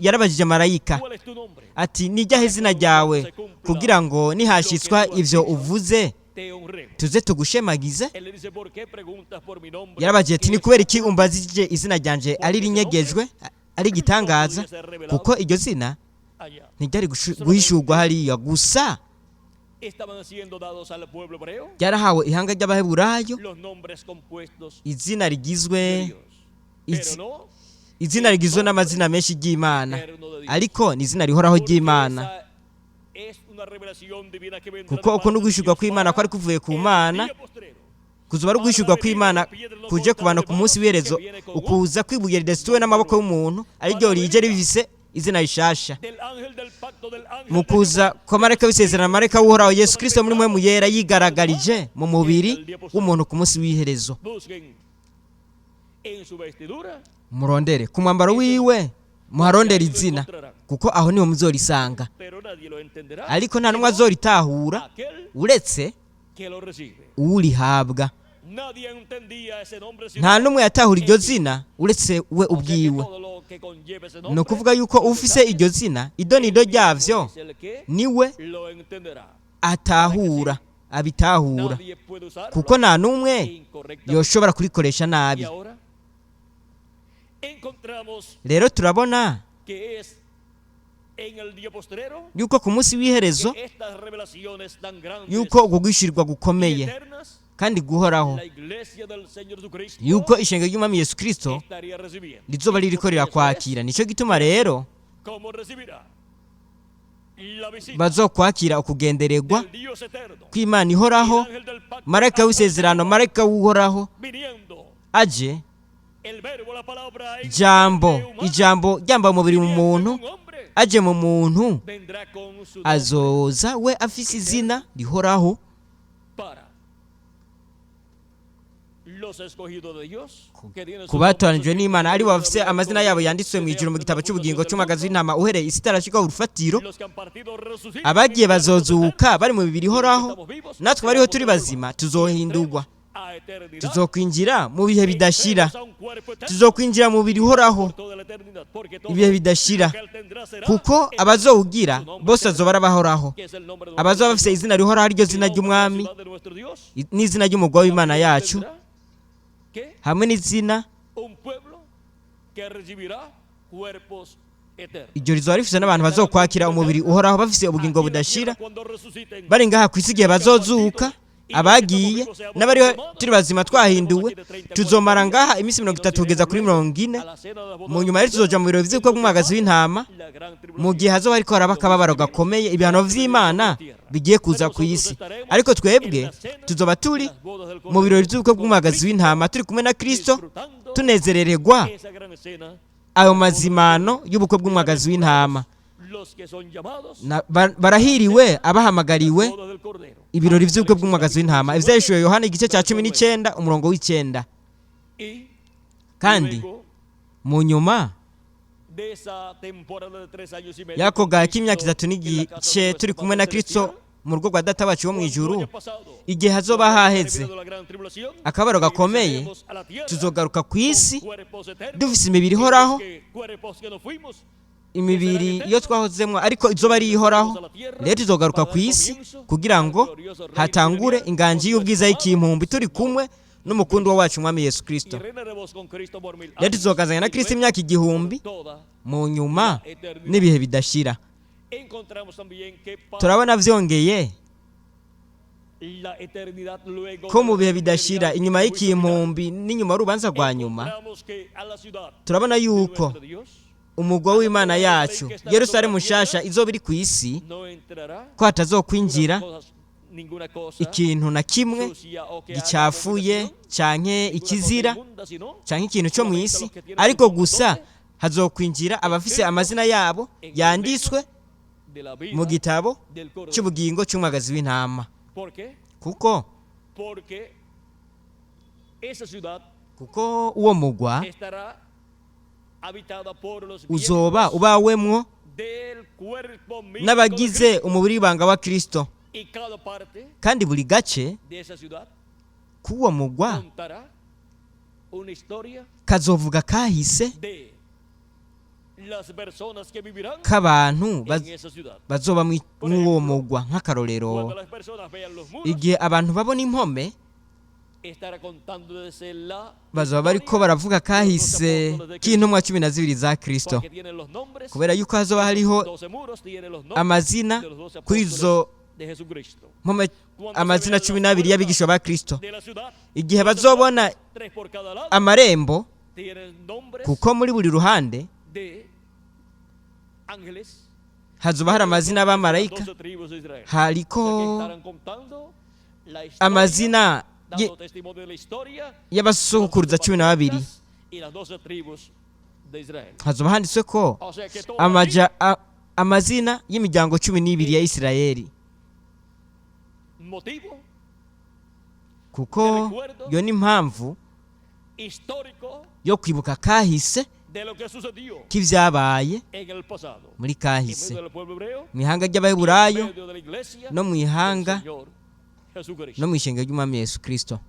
S2: yarabajije marayika
S1: ¿Cuál es tu nombre?
S2: ati: nijyaho izina ryawe, kugira ngo nihashyitswa ivyo uvuze
S1: Te honremos.
S2: tuze tugushemagize.
S1: Él le dice: ¿Por qué preguntas por mi nombre?
S2: Yarabagiye ati:
S1: Que
S2: ni
S1: es
S2: kubera iki umbazije izina ryanje ari rinyegejwe, ari igitangaza? Kuko iryo zina
S1: allá.
S2: ntiryari guhishurwa hariya gusa,
S1: Estaban siendo dados al pueblo hebreo
S2: ryarahawe ihanga ry'Abaheburayo
S1: los nombres compuestos
S2: izina
S1: de
S2: rigizwe
S1: Dios. Pero no
S2: izina rigizwe n'amazina menshi ry'Imana,
S1: eterno de Dios.
S2: ariko ni izina rihoraho
S1: Porque
S2: ry'Imana,
S1: esa es una revelación divina que vendrá
S2: kuko
S1: de
S2: uko
S1: parte de
S2: n'uguhishurwa
S1: Dios
S2: kw'Imana
S1: para
S2: kwari kuvuye ku
S1: el
S2: Mana,
S1: día postrero.
S2: kuzuba ari uguhishurwa kw'Imana kuje ku bantu ku munsi w'iherezo, ukuza kw'ibuye ridasituwe n'amaboko y'umuntu, ariryo rije rifise izina rishasha.
S1: Del ángel del pacto, del ángel
S2: Mu
S1: de
S2: kuza kwa marayika w'isezerano, marayika w'Uhoraho Yesu Kristo muri mwe muyera, yigaragarije mu mubiri w'umuntu ku munsi w'iherezo.
S1: Jehová. Busquen en su vestidura
S2: Murondere ku mwambaro wiwe, muharondere izina, kuko aho niho muzorisanga,
S1: pero nadie lo entenderá
S2: ariko nta n'umwe
S1: sino
S2: azoritahura
S1: aquel
S2: uretse
S1: que lo recibe.
S2: uwurihabwa.
S1: Nadie entendía ese nombre sino
S2: Nta n'umwe yatahura iryo zina uretse we
S1: O sea que
S2: ubwiwe.
S1: todo lo que conlleva ese
S2: Ni
S1: nombre,
S2: ukuvuga yuko
S1: sus
S2: ufise
S1: detalles,
S2: iryo zina, idonido
S1: él mismo
S2: ryavyo,
S1: es el que
S2: niwe
S1: lo entenderá.
S2: atahura, abitahura,
S1: Nadie puede usarlo
S2: kuko nta n'umwe
S1: incorrectamente.
S2: yoshobora kurikoresha
S1: Y
S2: nabi.
S1: ahora encontramos
S2: Rero turabona
S1: que es en el día postrero
S2: yuko ku munsi w'iherezo,
S1: que estas revelaciones tan grandes
S2: yuko uko guhishurirwa
S1: y
S2: gukomeye
S1: eternas,
S2: kandi guhoraho,
S1: la iglesia del Señor Jesucristo
S2: yuko ishengero ry'Umwami Yesu Kristo
S1: estaría recibiendo.
S2: rizoba
S1: Y
S2: ririko
S1: por eso es
S2: rirakwakira. Nico gituma rero
S1: ¿Cómo recibirá la visita
S2: bazokwakira ukugendererwa
S1: del Dios eterno,
S2: kw'Imana ihoraho,
S1: el ángel del pacto,
S2: marayika w'isezerano, marayika w'Uhoraho
S1: viniendo
S2: aje,
S1: el verbo, la palabra en
S2: ijambo,
S1: carne humana,
S2: ijambo ryambaye umubiri mu
S1: viniendo en
S2: muntu,
S1: un hombre,
S2: aje mu muntu,
S1: vendrá con su nombre
S2: azoza we afise izina rihoraho
S1: para los escogidos de Dios que tienen
S2: ku
S1: sus
S2: batoranijwe
S1: nombres
S2: n'Imana, ari bo
S1: escritos
S2: bafise
S1: en el
S2: amazina
S1: libro
S2: yabo
S1: de la
S2: yanditswe mu
S1: vida
S2: ijuru mu
S1: desde
S2: gitabo
S1: la
S2: cy'ubugingo
S1: fundación del
S2: cy'umwagazi
S1: mundo,
S2: w'intama uhereye isi itarashirwaho urufatiro.
S1: los que han partido resucitan
S2: Abagiye
S1: en cuerpos
S2: bazozuka
S1: eternos,
S2: bari mu mibiri
S1: y los que
S2: ihoraho,
S1: estamos vivos
S2: natwe bariho
S1: seremos
S2: turi bazima
S1: transformados.
S2: tuzohindurwa,
S1: A eternidad,
S2: tuzokwinjira mu bihe bidashira,
S1: entremos a un cuerpo eterno
S2: tuzokwinjira mu mubiri uhoraho
S1: por toda la eternidad, porque todo
S2: ibihe bidashira,
S1: lo que él tendrá será
S2: kuko
S1: eterno,
S2: abazowugira
S1: su nombre
S2: bose
S1: eterno,
S2: bazoba arabahoraho,
S1: que es el nombre de nuestro
S2: abazoba bafise
S1: Señor,
S2: izina rihoraho ariryo
S1: el
S2: zina
S1: nombre de la
S2: ry'Umwami
S1: ciudad de nuestro Dios.
S2: n'izina ry'umugwa w'Imana
S1: También
S2: yacu,
S1: tendrá que
S2: hamwe n'izina
S1: un pueblo que recibirá cuerpos eternos.
S2: iryo rizoba rifise n'abantu bazokwakira umubiri uhoraho bafise ubugingo
S1: Aquí en la
S2: budashira,
S1: tierra, cuando resuciten,
S2: bari ngaha ku isi igihe bazozuka, abagiye n'abariho turi bazima twahinduwe, tuzomara ngaha iminsi 30 kugeza kuri 40.
S1: a la cena de las bodas
S2: Mu
S1: del
S2: nyuma rero tuzoja mu birori vy'ubukwe bw'umwagazi w'intama,
S1: la gran tribulación.
S2: mu gihe hazoba hariko haraba akababaro gakomeye, ibihano vy'Imana bigiye kuza ku isi. Ariko twebwe tuzoba turi mu birori by'ubukwe bw'umwagazi w'intama turi kumwe na Kristo,
S1: Disfrutando
S2: tunezerererwa
S1: esa gran cena
S2: ayo mazimano y'ubukwe bw'umwagazi w'intama.
S1: los que son llamados
S2: Barahiriwe abahamagariwe
S1: bodas del Cordero.
S2: ibirori by'ubukwe bw'umwagazi w'intama. Ivyahishuriwe Yohana igice cya 19 umurongo w'icenda.
S1: Y
S2: Kandi
S1: luego
S2: mu nyuma
S1: de esa temporada de 3 años y medio
S2: y'ako
S1: con
S2: gahe
S1: Cristo
S2: k'imyaka itatu
S1: en la
S2: n'igice
S1: casa de
S2: turi
S1: nuestro
S2: kumwe
S1: Padre
S2: na Kristo
S1: Celestial,
S2: mu rugo rwa Data wacu wo mu
S1: cuando
S2: ijuru,
S1: haya pasado,
S2: igihe hazoba
S1: cuando haya
S2: haheze
S1: terminado la gran tribulación,
S2: akababaro gakomeye,
S1: regresaremos a la tierra
S2: tuzogaruka ku isi
S1: con cuerpos eternos,
S2: dufise imibiri
S1: y los
S2: ihoraho,
S1: cuerpos que no fuimos,
S2: Imibiri iyo twahozemo ariko izoba ari ihoraho. Rero tuzogaruka ku isi kugira ngo hatangure inganji y'ubwiza y'ikimpumbi turi kumwe n'umukundwa wacu umwami Yesu Kirisito. Rero tuzokazanya na Kirisito imyaka 1000 mu nyuma n'ibihe bidashira. Turabona byongeye ko mu bihe bidashira inyuma y'ikimpumbi n'inyuma y'urubanza rwa nyuma, turabona yuko umugwa w'Imana yacu Yerusalemu nshasha izoba iri ku isi, ko hatazokwinjira ikintu na kimwe gicafuye canke ikizira canke ikintu cyo mu isi, ariko gusa hazokwinjira abafise amazina yabo yanditswe mu gitabo cy'ubugingo cy'umwagazi w'intama. Kuko uwo mugwa uzoba ubawemwo n'abagize umubiri w'ibanga wa Kristo, kandi buri gace k'uwo mugwa kazovuga kahise k'abantu bazoba mw'uwo mugwa. Nk'akarorero, igihe abantu babona impome bazoba bariko baravuga kahise k'intumwa 12 za Kristo, kubera yuko hazoba hariho amazina kuri izo mpome, amazina 12 y'abigishwa ba Kristo. Igihe bazobona amarembo, kuko muri buri ruhande hazoba hari amazina y'abamarayika, hariko amazina y'abasokuruza 12, hazoba handitswe ko amazina y'imiryango 12 ya Isirayeli, kuko iyo ni impamvu yo kwibuka kahise k'ibyabaye muri kahise mu ihanga ry'Abaheburayo no mu ihanga no mu ishengero ry'umwami Yesu Kristo.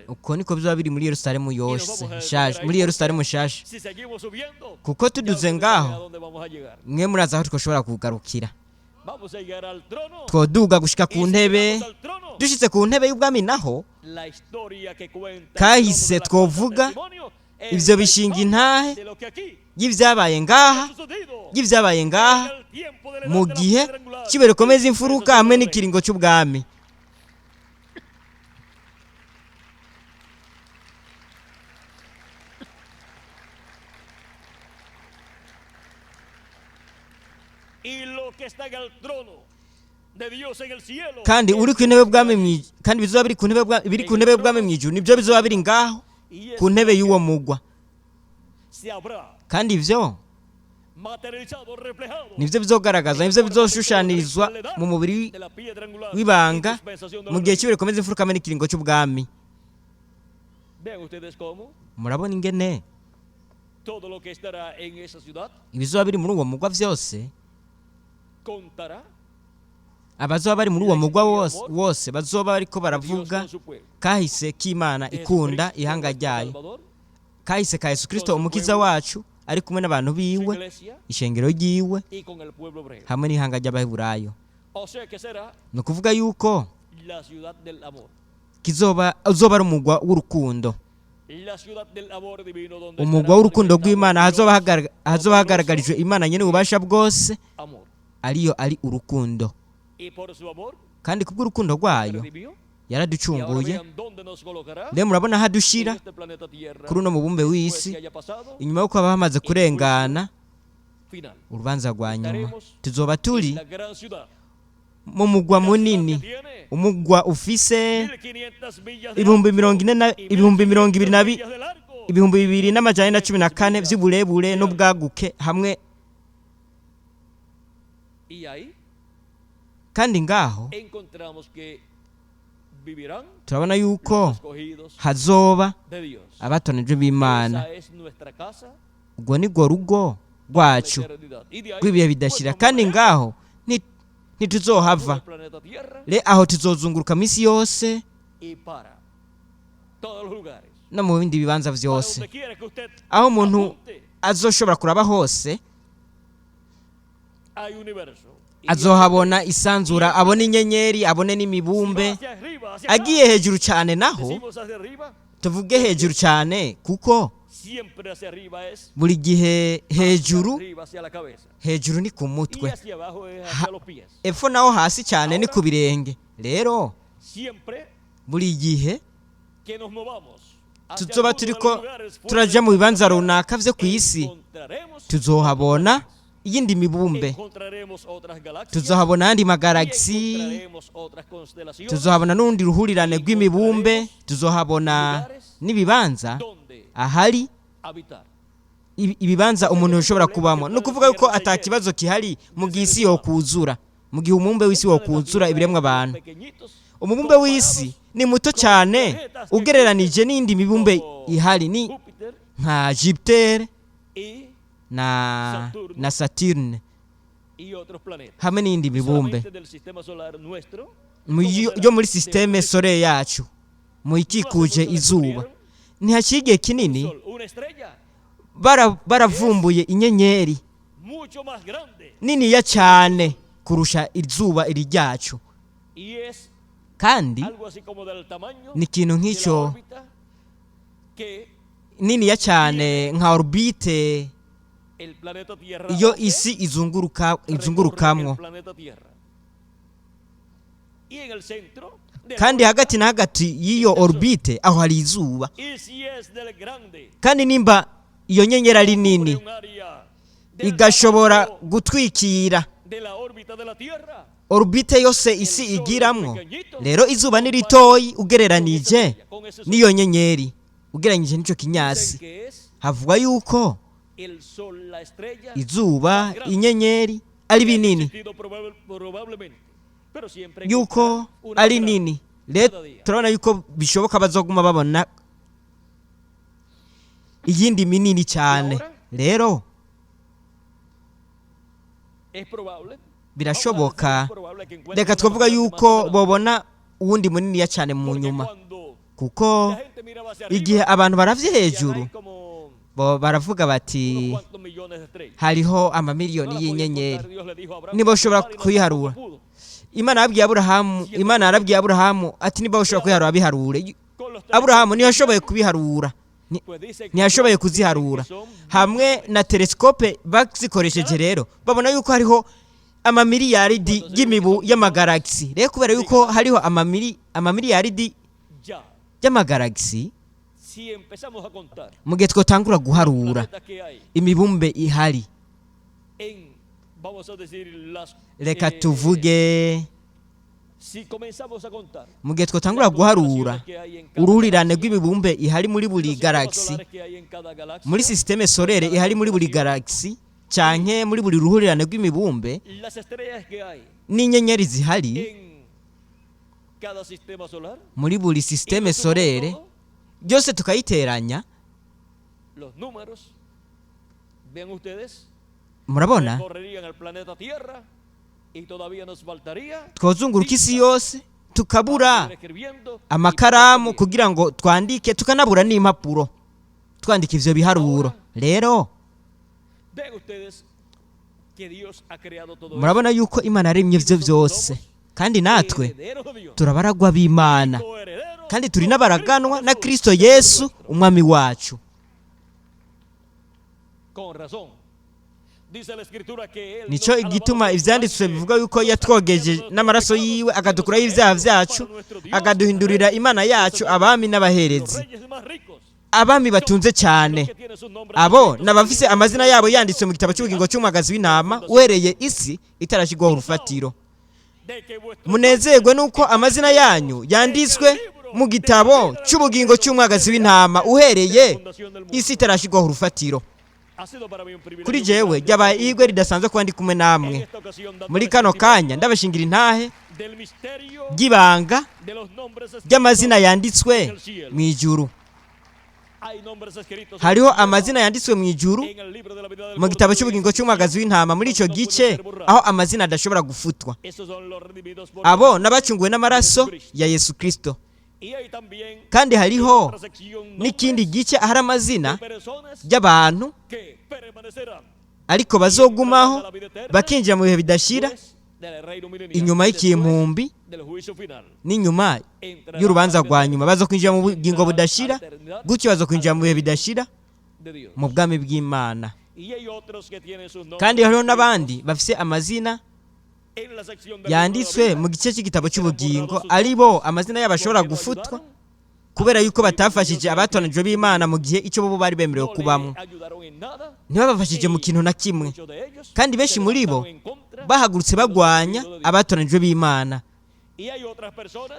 S2: Uko niko bizaba biri muri Yerusalemu yose nshaje, muri Yerusalemu nshasha, kuko tuduze ngaho mwe murazi aho twashobora kugarukira. Twoduga gushika ku ntebe, dushitse ku ntebe y'ubwami naho kahise twovuga ivyo bishinga intahe y'ivyabaye ngaha, y'ivyabaye ngaha mu gihe kibe rikomeza imfuruka hamwe n'ikiringo cy'ubwami. Kandi uri ku ntebe y'ubwami, kandi bizoba biri ku ntebe biri ku ntebe y'ubwami mu ijuru, nibyo bizoba biri ngaho ku ntebe y'uwo mugwa. Kandi ivyo nivyo bizogaragaza, nivyo bizoshushanyirizwa mu mubiri w'ibanga mu gihe cy'ibiro rikomeza imfuruka hamwe n'ikiringo cy'ubwami. Murabona ingene ibizoba biri muri uwo mugwa vyose, abazoba bari muri uwo mugwa wose bazoba bariko baravuga kahise k'Imana ikunda ihanga ryayo, kahise ka Yesu Kristo umukiza wacu ari kumwe n'abantu biwe, ishengero ryiwe hamwe n'ihanga ry'Abaheburayo. Ni ukuvuga yuko kizoba uzoba ari umugwa w'urukundo, umugwa w'urukundo rw'Imana, hazoba hagaragarijwe Imana nyene ububasha bwose, ariyo ari urukundo. Kandi kubw'urukundo rwayo yaraducunguye. Rero murabona hadushira kuri uno mubumbe w'isi inyuma yo kuba hamaze kurengana urubanza rwa nyuma, tuzoba turi mu mugwa munini, umugwa ufise 4,000 20,000 2,414 vy'uburebure n'ubwaguke hamwe. Kandi ngaho turabona yuko hazoba abatonejwe b'Imana. Ubwo ni rwo rugo rwacu rw'ibihe bidashira, kandi ngaho ntituzohava. Re aho tuzozunguruka misi yose No mu bindi bibanza byose, aho umuntu azoshobora kuraba hose, azohabona isanzura, abone inyenyeri, abone n'imibumbe. Agiye hejuru cyane naho, tuvuge hejuru cyane, kuko buri gihe hejuru hejuru ni ku mutwe, epfo naho hasi cyane ni ku birenge. Rero buri gihe tuzoba turiko turaja mu bibanza runaka vyo ku isi, tuzohabona iyindi mibumbe, tuzohabona ayandi magaragisi, tuzohabona n'urundi ruhurirane rw'imibumbe, tuzohabona n'ibibanza ahari ibibanza umuntu yoshobora kubamo. Ni ukuvuga yuko ata kibazo kihari mu gihe isi yokuzura, mu gihe umubumbe w'isi wokuzura ibiremwa abantu. Umubumbe w'isi ni muto cyane ugereranije n'indi mibumbe ihari, ni nka Jupiter na Saturne hamwe n'iyindi mibumbe yo muri système solaire yacu, mu ikikuje izuba. Ntihaciye igihe kinini baravumbuye inyenyeri niniya cyane kurusha izuba iri ryacu, kandi ni ikintu nk'icyo niniya cyane nka orbite iyo isi izunguruka izungurukamwo. Kandi hagati na hagati y'iyo orbite aho hari izuba. Kandi nimba iyo nyenyeri ari nini igashobora gutwikira orbite yose isi igiramwo, rero izuba ni ritoyi ugereranije n'iyo nyenyeri, ugereranyije n'icyo kinyasi. Havugwa yuko izuba, inyenyeri ari binini, yuko ari nini. Rero turabona yuko bishoboka bazoguma babona iyindi minini cyane. Rero birashoboka, reka twavuga yuko bobona uwundi muniniya cyane mu nyuma, kuko igihe abantu baravye hejuru bo baravuga bati hariho amamiliyoni y'inyenyeri, niboshobora kuyiharura. Imana yabwiye Aburahamu, Imana yarabwiye Aburahamu ati niba ushobora kuyiharura biharure. Aburahamu ntiyashoboye kubiharura, ntiyashoboye kuziharura. Hamwe na telescope bazikoresheje rero babona yuko hariho amamiliyaridi y'imibu y'amagaragisi. Rero kubera yuko hariho amamiliyaridi y'amagaragisi, mu gihe twotangura guharura imibumbe ihari, reka tuvuge, mu gihe twotangura guharura uruhurirane rw'imibumbe ihari muri buri garagisi, muri système solaire ihari muri buri garagisi canke muri buri ruhurirane rw'imibumbe n'inyenyeri zihari muri buri système solaire, byose tukayiteranya, murabona twozunguruka isi yose tukabura amakaramu kugira ngo twandike, tukanabura n'impapuro twandika ivyo biharuro. Rero murabona yuko Imana yaremye ivyo byose, kandi natwe turabaragwa b'Imana, kandi turi n'abaraganwa na Kristo Yesu umwami wacu. Nico igituma ivyanditswe bivuga yuko yatwogeje n'amaraso yiwe, akadukuraho ibyaha vyacu, akaduhindurira Imana yacu abami n'abaherezi, abami batunze cyane. Abo n'abafise amazina yabo yanditswe mu gitabo cy'ubugingo cy'umwagazi w'intama uhereye isi itarashyirwaho urufatiro. Munezerwe nuko amazina yanyu yanditswe mu gitabo cy'ubugingo cy'umwagazi w'intama uhereye isi itarashyirwaho urufatiro. Kuri jewe ryabaye igwe ridasanzwe kuba ndi kumwe namwe muri kano kanya, ndabashingira intahe ry'ibanga ry'amazina yanditswe mu ijuru. Hariho amazina yanditswe mu ijuru mu gitabo cy'ubugingo cy'umwagazi w'intama, muri icyo gice aho amazina adashobora gufutwa. Abo n'abacunguwe n'amaraso ya Yesu Kristo. Kandi hariho n'ikindi gice ahari amazina y'abantu ariko bazogumaho bakinjira mu bihe bidashira, inyuma y'ikimpumbi n'inyuma y'urubanza rwa nyuma. Bazokwinjira mu bugingo budashira, gutyo bazokwinjira mu bihe bidashira mu bwami bw'Imana. Kandi hariho n'abandi bafise amazina yanditswe mu gice cy'igitabo cy'ubugingo, ari bo amazina yabo ashobora gufutwa kubera yuko batafashije abatoranijwe b'Imana mu gihe icyo bo bari bemerewe kubamo, ntibabafashije mu kintu na kimwe. Kandi benshi muri bo bahagurutse bagwanya abatoranijwe b'Imana.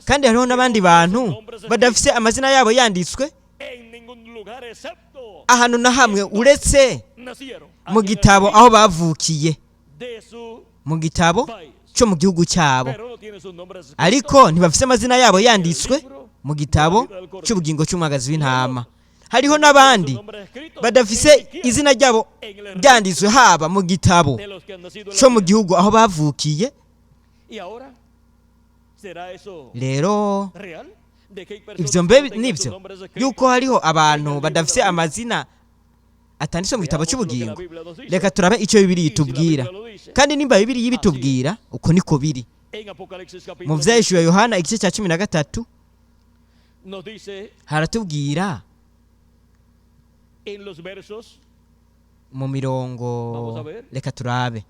S2: Kandi hariho n'abandi bantu badafise amazina yabo yanditswe ahantu na hamwe uretse mu gitabo aho bavukiye, mu gitabo cyo mu gihugu cyabo, ariko ntibafise amazina yabo yanditswe mu gitabo cy'ubugingo cy'umwagazi w'intama. Hariho n'abandi badafise izina ryabo ryanditswe haba mu gitabo cyo mu gihugu aho bavukiye. Rero ibyo mbe nibyo yuko hariho abantu badafise amazina atanditswe mu gitabo cy'ubugingo. Reka turabe icyo Bibiliya itubwira, kandi nimba Bibiliya ibitubwira uko niko biri. Mu Vyahishuwe Yohana igice cya 13 haratubwira mu mirongo, reka turabe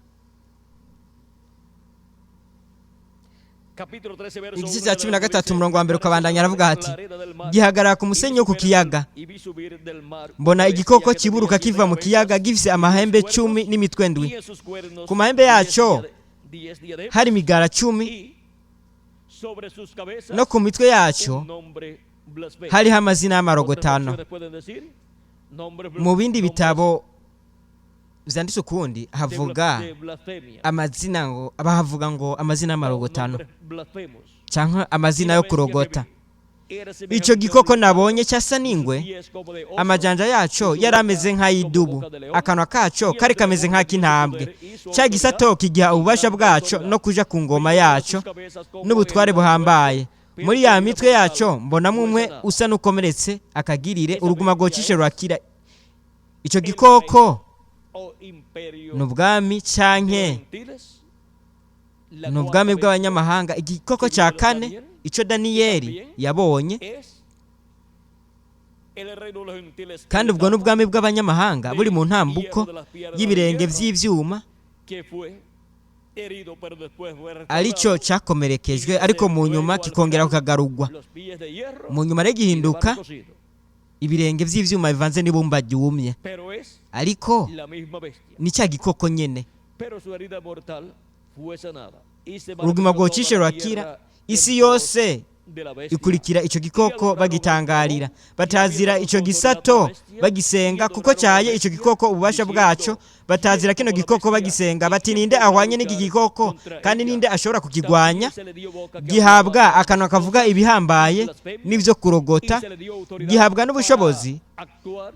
S2: igice cya 13 umurongo wa mbere ukabandanya, aravuga ati: "Gihagarara ku musenyi wo ku kiyaga, mbona igikoko kiburuka kiva mu kiyaga, gifise amahembe 10 n'imitwe ndwi. Ku mahembe yaco hari imigara 10, no ku mitwe yaco hariho amazina y'amarogotano." Mu bindi bitabo vyanditse ukundi havuga amazina ngo bahavuga ngo amazina y'amarogotano cyangwa amazina yo kurogota. "Icyo gikoko nabonye cyasa n'ingwe, amajanja yaco yari ameze nk'ay'idubu, akanwa kaco kari kameze nk'ak'intambwe. Cya gisato kigiha ububasha bwaco no kuja ku ngoma yaco n'ubutware buhambaye. Muri ya mitwe yaco mbonamo umwe usa n'ukomeretse, akagirire uruguma rwocishe rurakira." Icyo gikoko ni ubwami canke ni ubwami bw'abanyamahanga. Igikoko cya kane, icyo Daniyeli yabonye, kandi ubwo ni ubwami bw'abanyamahanga buri mu ntambuko y'ibirenge by'ibyuma, aricyo cyakomerekejwe ariko mu nyuma kikongera kukagarugwa. Mu nyuma rero gihinduka ibirenge by'ibyuma bivanze n'ibumba ryumye, ariko ni cya gikoko nyine. Uruguma rwocishe rurakira, isi yose ikurikira icyo gikoko bagitangarira, batazira icyo gisato bagisenga, kuko cyaye icyo gikoko ububasha bwaco. Batazira kino gikoko bagisenga bati: "Ninde ahwanye n'iki gikoko, kandi ninde ashobora kukigwanya?" Gihabwa akanwa kavuga ibihambaye n'ibyo kurogota, gihabwa n'ubushobozi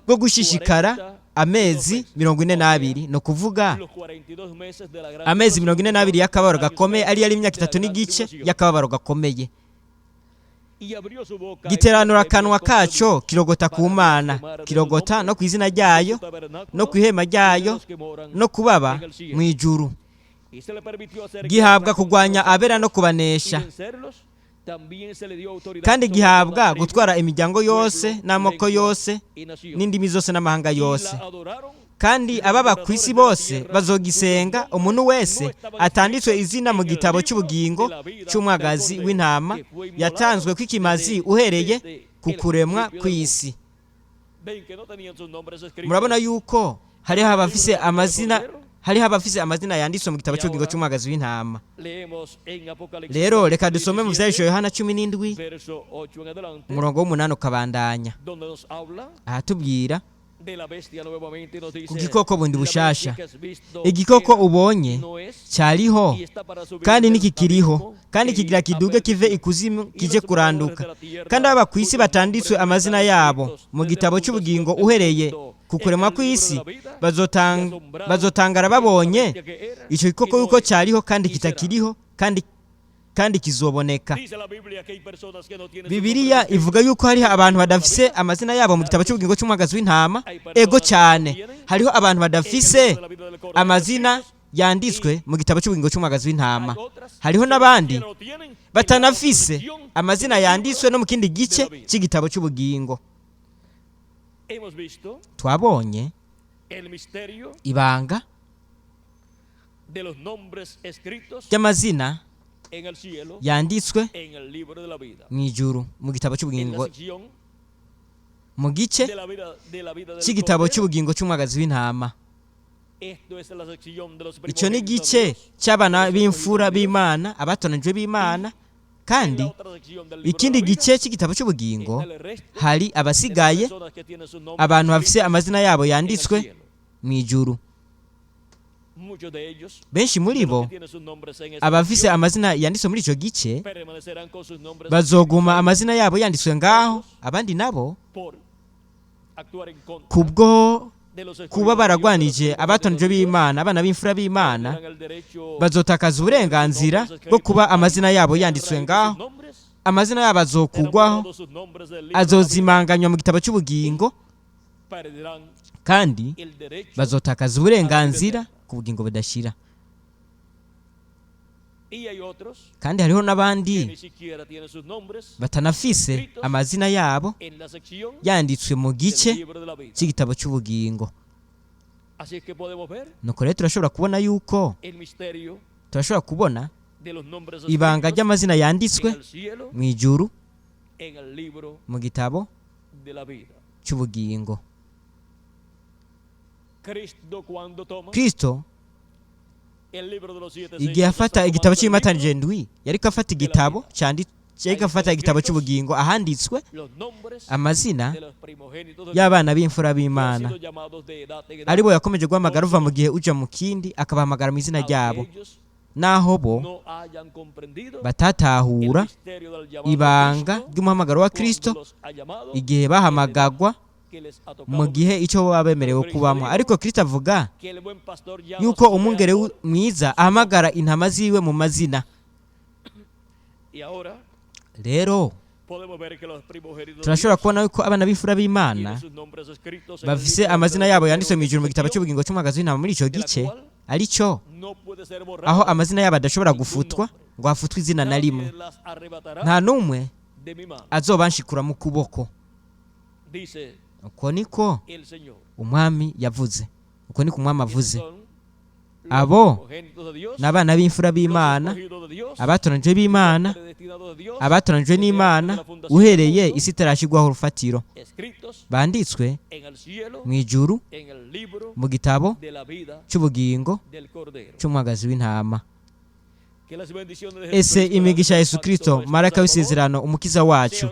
S2: bwo gushishikara amezi 42, ni ukuvuga amezi 42 y'akababaro gakomeye, ariyo ari imyaka itatu n'igice y'akababaro gakomeye. Giteranura akanwa kaco kirogota ku Mana, kirogota no ku izina ryayo no ku ihema ryayo no kubaba mu ijuru. Gihabwa kurwanya abera no kubanesha, kandi gihabwa gutwara imiryango yose n'amoko yose n'indimi zose n'amahanga yose. Kandi ababa ku isi bose bazogisenga, umuntu wese atanditswe izina mu gitabo cy'ubugingo cy'umwagazi w'intama yatanzwe kw'ikimazi uhereye ku kuremwa kw'isi. Murabona yuko hariho abafise amazina yanditswe mu gitabo cy'ubugingo cy'umwagazi w'intama. Rero reka dusome mu Vyahishuwe Yohana 17 umurongo w'umunani ukabandanya, ahatubwira ku gikoko bundi bushasha: "Igikoko ubonye cyariho kandi ntikikiriho, kandi kigira kiduge kive ikuzimu kije kuranduka. Kandi aba ku isi batanditswe amazina yabo mu gitabo cy'ubugingo uhereye ku kuremwa kw'isi bazotangara babonye icyo gikoko yuko cyariho kandi kitakiriho kandi Kandi kizoboneka. Bibiliya ivuga yuko hariho abantu badafise amazina yabo mu gitabo cy'ubugingo cy'umwagazi w'intama. Ego cyane, hariho abantu badafise amazina yanditswe mu gitabo cy'ubugingo cy'umwagazi w'intama. Hariho n'abandi batanafise amazina yanditswe no mu kindi gice cy'igitabo cy'ubugingo. Twabonye ibanga ry'amazina yanditswe mu ijuru mu gitabo cy'ubugingo, mu gice cy'igitabo cy'ubugingo cy'umwagazi w'intama. Icyo ni igice cy'abana b'imfura b'Imana, abatonejwe b'Imana. Kandi ikindi gice cy'igitabo cy'ubugingo hari abasigaye, abantu bafise amazina yabo yanditswe mu ijuru. Benshi muri bo abafise amazina yanditswe muri icyo gice bazoguma amazina yabo yanditswe ngaho, abandi nabo kubwo kuba baragwanije abatonejwe b'Imana, abana b'imfura b'Imana, bazotakaza uburenganzira bwo kuba amazina yabo yanditswe ngaho. Amazina yabo azokugwaho, azozimanganywa mu gitabo cy'ubugingo, kandi bazotakaza uburenganzira ku bugingo budashira. Kandi hariho n'abandi batanafise amazina yabo yanditswe mu gice cy'igitabo cy'ubugingo. Nuko rero turashobora kubona yuko turashobora kubona ibanga ry'amazina yanditswe mu ijuru mu gitabo cy'ubugingo. Kristo igihe afata igitabo cy'imatanije ndwi, yariko afata igitabo yariko afata igitabo cy'ubugingo ahanditswe amazina y'abana b'imfura b'Imana, aribo yakomeje guhamagara uva mu gihe uja mu kindi, akabahamagara mu izina ryabo, naho bo batatahura ibanga ry'umuhamagaro wa Kristo igihe bahamagagwa mu gihe icyo baba bemerewe kubamo. Ariko Kristo avuga yuko umwungere mwiza ahamagara intama ziwe mu mazina. Rero turashobora kubona yuko abana b'imfura b'Imana bafise amazina yabo yanditswe mu ijuru mu gitabo cy'ubugingo cy'umwagazi w'intama muri icyo gice, aricyo aho amazina yabo adashobora gufutwa ngo hafutwe izina na rimwe. Nta n'umwe azobanshikura mu kuboko. Uko niko umwami yavuze, uko niko umwami avuze. Abo ni abana b'imfura b'Imana, abatoranijwe b'Imana, abatoranijwe n'Imana uhereye isi itarashyirwaho urufatiro, banditswe mu ijuru mu gitabo cy'ubugingo cy'umwagazi w'intama. Ese imigisha ya Yesu Kristo, marayika w'isezerano, umukiza wacu,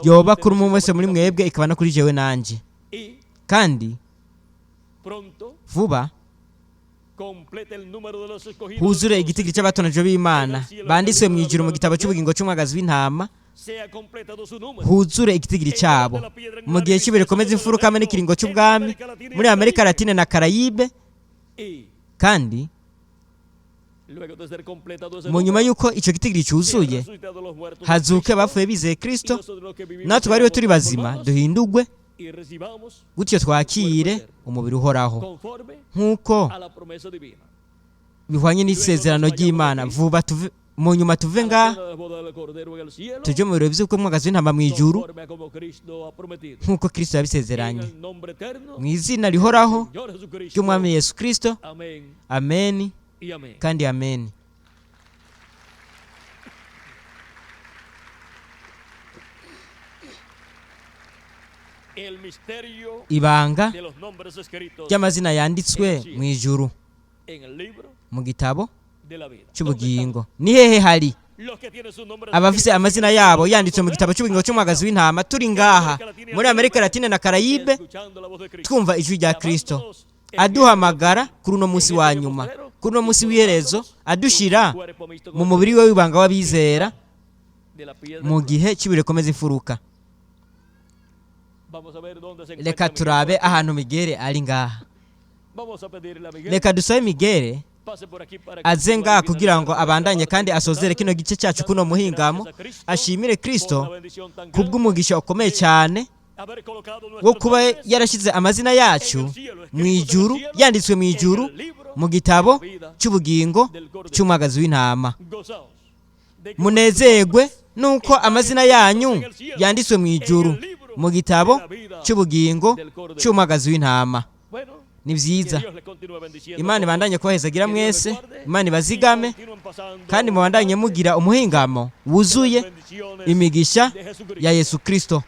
S2: yoba kuri umwe wese muri mwebwe, ikaba no kuri jewe nanjye. Kandi vuba huzure igitigiri cy'abatonejwe b'Imana banditswe mu ijuru mu gitabo cy'ubugingo cy'umwagazi w'intama, huzure igitigiri cyabo mu gihe cy'ibiro rikomeza imfuruka hamwe n'ikiringo cy'ubwami muri Amerika Latine na Karayibe. Kandi mu nyuma y'uko icyo gitigiri cyuzuye, hazuke abapfuye bizeye Kristo, natwe bariho turi bazima duhindugwe, gutyo twakire umubiri uhoraho nk'uko bihwanye n'isezerano ry'Imana. Vuba mu nyuma tuve ngaha tujye mu birori by'uko umwagazi w'intama mu ijuru nk'uko Kristo yabisezeranye, mu izina rihoraho ry'umwami Yesu Kristo. Ameni kandi ameni. Ibanga ry'amazina yanditswe mu ijuru mu gitabo cy'ubugingo. Ni hehe hari abafise amazina yabo yanditswe mu gitabo cy'ubugingo cy'umwagazi w'intama? Turi ngaha muri Amerika Latine na Karayibe twumva ijwi rya Kristo aduhamagara kuri uno munsi wa nyuma, kuri uno munsi w'iherezo, adushira mu mubiri we w'ibanga w'abizera mu gihe cy'ibiro rikomeza imfuruka. Reka turabe ahantu Migere ari ngaha. Reka dusabe Migere Aze ngaha kugira ngo abandanye kandi asozere kino gice cyacu kuno muhingamo, ashimire Kristo kubw'umugisha ukomeye cyane wo kuba yarashyize amazina yacu mu ijuru, yanditswe mu ijuru mu gitabo cy'ubugingo cy'umwagazi w'intama. Munezerwe nuko amazina yanyu yanditswe mu ijuru mu gitabo cy'ubugingo cy'umwagazi w'intama. Ni byiza. Imana ibandanye kubahezagira mwese, Imana ibazigame, kandi mubandanye mugira umuhingamo wuzuye imigisha ya Yesu Kristo.